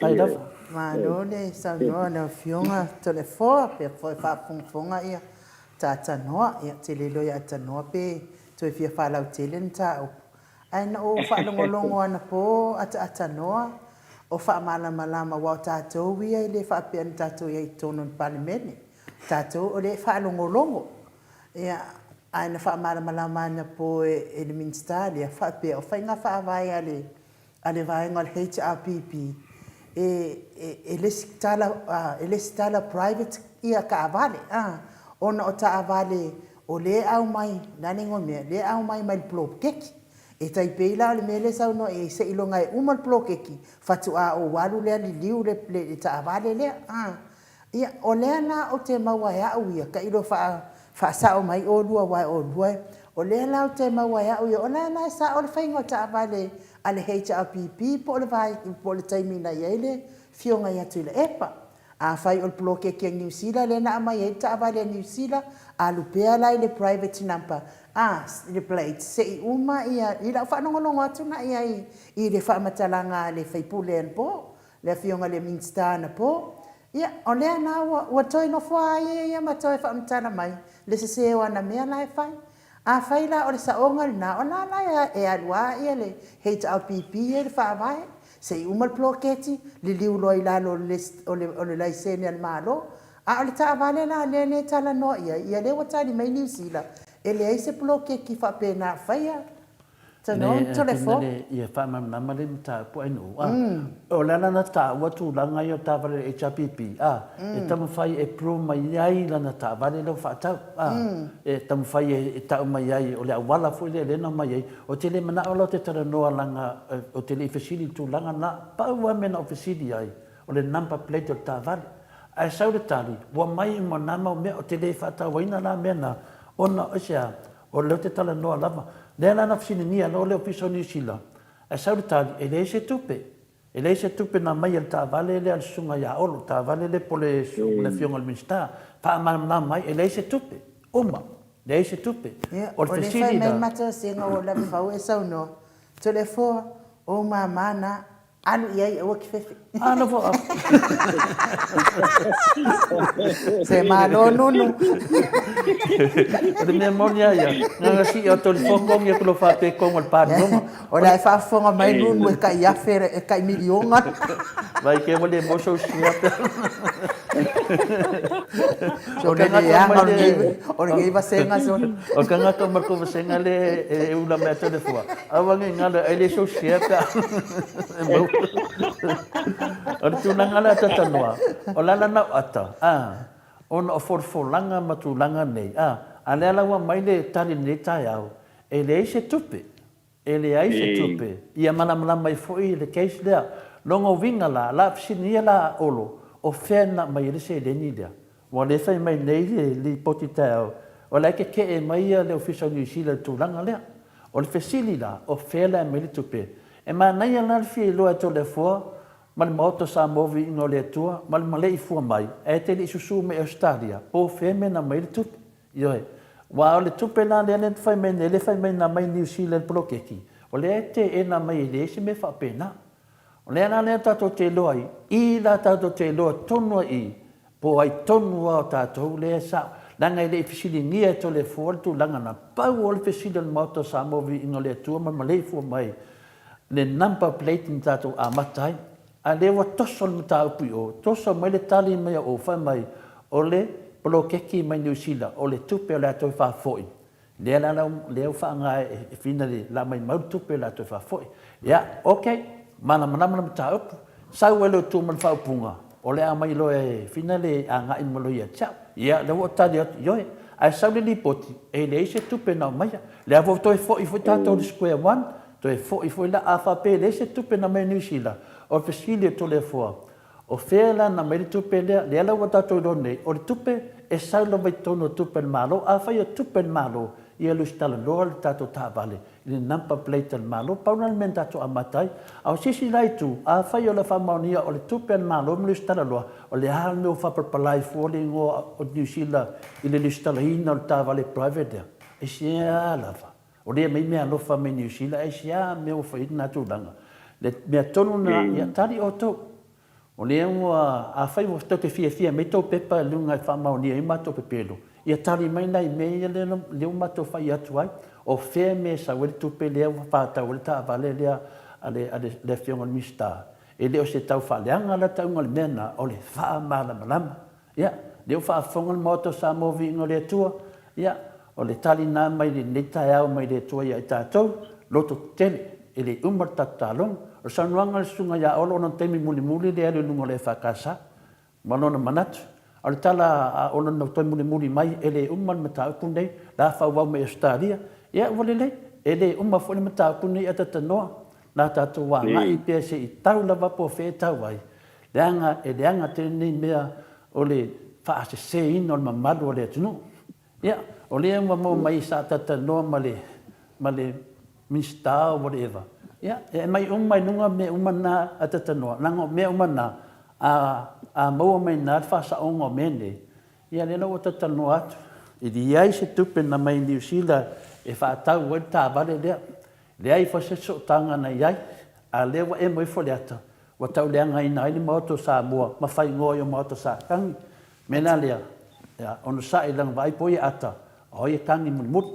Faafetai lava. Malo le saunoa lau Afioga Toleafoa, pea foi faafogafoga ia Tatanoa. Ia te le iloa ia Tanoa pe toe fia faalautele le mataupu. Ae na ou faalogologo anapo ataatanoa o faamalamalama aua o tatou ia e le faapea na tatou i ai i totonu o le Palemene. O tatou o lea e faalogologo. Ia, ae na faamalamalama anapo e le Minisita lea faapea o faiga faavae a le a le vaega o le HRPP e, e, e lesitala, e lesitala private ia taavale, a, ona o taavale o lea e aumai, o le a le igoa o le mea, lea e aumai mai le poloketi. E tai pei la o le mea lea e saunoa i ai, seiloga e uma le poloketi, faatoa ou alu lea liliu le, le taavale lea. A. Ia, o lea la ou te maua e au ia, tailo faa, faasao mai oulua aua o oulua e, o lea la ou te maua e au ia, o la la e sao le faiga o taavale a le HRPP po o le va, po o le taimi na i ai le Afioga ia Tuilaepa. Afai o le poloketi a Niu Sila lea na aumai ai le taavale a Niu Sila, alu pea la i le private number, a, le plate, se i uma ia, i lau faalogologo atu la i ai i le faamatalaga a le sui usufono anapo, le Afioga i le Minisita anapo, ia, o lea la ua, ua toe nofo lava ia ia ma toe faamatala mai le sese o ana mea la e fai. Afai la o le saoga lena, o la la e alu lava le HRPP ia i le Faavae, se i uma le poloketi, liliu loa i lalo o le laisene a le Malo. A o le taavale la lea e talanoa i ai, ia lea ua tali mai Niu Sila, e leai se poloketi faapena o faia. Tanoa Toleafoa. Ia faamalamalama le mataupu ai nuu a. O le ala na taua tulaga ia o taavale a le HRPP a, e taumafai e prove mai ai lana taavale lea ua faatau a, e taumafai e tau mai ai o le auala foi lea lea na omai ai. Ou te le manao la ou te talanoa leaga ou te le i fesili i le tulaga lena. Pau lava mea na ou fesili ai, o le number plate o le taavale. Ae sau le tali, ua mai uma na mau mea, ou te le faatauaina la mea na, ona aisea? O lea ou te talanoa lava. Lea la na fesiligia loa le Ofisa o Niu Sila, ae sau le tali, e leai se tupe. E leai se tupe na aumai e le taavale lea a le Susuga ia Olo, le taavale lea po o le Afioga i le Minisita. Faamalamalama mai, e leai se tupe. Uma. Leai se tupe. Ia, o le fai mai le matausiga ua lava fau e saunoa, Toleafoa, o ou mama na, Alu i ai aua te fefe. Ah, nofo. Se malo nunu. O le mea moni a ia, na si o toli foko ngi ko fa pe ko ngol pa no. O la e faafofoga mai nunu e kai afe e kai miliona. Vai ke mo le mo so sia pe. O le leaga o lenei, o lenei vasenga sona. O ka ngata o marko vasenga le e ula mea Toleafoa. Aua ne i ngalo ai le sou share pe a e mau. O le tulaga lea talanoa, o le ala na o ata, a, ona o folafolaga ma tulaga nei, a, a lea la ua aumai le tali i lenei taeao, e leai se tupe, e leai se tupe, ia malamalama ai foi le case lea. Lona uiga la, la fesiligia la a Olo, o fea na aumai ai le seleni lea? Ua le fai mai nei le lipoti taeao, o la e keke'e mai le Ofisa o Niu Sila i le tulaga lea. O le fesili la, o fea la e aumai le tupe? E manaia la le fia iloa e Toleafoa ma le Maota o Samoa Viiga o le Atua ma le maleifua mai, ae te le i susu mai i Ausetalia, po o fea mea na aumai ai le tupe. Ioe. Aua o le tupe la lea na fai mai nei, lea fai mai na aumai Niu Sila i le poloketi, o lea e teena mai e leai se mea faapena. O lea la lea tatou te iloa ai, i la tatou te iloa tonu ai i, po o ai tonu lava o tatou lea e sao, leaga e le i fesiligia e Toleafoa le tulaga na, pau o le fesili o le Maota o Samoa Viiga o le Atua ma maleifua mai le number plate na tatou amata ai. A lea ua toso le mataupu i o, toso mai le tali mai a o, fai mai, o le poloketi mai Niu Sila, o le tupe o le a toe faafoi. Lea la la lea ua faaaoga e Fina le la mai mau le tupe o le a toe faafoi. Ia, ok, malamalama le mataupu. Sau ai le utu ma le faaupuga, o le a aumai loa e Fina le agai ma loa ia te au. Ia, lea ua ou tali atu, ioe. Ae sau le lipoti, e leai se tupe na aumaia. Lea foi ua toe foi foi tatou i le square one, toe foi foi la, a faapea e leai se tupe na aumai e Niu Sila, o le fesili a Toleafoa, O fea la na aumai le tupe lea? Lea la ua tatou iloa nei, o le tupe e sau lava i totonu o tupe a le Malo. Afai o tupe a le Malo, ia lusitala loa le tatou taavale i le number plate a le Malo. Pau lena le mea na tatou amata ai. A o se isi la itu, afai o le faamaonia o le tupe a le Malo ma lusitala loa, o le a le mea ua faapalapala ai fua le igoa o Niu Sila i le lusitalaina o le taavale private lea? Aisea lava? O lea aumai meaalofa mai Niu Sila, aisea mea ua fai ai lena tulaga? Le mea tonu lena, ia tali outou. O lea ua, afai ua tou te fiafia mai tou pepa i luga e faamaonia ai matou pepelo, ia tali mai nai mea ia lea ua matou fai atu ai. O fea mea e sau ai le tupe lea ua faatau ai le taavale lea a le, a le Afioga i le Minisita? E le o se tau faaleaga la tauga o le mea lena, o le faamalamalama. Ia, lea ua faafofoga le Maota o Samoa Viiga o le Atua, ia, o le tali lena mai lenei taeao mai le Atua ia i tatou, loto tetele, e le i uma le tatou taaloga. O le saunoaga a le Susuga ia Olo ona o le taimi mulimuli lea e alu i luga o le EFKS, ma lona manatu. A o le tala a Olo na toe mulimuli mai, e le uma le mataupu lenei, la faaauau mai i Ausetalia, ia ua lelei. E le uma foi le mataupu lenei atatanoa, na tatou agai pea se i tau lava po o fea e tau ai, leaga e leaga tele lenei mea o le faaseseina o le mamalu o le atunuu. Ia, o lea ua maua mai sa talatalanoa ma le, ma le Minisita or whatever, ia, e aumai uma i luga mea uma na a talatalanoa, leaga o mea uma na, a, a maua mai i ina le faasaoga o mea nei, ia lea la ua talatalanoa atu. E leai se tupe na mai Niu Sila e faatau ai le taavale lea. Leai foi se sootaga na i ai, a lea ua emo ifo le ata, ua tauleagaina ai le Maota o Samoa ma faigō ai o Maota sa kagi. Mea la lea, ia, onosai leaga vaai po o ia ata, o ai e kagi mulimuli.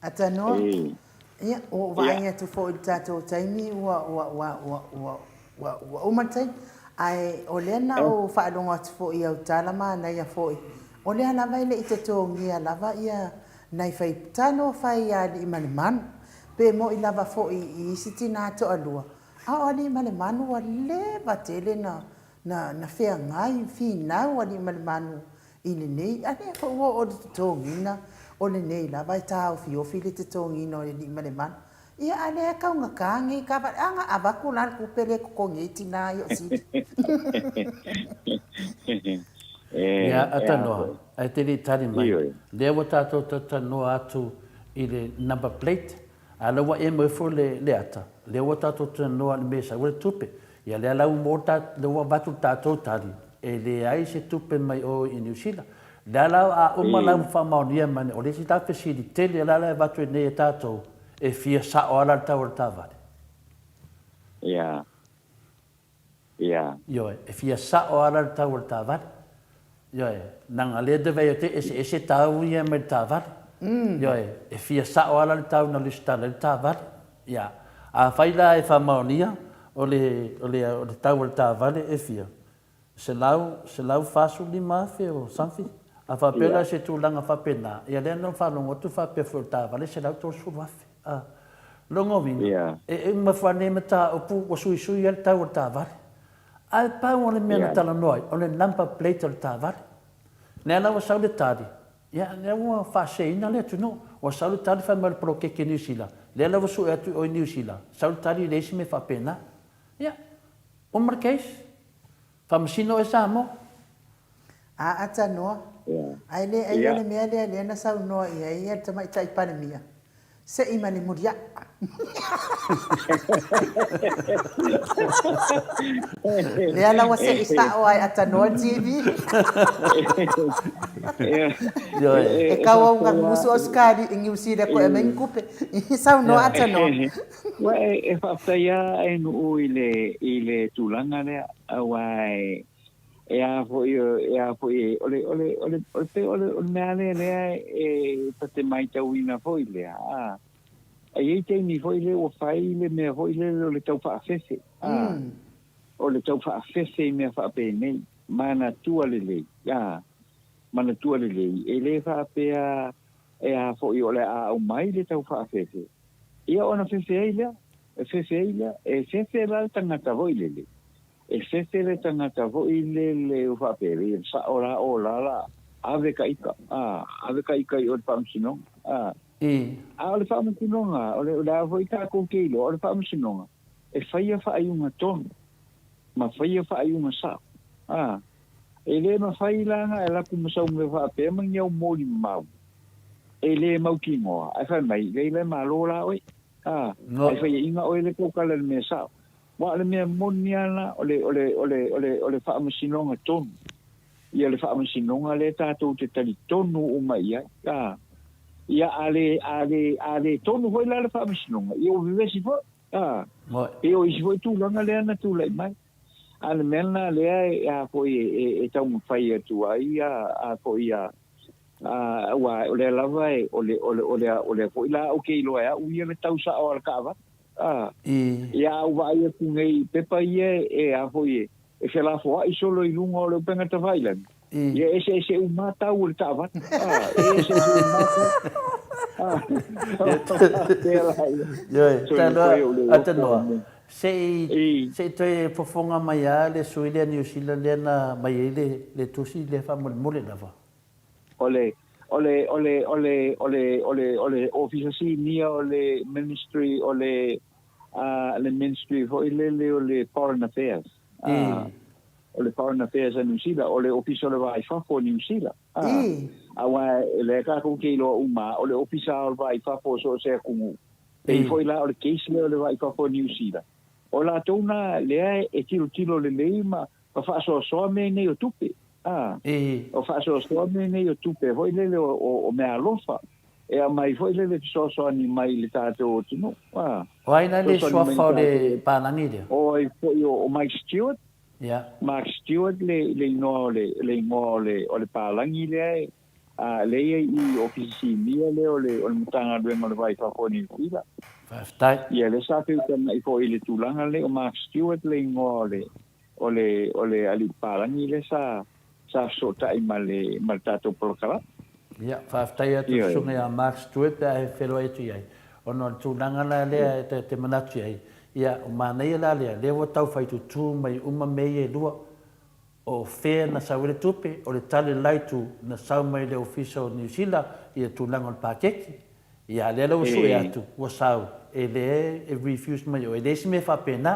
Atanoa, ia, ua ou vaai atu foi i le tatou taimi ua, ua, ua, ua, ua, ua, ua uma le taimi. Ae o lea na ou faalogo atu foi i au tala manaia foi, o lea lava e le i totogia lava ia nai fai, talofa e ia Aliimalemanu, pe moi lava foi i isi tina toalua, a o Aliimalemanu ua leva tele na, na, na feagai, finau Aliimalemanu i lenei, a lea foi ua oo i le totogiina, o lenei lava e taofiofi le totogiina o le alii ma le manu. Ia, a lea e taugata nei taavale, a na avatu la le tupe lea e totogi ai tina ia o Sili. Ia, a tanoa, ae te le i tali mai, lea ua tatou talatalanoa atu i le number plate, A lea ua emo ifo le, le ata, lea ua tatou talanoa i le mea e sau ai le tupe. Ia lea la ua maua ta, lea ua avatu le tatou tali, e leai se tupe mai o i Niu Sila. Lea la a uma la ua faamaonia mai nei, o le isi la fesili tele la la e avatu ai nei e tatou, e fia sao lava la le tau o le taavale. Ia. Ia. Ioe, e fia sao lava la le tau o le taavale. Ioe, leaga lea te vaai atu e eseese tau ia mai le taavale. Ioe, e fia sao lava la le tau na lesitala ai le taavale. Ia, afai la e faamaonia o le, o le, o le tau o le taavale e fia, 145,000 or something. A faapea la se tulaga faapena, ia lea na faalogo atu faapea foi o le taavale e 130,000. A, lona uiga, e uma ifo lava lenei mataupu ua suisui ai le tau o le taavale. Ae pau o le mea na talanoa ai, o le number plate o le taavale. Lea la ua sau le tali, ia lea ua faaseseina le atunuu. Ua sau le tali fai mai o le poloketi Niu Sila, lea la ua sue atu i o i Niu Sila, sau le tali e leai se mea faapena. Ia, uma le case. Faamasino oe Samoa. A atanoa, ae le ai o le mea lea lea na saunoa i ai le Tamaitai Palemia, se i ma le muliaʻ. Lea la ua seʻi saʻo ai atanoa le TV. E kau au nga musu Ausikalia i Niu Sila koe aumai ni tupe. Saunoa atanoa. Ua e faafetai lava e Nuu i le i le tulaga lea aua e e a foi e a foi o le o le o le o le o le o le mea lea lea e ta te maitauina foi lea a e i ai taimi foi lea ua fai le mea foi lele o le tau faafefe a o le tau faafefe i mea faapenei manatua lelei a manatua lelei e le faapea e a foi o le a aumai le tau faafefe ia ona fefe ai lea e fefe ai lea e fefe la le tagata foi lele E fefe le tagata foi lele ua faapea, e sao la o la la, ave ka ika, a, ave ka ika i o le faamasinoga, a. A o le faamasinoga, o le, o le a foi takou te iloa, o le faamasinoga, e faia faaiuga tonu, ma faia faaiuga sao, a. E le mafai la na e laku ma sau mea faapea ma ni au molimau, e le mautinoa, ae fai mai, leila e malo la oe, a, ae faiaina oe le taukala i le mea sao. Aua o le mea moni lava la, o le, o le, o le, o le, o le faamasinoga tonu. Ia le faamasinoga lea tatou te talitonu uma i ai. A, ia a le, a le, a le tonu foi la le faamasinoga, ia ua vevesi foi. A, e o isi foi tulaga lea na tulai mai. A o le mea lena lea e, a foi e, e, e taumafai atu ai a, a foi a, a, aua o lea lava e, o le, o le, o le, o lea foi la ou te iloa e au ia le tau sao a le taavale. A, ia a ou vaai atu nei i pepa ia e a foi e, e felafoai solo i luga o le upega tafailagi, ia e eseese uma lava tau o le taavale. A, e eseese uma lava tau. A, faapea la ia. Ioe, taloa, Atanoa, se i, se i toe fofoga mai lava le sui lea Niu Sila lea na aumai ai le, le tusi lea faamolemole lava. O le, O le, o le, o le, o le, o le, o le Ofisa Sinia o le Ministry, o le, a, le Ministry foi lele o le Foreign Affairs. A, o le Foreign Affairs a Niu Sila, o le Ofisa o le Va i Fafo o Niu Sila. A, aua o lea tatou te iloa uma, o le Ofisa o le Va i Fafo o so o se atunuu, pei foi la o le case lea o le Va i Fafo o Niu Sila, o latou na lea e tilotilo lelei ma ma faasoasoa mea nei o tupe. A, o faasoasoa mea nei o tupe foi lele o, o, o meaalofa e aumai foi lele fesoasoani mai i le tatou atunuu. A, O ai la le fesoasoani mai i suafa le o le tatou palagi lea? O ai foi o, o Mike Stewart, Ia. Mark Stewart le, le igoa o le, le igoa o le, o le palagi lea e, a, lea e i i Ofisa Sinia lea o le, o le Matagaluega o le Va i Fafo o Niu Sila. Faafetai. Ia, lea sa feutaga'i foi i le tulaga lea, o Mark Stewart le igoa o le, o le, o le alii palagi lea sa, sa fesootai ma le, ma le tatou polokalame. Ia, faafetai atu i le Ioe. susuga ia Mark Stewart pe a e feiloai atu i ai, ona o le tulaga la lea e te manatu i ai, ia, o manaia la lea, lea ua tau fai tutū mai uma mea ia e lua, O fea na sau ai le tupe, o le tali la itu na sau mai le Ofisa o Niu Sila i le tulaga o le paketi. Ia, lea la ua sue atu, ua sau, e le e refuse mai oe, e leai se mea faapena.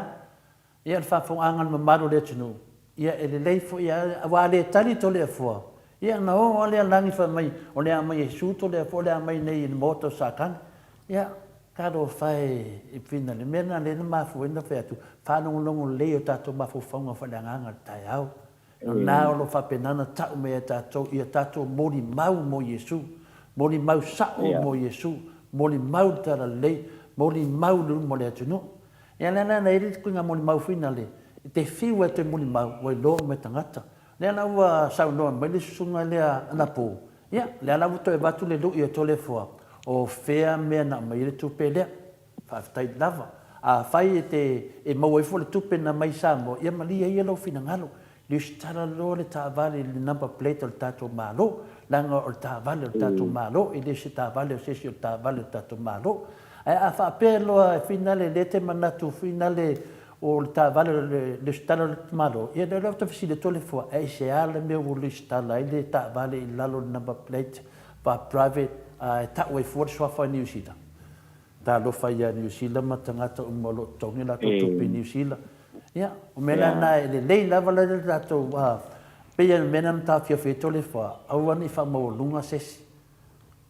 Ia, o le faafofogaaga a le mamalu o le atunuu, ia, e lelei foi lava, aua a le tali Toleafoa, ia ona o lava lea lagi fai mai, o le a aumai e Iesu Toleafoa, o le a aumai nei i le Maota o Satani. Ia, talofa e i Fina, le mea lena lea na mafua ai ona fai atu, faalogologo lelei i o tatou mafaufauga faaleagaga i le taeao. O lena o lo o faapena ona tau mai e tatou ia tatou molimau mo Iesu, molimau sao mo Iesu, molimau i le Talalelei, molimau i luma o le atunuu. Ia lea la na i ai le ituaiga molimau foi nale, e te fiu e toe molimau, ua iloa uma e tagata. Lea la ua saunoa mai le susuga lea anapo, ia, lea la ua toe avatu le lui a Toleafoa, o fea mea na aumai ai le tupe lea. Faafetai lava. Afai e te e maua ifo le tupe na mai Samoa, ia malie ia lou finagalo. Lesitala loa le taavale i le number plate o le tatou Malo, leaga o le taavale o le tatou Malo, e le o se taavale o se isi o le taavale o le tatou Malo. Ae a faapea loa e finale lea e te manatu finale o le taavale o le lesitala o le Malo, ia lea la ou te fesili atu Toleafoa, aisea le mea ua lesitala ai le taavale i lalo o le number plate pa private a e tau ai fua le suafa i Niu Sila? Talofa ia Niu Sila ma tagata uma o lo o totogi a latou tupe i Niu Sila. Ia, o mea la na e lelei lava la le tatou, pei lava o le mea lena na taofiofi ai Toleafoa, aua ne i faamaualuga se isi.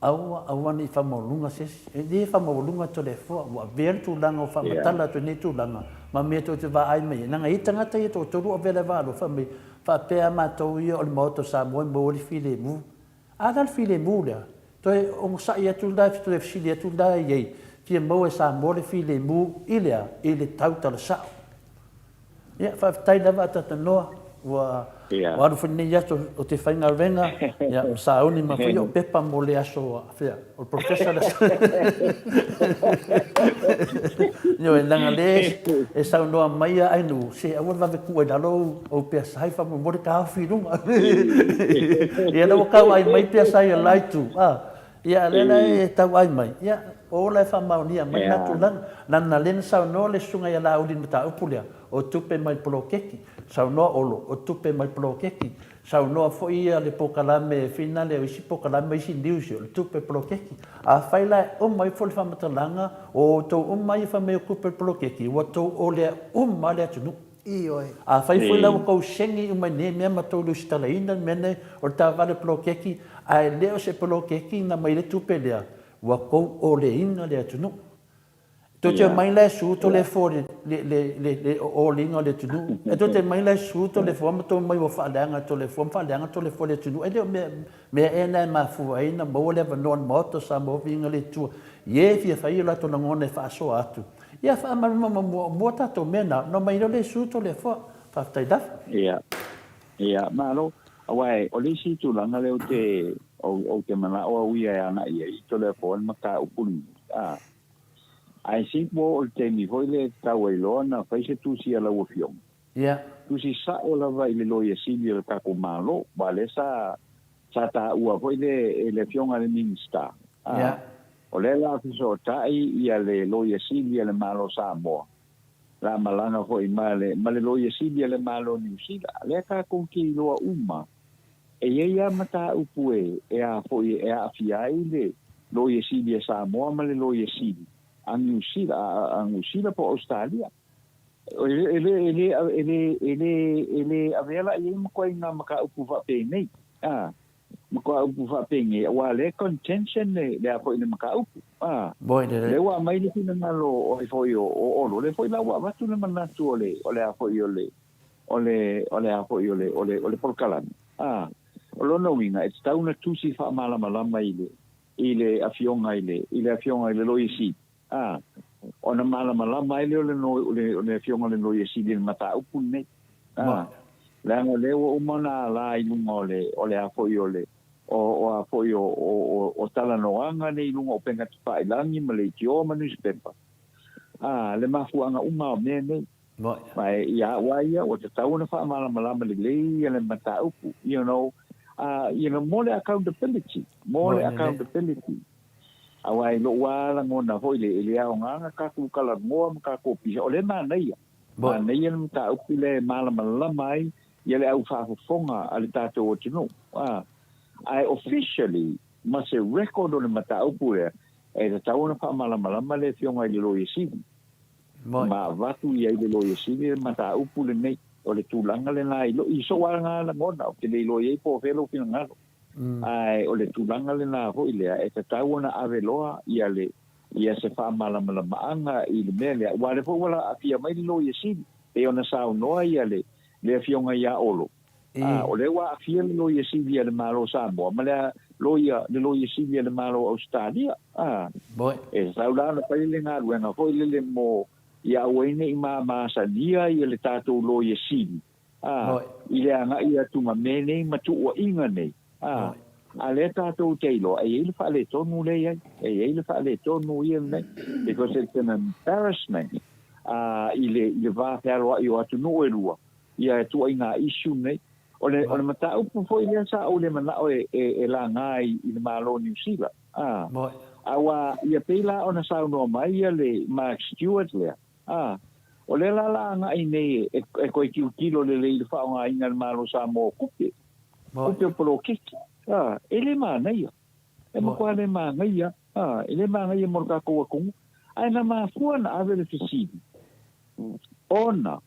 Aua, aua ne i faamaualuga se isi. E le faamaualuga Toleafoa, ua avea le tulaga ua faamatala atu i lenei tulaga, ma mea tou te vaai mai ai. Leaga e i ai tagata ia e toatolu o avea le vaalofa fai mai, faapea a matou ia o le Maota o Samoa e maua ai le filemu. A la le filemu lea, toe onosai atu la, toe fesili atu la i ai, fia maua e Samoa le filemu i le a? I le tautala sao. Ia, faafetai lava Atatanoa, ua ua alu foi lenei aso o te faigaluega, ia, ma sauni ma foi ou pepa mo le aso, fea, o le Professor le aso. Ioe, leaga lea e saunoa mai a Ainuu, se aua le vave tuu ai lalo ou peasai faamolemole taofi i luga. Ia lea ua tauai mai peasai a le la itu, a, ia a lea la e tauai mai, ia o la e faamaonia mai lena tulaga. Leaga lea na saunoa le susuga ia Laauli i le mataupu lea, o tupe mai le poloketi, saunoa Olo, o tupe mai le poloketi, Saunoa foi ia le polokalame finale o isi polokalame ma isi news o le tupe poloketi. Afai la e uma ifo le faamatalaga o outou uma ia fai mai o tupe poloketi, ua tou olea uma le atunuu. Ioe. Afai foi la ua tou segi uma i nei mea ma tou lusitalaina le mea nei o le taavale poloketi ae le o se poloketi na mai le tupe lea, ua tou oleina le atunuu. Tou te omai la e su Toleafoa i le oliga o le atunuu. E tou te omai la e su Toleafoa ma tou omai ua faaleaga Toleafoa ma faaleaga Toleafoa i le atunuu. E le o mea ea na e mafua ai ona maua le avanoa o le Maota o Samoa viiga le Atua i e fia fai o latou lagona e faasoa atu. Ia faamalamalama muamua tatou mea na ona omai loa lea e su Toleafoa. Faafetai lava. Ia. Ia, malo. Aua o le isi tulaga lea ou te, ou te manao au ia e agai i ai i Toleafoa le mataupu lenei. A. I think ua oo i le taimi foi lea e tatau ai loa ona fai se tusi a lau Afioga. Tusi sao lava i le Loia Sili o le tatou Malo, aua lea sa, sa taua foi le, e le Afioga i le Minisita. A. O lea la a fesootai ia le Loia Sili a le Malo o Samoa, la malaga foi ma le, ma le Loia Sili a le Malo o Niu Sila. Lea tatou te iloa uma. E i ai lava mataupu e, e a foi e aafia ai le Loia Sili a Samoa ma le Loia Sili a Niu Sila, a, a Niu Sila po o Ausetalia. E le, e le, e le, e le, e le, e le avea la i ai makuaiga mataupu faapenei, a, mataupu faapenei, aua o lea e contention le, le a foi le mataupu, a. Moi lelei. Lea ua aumai le finagalo o ai foi o, o Olo, lea foi la ua avatu le manatu o le, o le a foi o le, o le, o le a foi o le, o le, o le polokalame, a. O lona uiga, e tatau ona tusi faamalamalama i le, i le Afioga i le, i le Afioga i le Loia Sili, a, ona malamalama ai lea o le, o le, o le Afioga i le Loia Sili i le mataupu lenei, a, leaga o lea ua uma ona ala i luga o le, o le a foi o le, o, o a foi o, o, o, o talanoaga nei i luga o upega tafailagi ma leitioa ma nusipepa, a, le mafuaaga uma o mea nei. Ma e ia au lava ia, ua tatau ona faamalamalama lelei ia le mataupu, you know, you know, mo le accountability, mo le accountability. Aua i lou lava lagona foi lea, e le aoga ona tatou talanoa ma tatou pisa, o lea e manaia, manaia le mataupu lea e malamalama ai ia le au faafofoga a le tatou atunuu. Ae officially, ma se record o le mataupu lea, e tatau ona faamalamalama le Afioga i le Loia Sili. Ma avatu i ai le Loia Sili le mataupu lenei, o le tulaga lena i, i sou lava lagona, ou te le iloa i ai po o fea lou finagalo. Ae o le tulaga lena foi lea, e tatau ona ave loa ia le, ia se faamalamalamaga i le mea lea, aua o lea foi ua aafia mai le Loia Sili, pei ona saunoa ia le, le Afioga ia Olo, a, o lea ua aafia le Loia Sili a le Malo o Samoa ma le Loia, le Loia Sili a le Malo o Ausetalia, a. E tatau la ona fai le galuega foi lele mo, ia aua ai ne i mamasania ia le tatou Loia Sili, a, i le agai atu ma mea nei ma tuuaiga nei, a. A lea tatou te iloa, e i ai le faaletonu lea e i ai, e i ai le faaletonu ia lenei, because it's an embarrassment, a, i le, i le va fealoai o atunuu e lua, ia tuuaiga issue nei. O le, o le mataupu foi lea sa ou le manao e, e, e laga i, i le Malo o Niu Sila. A, aua ia pei la ona saunoa mai ia le Mark Stewart lea, a, o lea la la agai nei e, e toe tilotilo lelei i le faaaogaina e le Malo o Samoa o tupe, tupe o poloketi. A, e le manaia. E matua le manaia. A, e le manaia mo le tatou atunuu. Ae na mafua ona ave le fesili, ona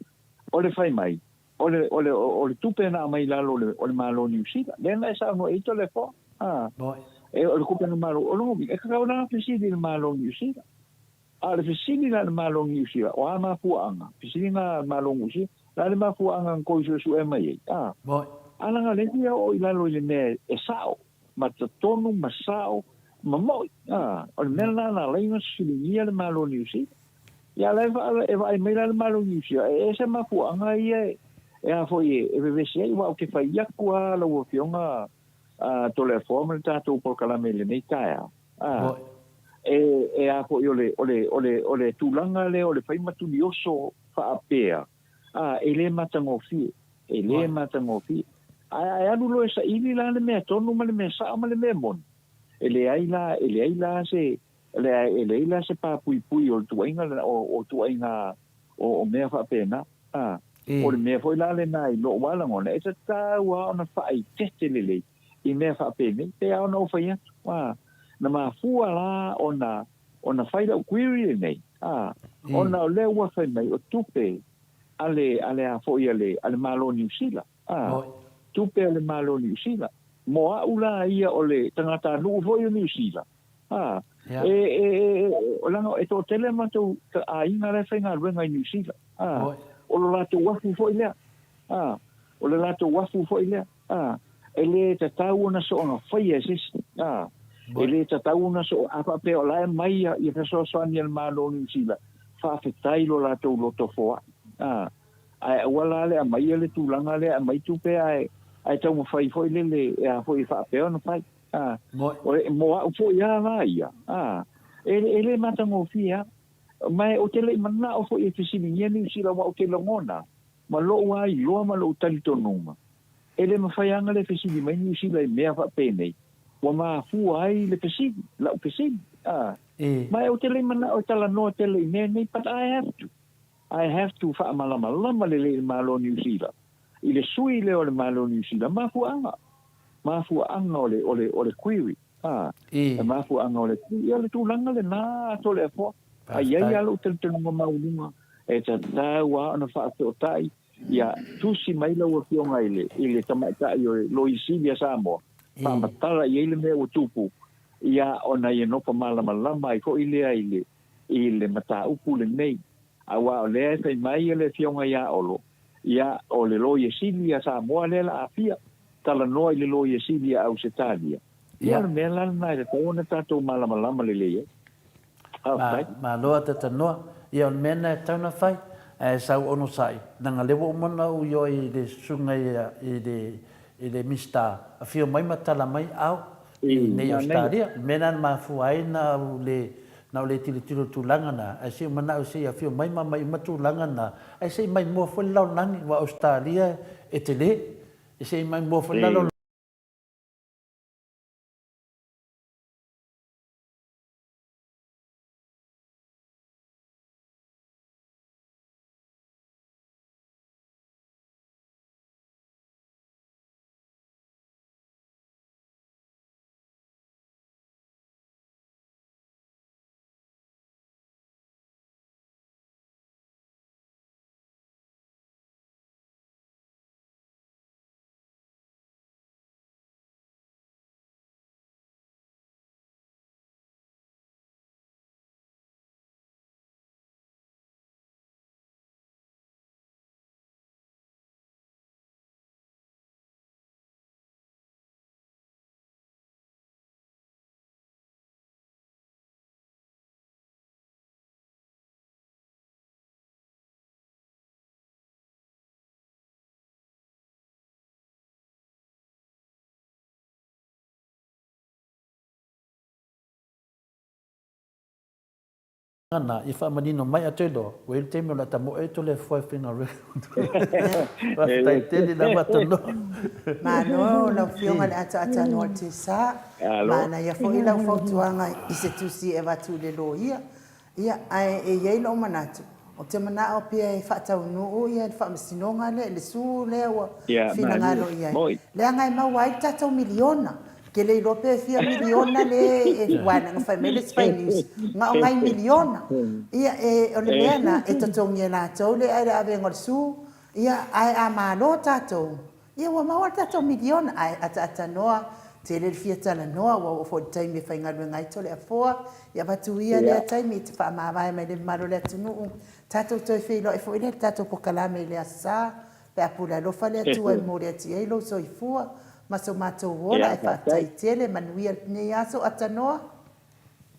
O le fai mai, o le, o le, o le tupe na aumai i lalo o le, o le Malo o Niu Sila, lea na e saunoa i ai Toleafoa. A, e, o le tupe na Malo, o lona uiga, e tatau la ona fesili i le Malo o Niu Sila. A o le fesili la i le Malo o Niu Sila, o a mafuaaga? Fesiliga a le Malo o Niu Sila, o le a le mafuaaga na toe suesue mai ai? A, a leaga o lea e fia oo i lalo i le mea e sao, ma totonu, ma sao, ma moi. A, o le mea lena na ala ai ona fesiligia le Malo o Niu Sila. Ia la e vaai mai la le Malo o Niu Sila, e ese mafuaaga ia e a foi e vevesi ai, aua ou te fai atu lava lau Afioga a Toleafoa ma le tatou polokalame i lenei taeao, a, e, e a foi o le, o le, o le, o le tulaga lea o le fai matulioso faapea, a, e le matagofie, e le matagofie. Ae a e alu loa e saili la le mea tonu ma le mea sao ma le mea moni, e leai la, e leai la se, Leai, e leai la se pāpuipui o le tuuaiga lena, o, o tuuaiga, o, o mea faapena. A, o le mea foi la lena i lou lava lagona, e tatau lava ona faaeteete lelei i mea faapenei, pei lava ona ou fai atu. A, na mafua la ona, ona fai lau query lenei, a, ona o lea ua fai mai o tupe a le, a le a foi a le, a le Malo o Niu Sila. A, tupe a le Malo o Niu Sila. Mo au la ia o le tagatanuu foi o Niu Sila, A, e, e, e, o leaga e toatele a matou aiga la e faigaluega i Niu Sila. A, o lo latou afu foi lea. A, o le latou afu foi lea. A, e le tatau ona soona faia e se isi. A, e le tatau ona soo, a faapea o la e mai ia, ia fesoasoani a le Malo o Niu Sila, faafetai lo latou loto foai. A, ae aua la le aumaia le tulaga lea, aumai tupe ae, ae taumafai foi lele e a foi e faapea ona fai. A, o le, mo au foi lava la ia, a, e, e le matagofie lava. Ma ou te le i manao foi e fesiligia Niu Sila aua ou te lagona, ma lou lava iloa ma lou talitonuga, e le mafai lava ona le fesili mai Niu Sila i mea faapenei, ua mafua ai le fesili, lau fesili, a. Ma ou te le i manao e talanoa tele i mea nei, but I have to. I have to faamalamalama lelei i le Malo o Niu Sila, i le sui lea o le Malo o Niu Sila, mafuaaga. mafuaaga o le, o le, o le query, a, le mafuaaga o le, ia o le tulaga lena a Toleafoa. Ae i ai lava lou talitonuga maualuga e tatau lava ona faafeotai, ia tusi mai lau Afioga i le, i le tamaitai o le Loia Sili a Samoa, faamatala i ai le mea ua tupu, ia ona ia nofo malamalama ai foi lea i le, i le mataupu lenei. Aua o lea e fai mai le Afioga ia Olo, ia o le Loia Sili a Samoa lea la aafia, talanoa i le Loia Sili a Ausetalia. Ia o le mea la lena e tatau ona tatou malamalama lelei ai. Faafetai. Malo a Tatanoa. Ia o le mea lena e tatau ona fai, ae sau onosai, leaga lea ua uma ona ou ioe i le susuga i le i le Minisita, afio mai ma tala mai au i inei i Ausetalia. O le mea lena na mafua ai na ou le na ou le tilotilo i le tulaga lena, ae se i ou manao se i afio mai ma aumai uma tulaga na, ae se i maimoa foi le lalolagi, aua o Ausetalia e tele, se i maimoa foi le lalolagi. Na, i faamanino mai atu iloa, ua i ai le taimi o le a tamoe atu le afoa e faigaluega. Faafetai tele lava Tanoa. Malo lau Afioga i le ataata noa o le Tesa. Manaia foi lau fautuaga i se tusi e avatu i le loia. Ia, ae e i ai lou manatu, ou te manao pea e faataunuu ia le faamasinoga lea, le sue lea ua finagalo i ai, leaga e maua ai le tatou miliona. Ou te le iloa pe fia miliona le e, aua na fai mai le isi fai news, na o nai miliona. Ia, e, o le mea lena, e totogi e latou le avega o le sue, ia, ae a malo tatou, Ia ua maua le tatou miliona, ae ataatanoa, tele le fia talanoa, ua oo foi i le taimi e faigaluega ai Toleafoa, ia avatu ia lea taimi e te faamavae mai le mamalu o le atunuu, tatou toe feiloai foi lea i le tatou pokalame i le Aso Sa, pe a pule alofa le Atua e momoli atu i ai lou soifua ma so matou ola, ae faafetai tele, manuia lenei aso, atanoa.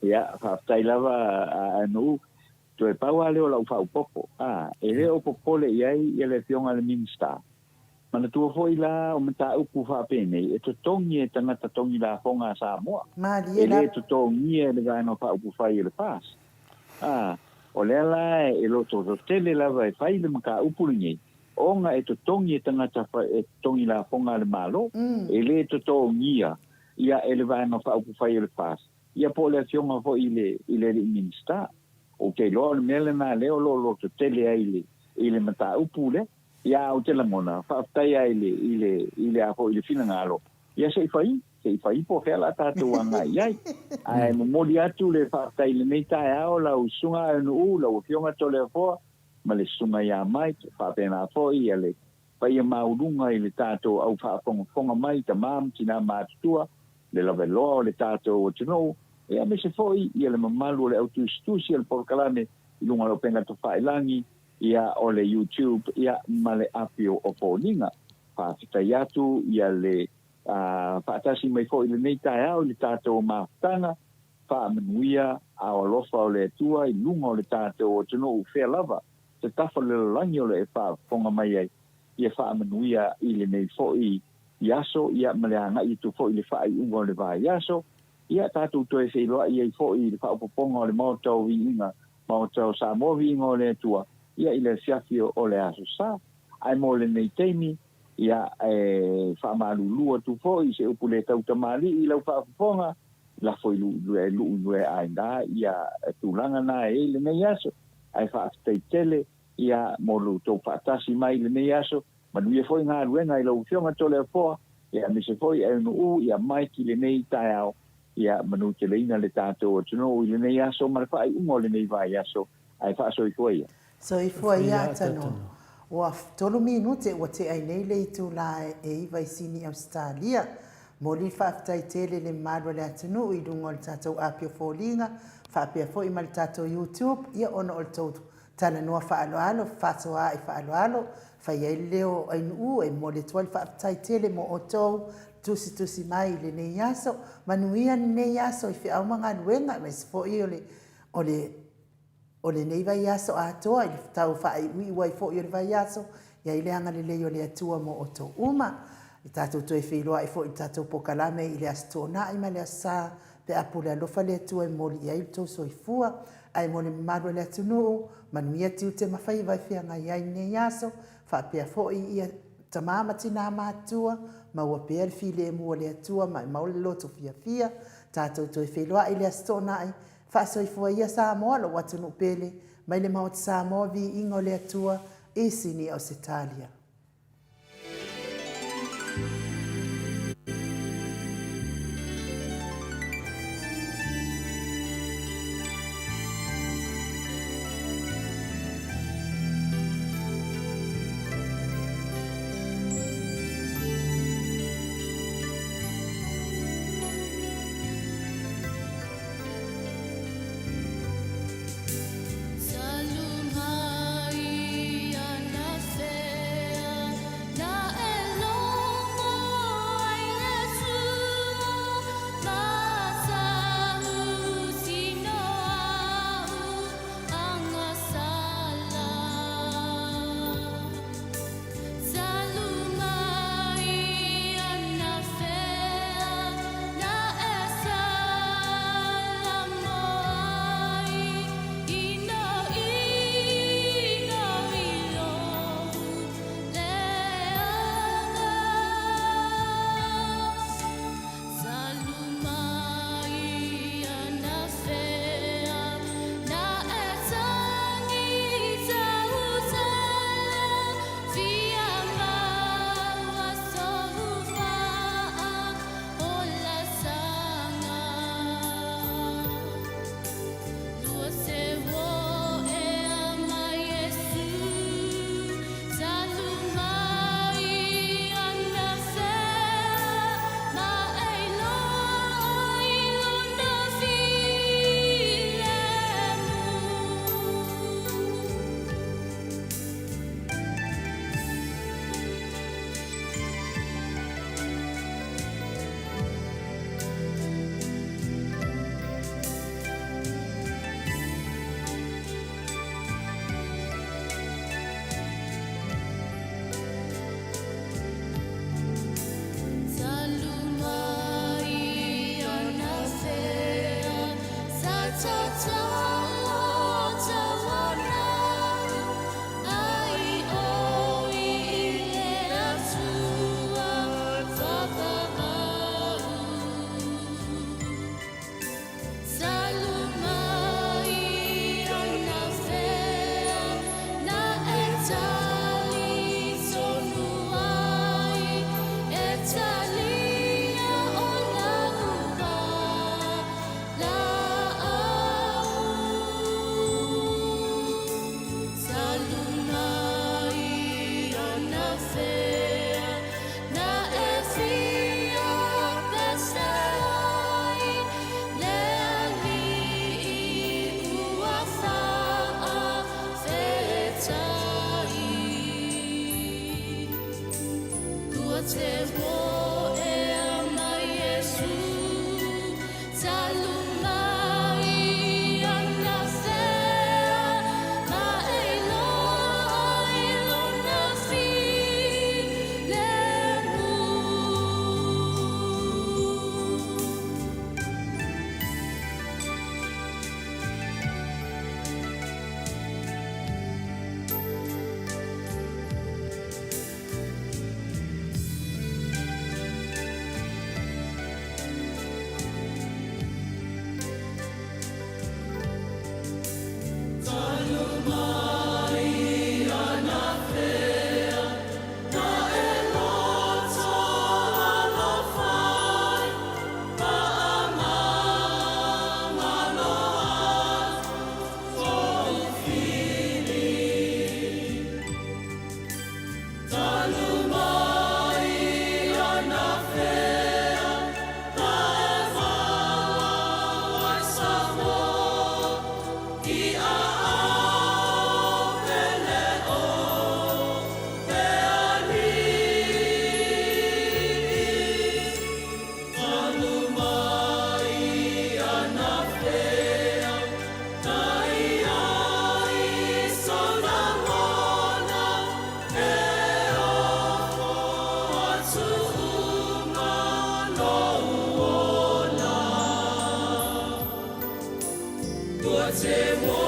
Ia, faafetai lava a Nuu. Toe pau lava lea o lau faaopoopo, a, e le o popole i ai ia le Afioga i le Minisita. Manatua foi la o mataupu faapenei e totogi e tagata togi lafoga a Samoa, Malie e le lava. totogia e le Vaega Faaupufai o le FAST. A, o lea la e lotolotele lava e fai le mataupu lenei, ona e totogi e tagata e totogi lafoga a le Malo, e le totogia ia e le Vaega Faaupufai o le FAST. Ia po o le afioga foi i le, i le alii Minisita. Ou te iloa o le mea lena lea o lo o lototele ai i le, i le mataupu lea. Ia a ou te lagona, faafetai lava i le, i le, i le a foi, i le finagalo, ia se i fai, se i fai po o fea la tatou agai i ai. Ae momoli atu le faafetai i lenei taeao lau Susuga Aenu'u, lau Afioga Toleafoa ma le Susuga ia Mike, faapena foi ia le paia maualuga i le tatou au faafogafoga mai, tama ma tina matutua, le laveloa o le tatou atunuu, ia aemaise foi ia le mamalu o le au tusitusi o le polokalame i luga o le upega tofailangi, ia o le YouTube, ia ma le api o foliga. Faafetai atu ia le faatasi mai foi i lenei taeao i le tatou mafutaga, faamanuia ao alofa o le Atua i luga o le tatou atunuu fea lava se tafa o le lalolagi o lo e faafofoga mai ai, ia faamanuia i lenei foi i aso, ia ma le agai atu foi i le faaiuga o le vaiaso, ia tatou toe feiloai ai foi i le faaopoopoga o le Maota o Viiga, Maota o Samoa Viiga o le Atua, ia i le afiafi o le Aso Sa. Ae mo lenei taimi, ia e faamalulu atu foi i se upu le tautamalii i lau faafofoga, lafo i lu'u i aiga ia tulaga na e i ai lenei aso. Ae faafetai tele ia mo lo outou faatasi mai i lenei aso. Manuia foi galuega i lau Afioga Toleafoa. Ia, aemaise foi Aunuu, ia Mike i lenei taeao, ia manuteleina le tatou atunuu i lenei aso ma le faaiuga o lenei vaiaso, ae faasoifua ia. Soifua ia Atanoa. Ua tolu minute ua tea ai nei le itula e 9 i Sini Ausetalia. Momoli le faafetai tele i le mamalu o le atunuu i luga o le tatou api o foliga faapea foi ma le tatou YouTube ia ona o le tou talanoa faaaloalo, fefaasoaai faaaloalo, fai ai le leo o Ainuu e momoli atu ai le faafetai tele mo outou tusitusi mai i lenei aso. Manuia lenei aso i feau ma galuega aemaise foi o le o le o lenei vaiaso atoa i le tau faaiuiu ai foi o le vaiaso, i ai le agalelei o le Atua mo outou uma. E tatou toe feiloai foi i le tatou pokalame i le Aso Toonai ma le Aso Sa pe a pule alofa le Atua e momoli i ai lo outou soifua. Ae mo le mamalu o le atunuu, manuia tiute ma faiva e feagai ai lenei aso, faapea foi ia tama ma tina matutua, maua pea le filemu o le Atua ma e maua le loto fiafia. Tatou toe feiloai i le Aso Toonai Faasoifua ia Samoa lou atunuu pele, mai le Maota Samoa viiga o le Atua i Sini Ausetalia. te.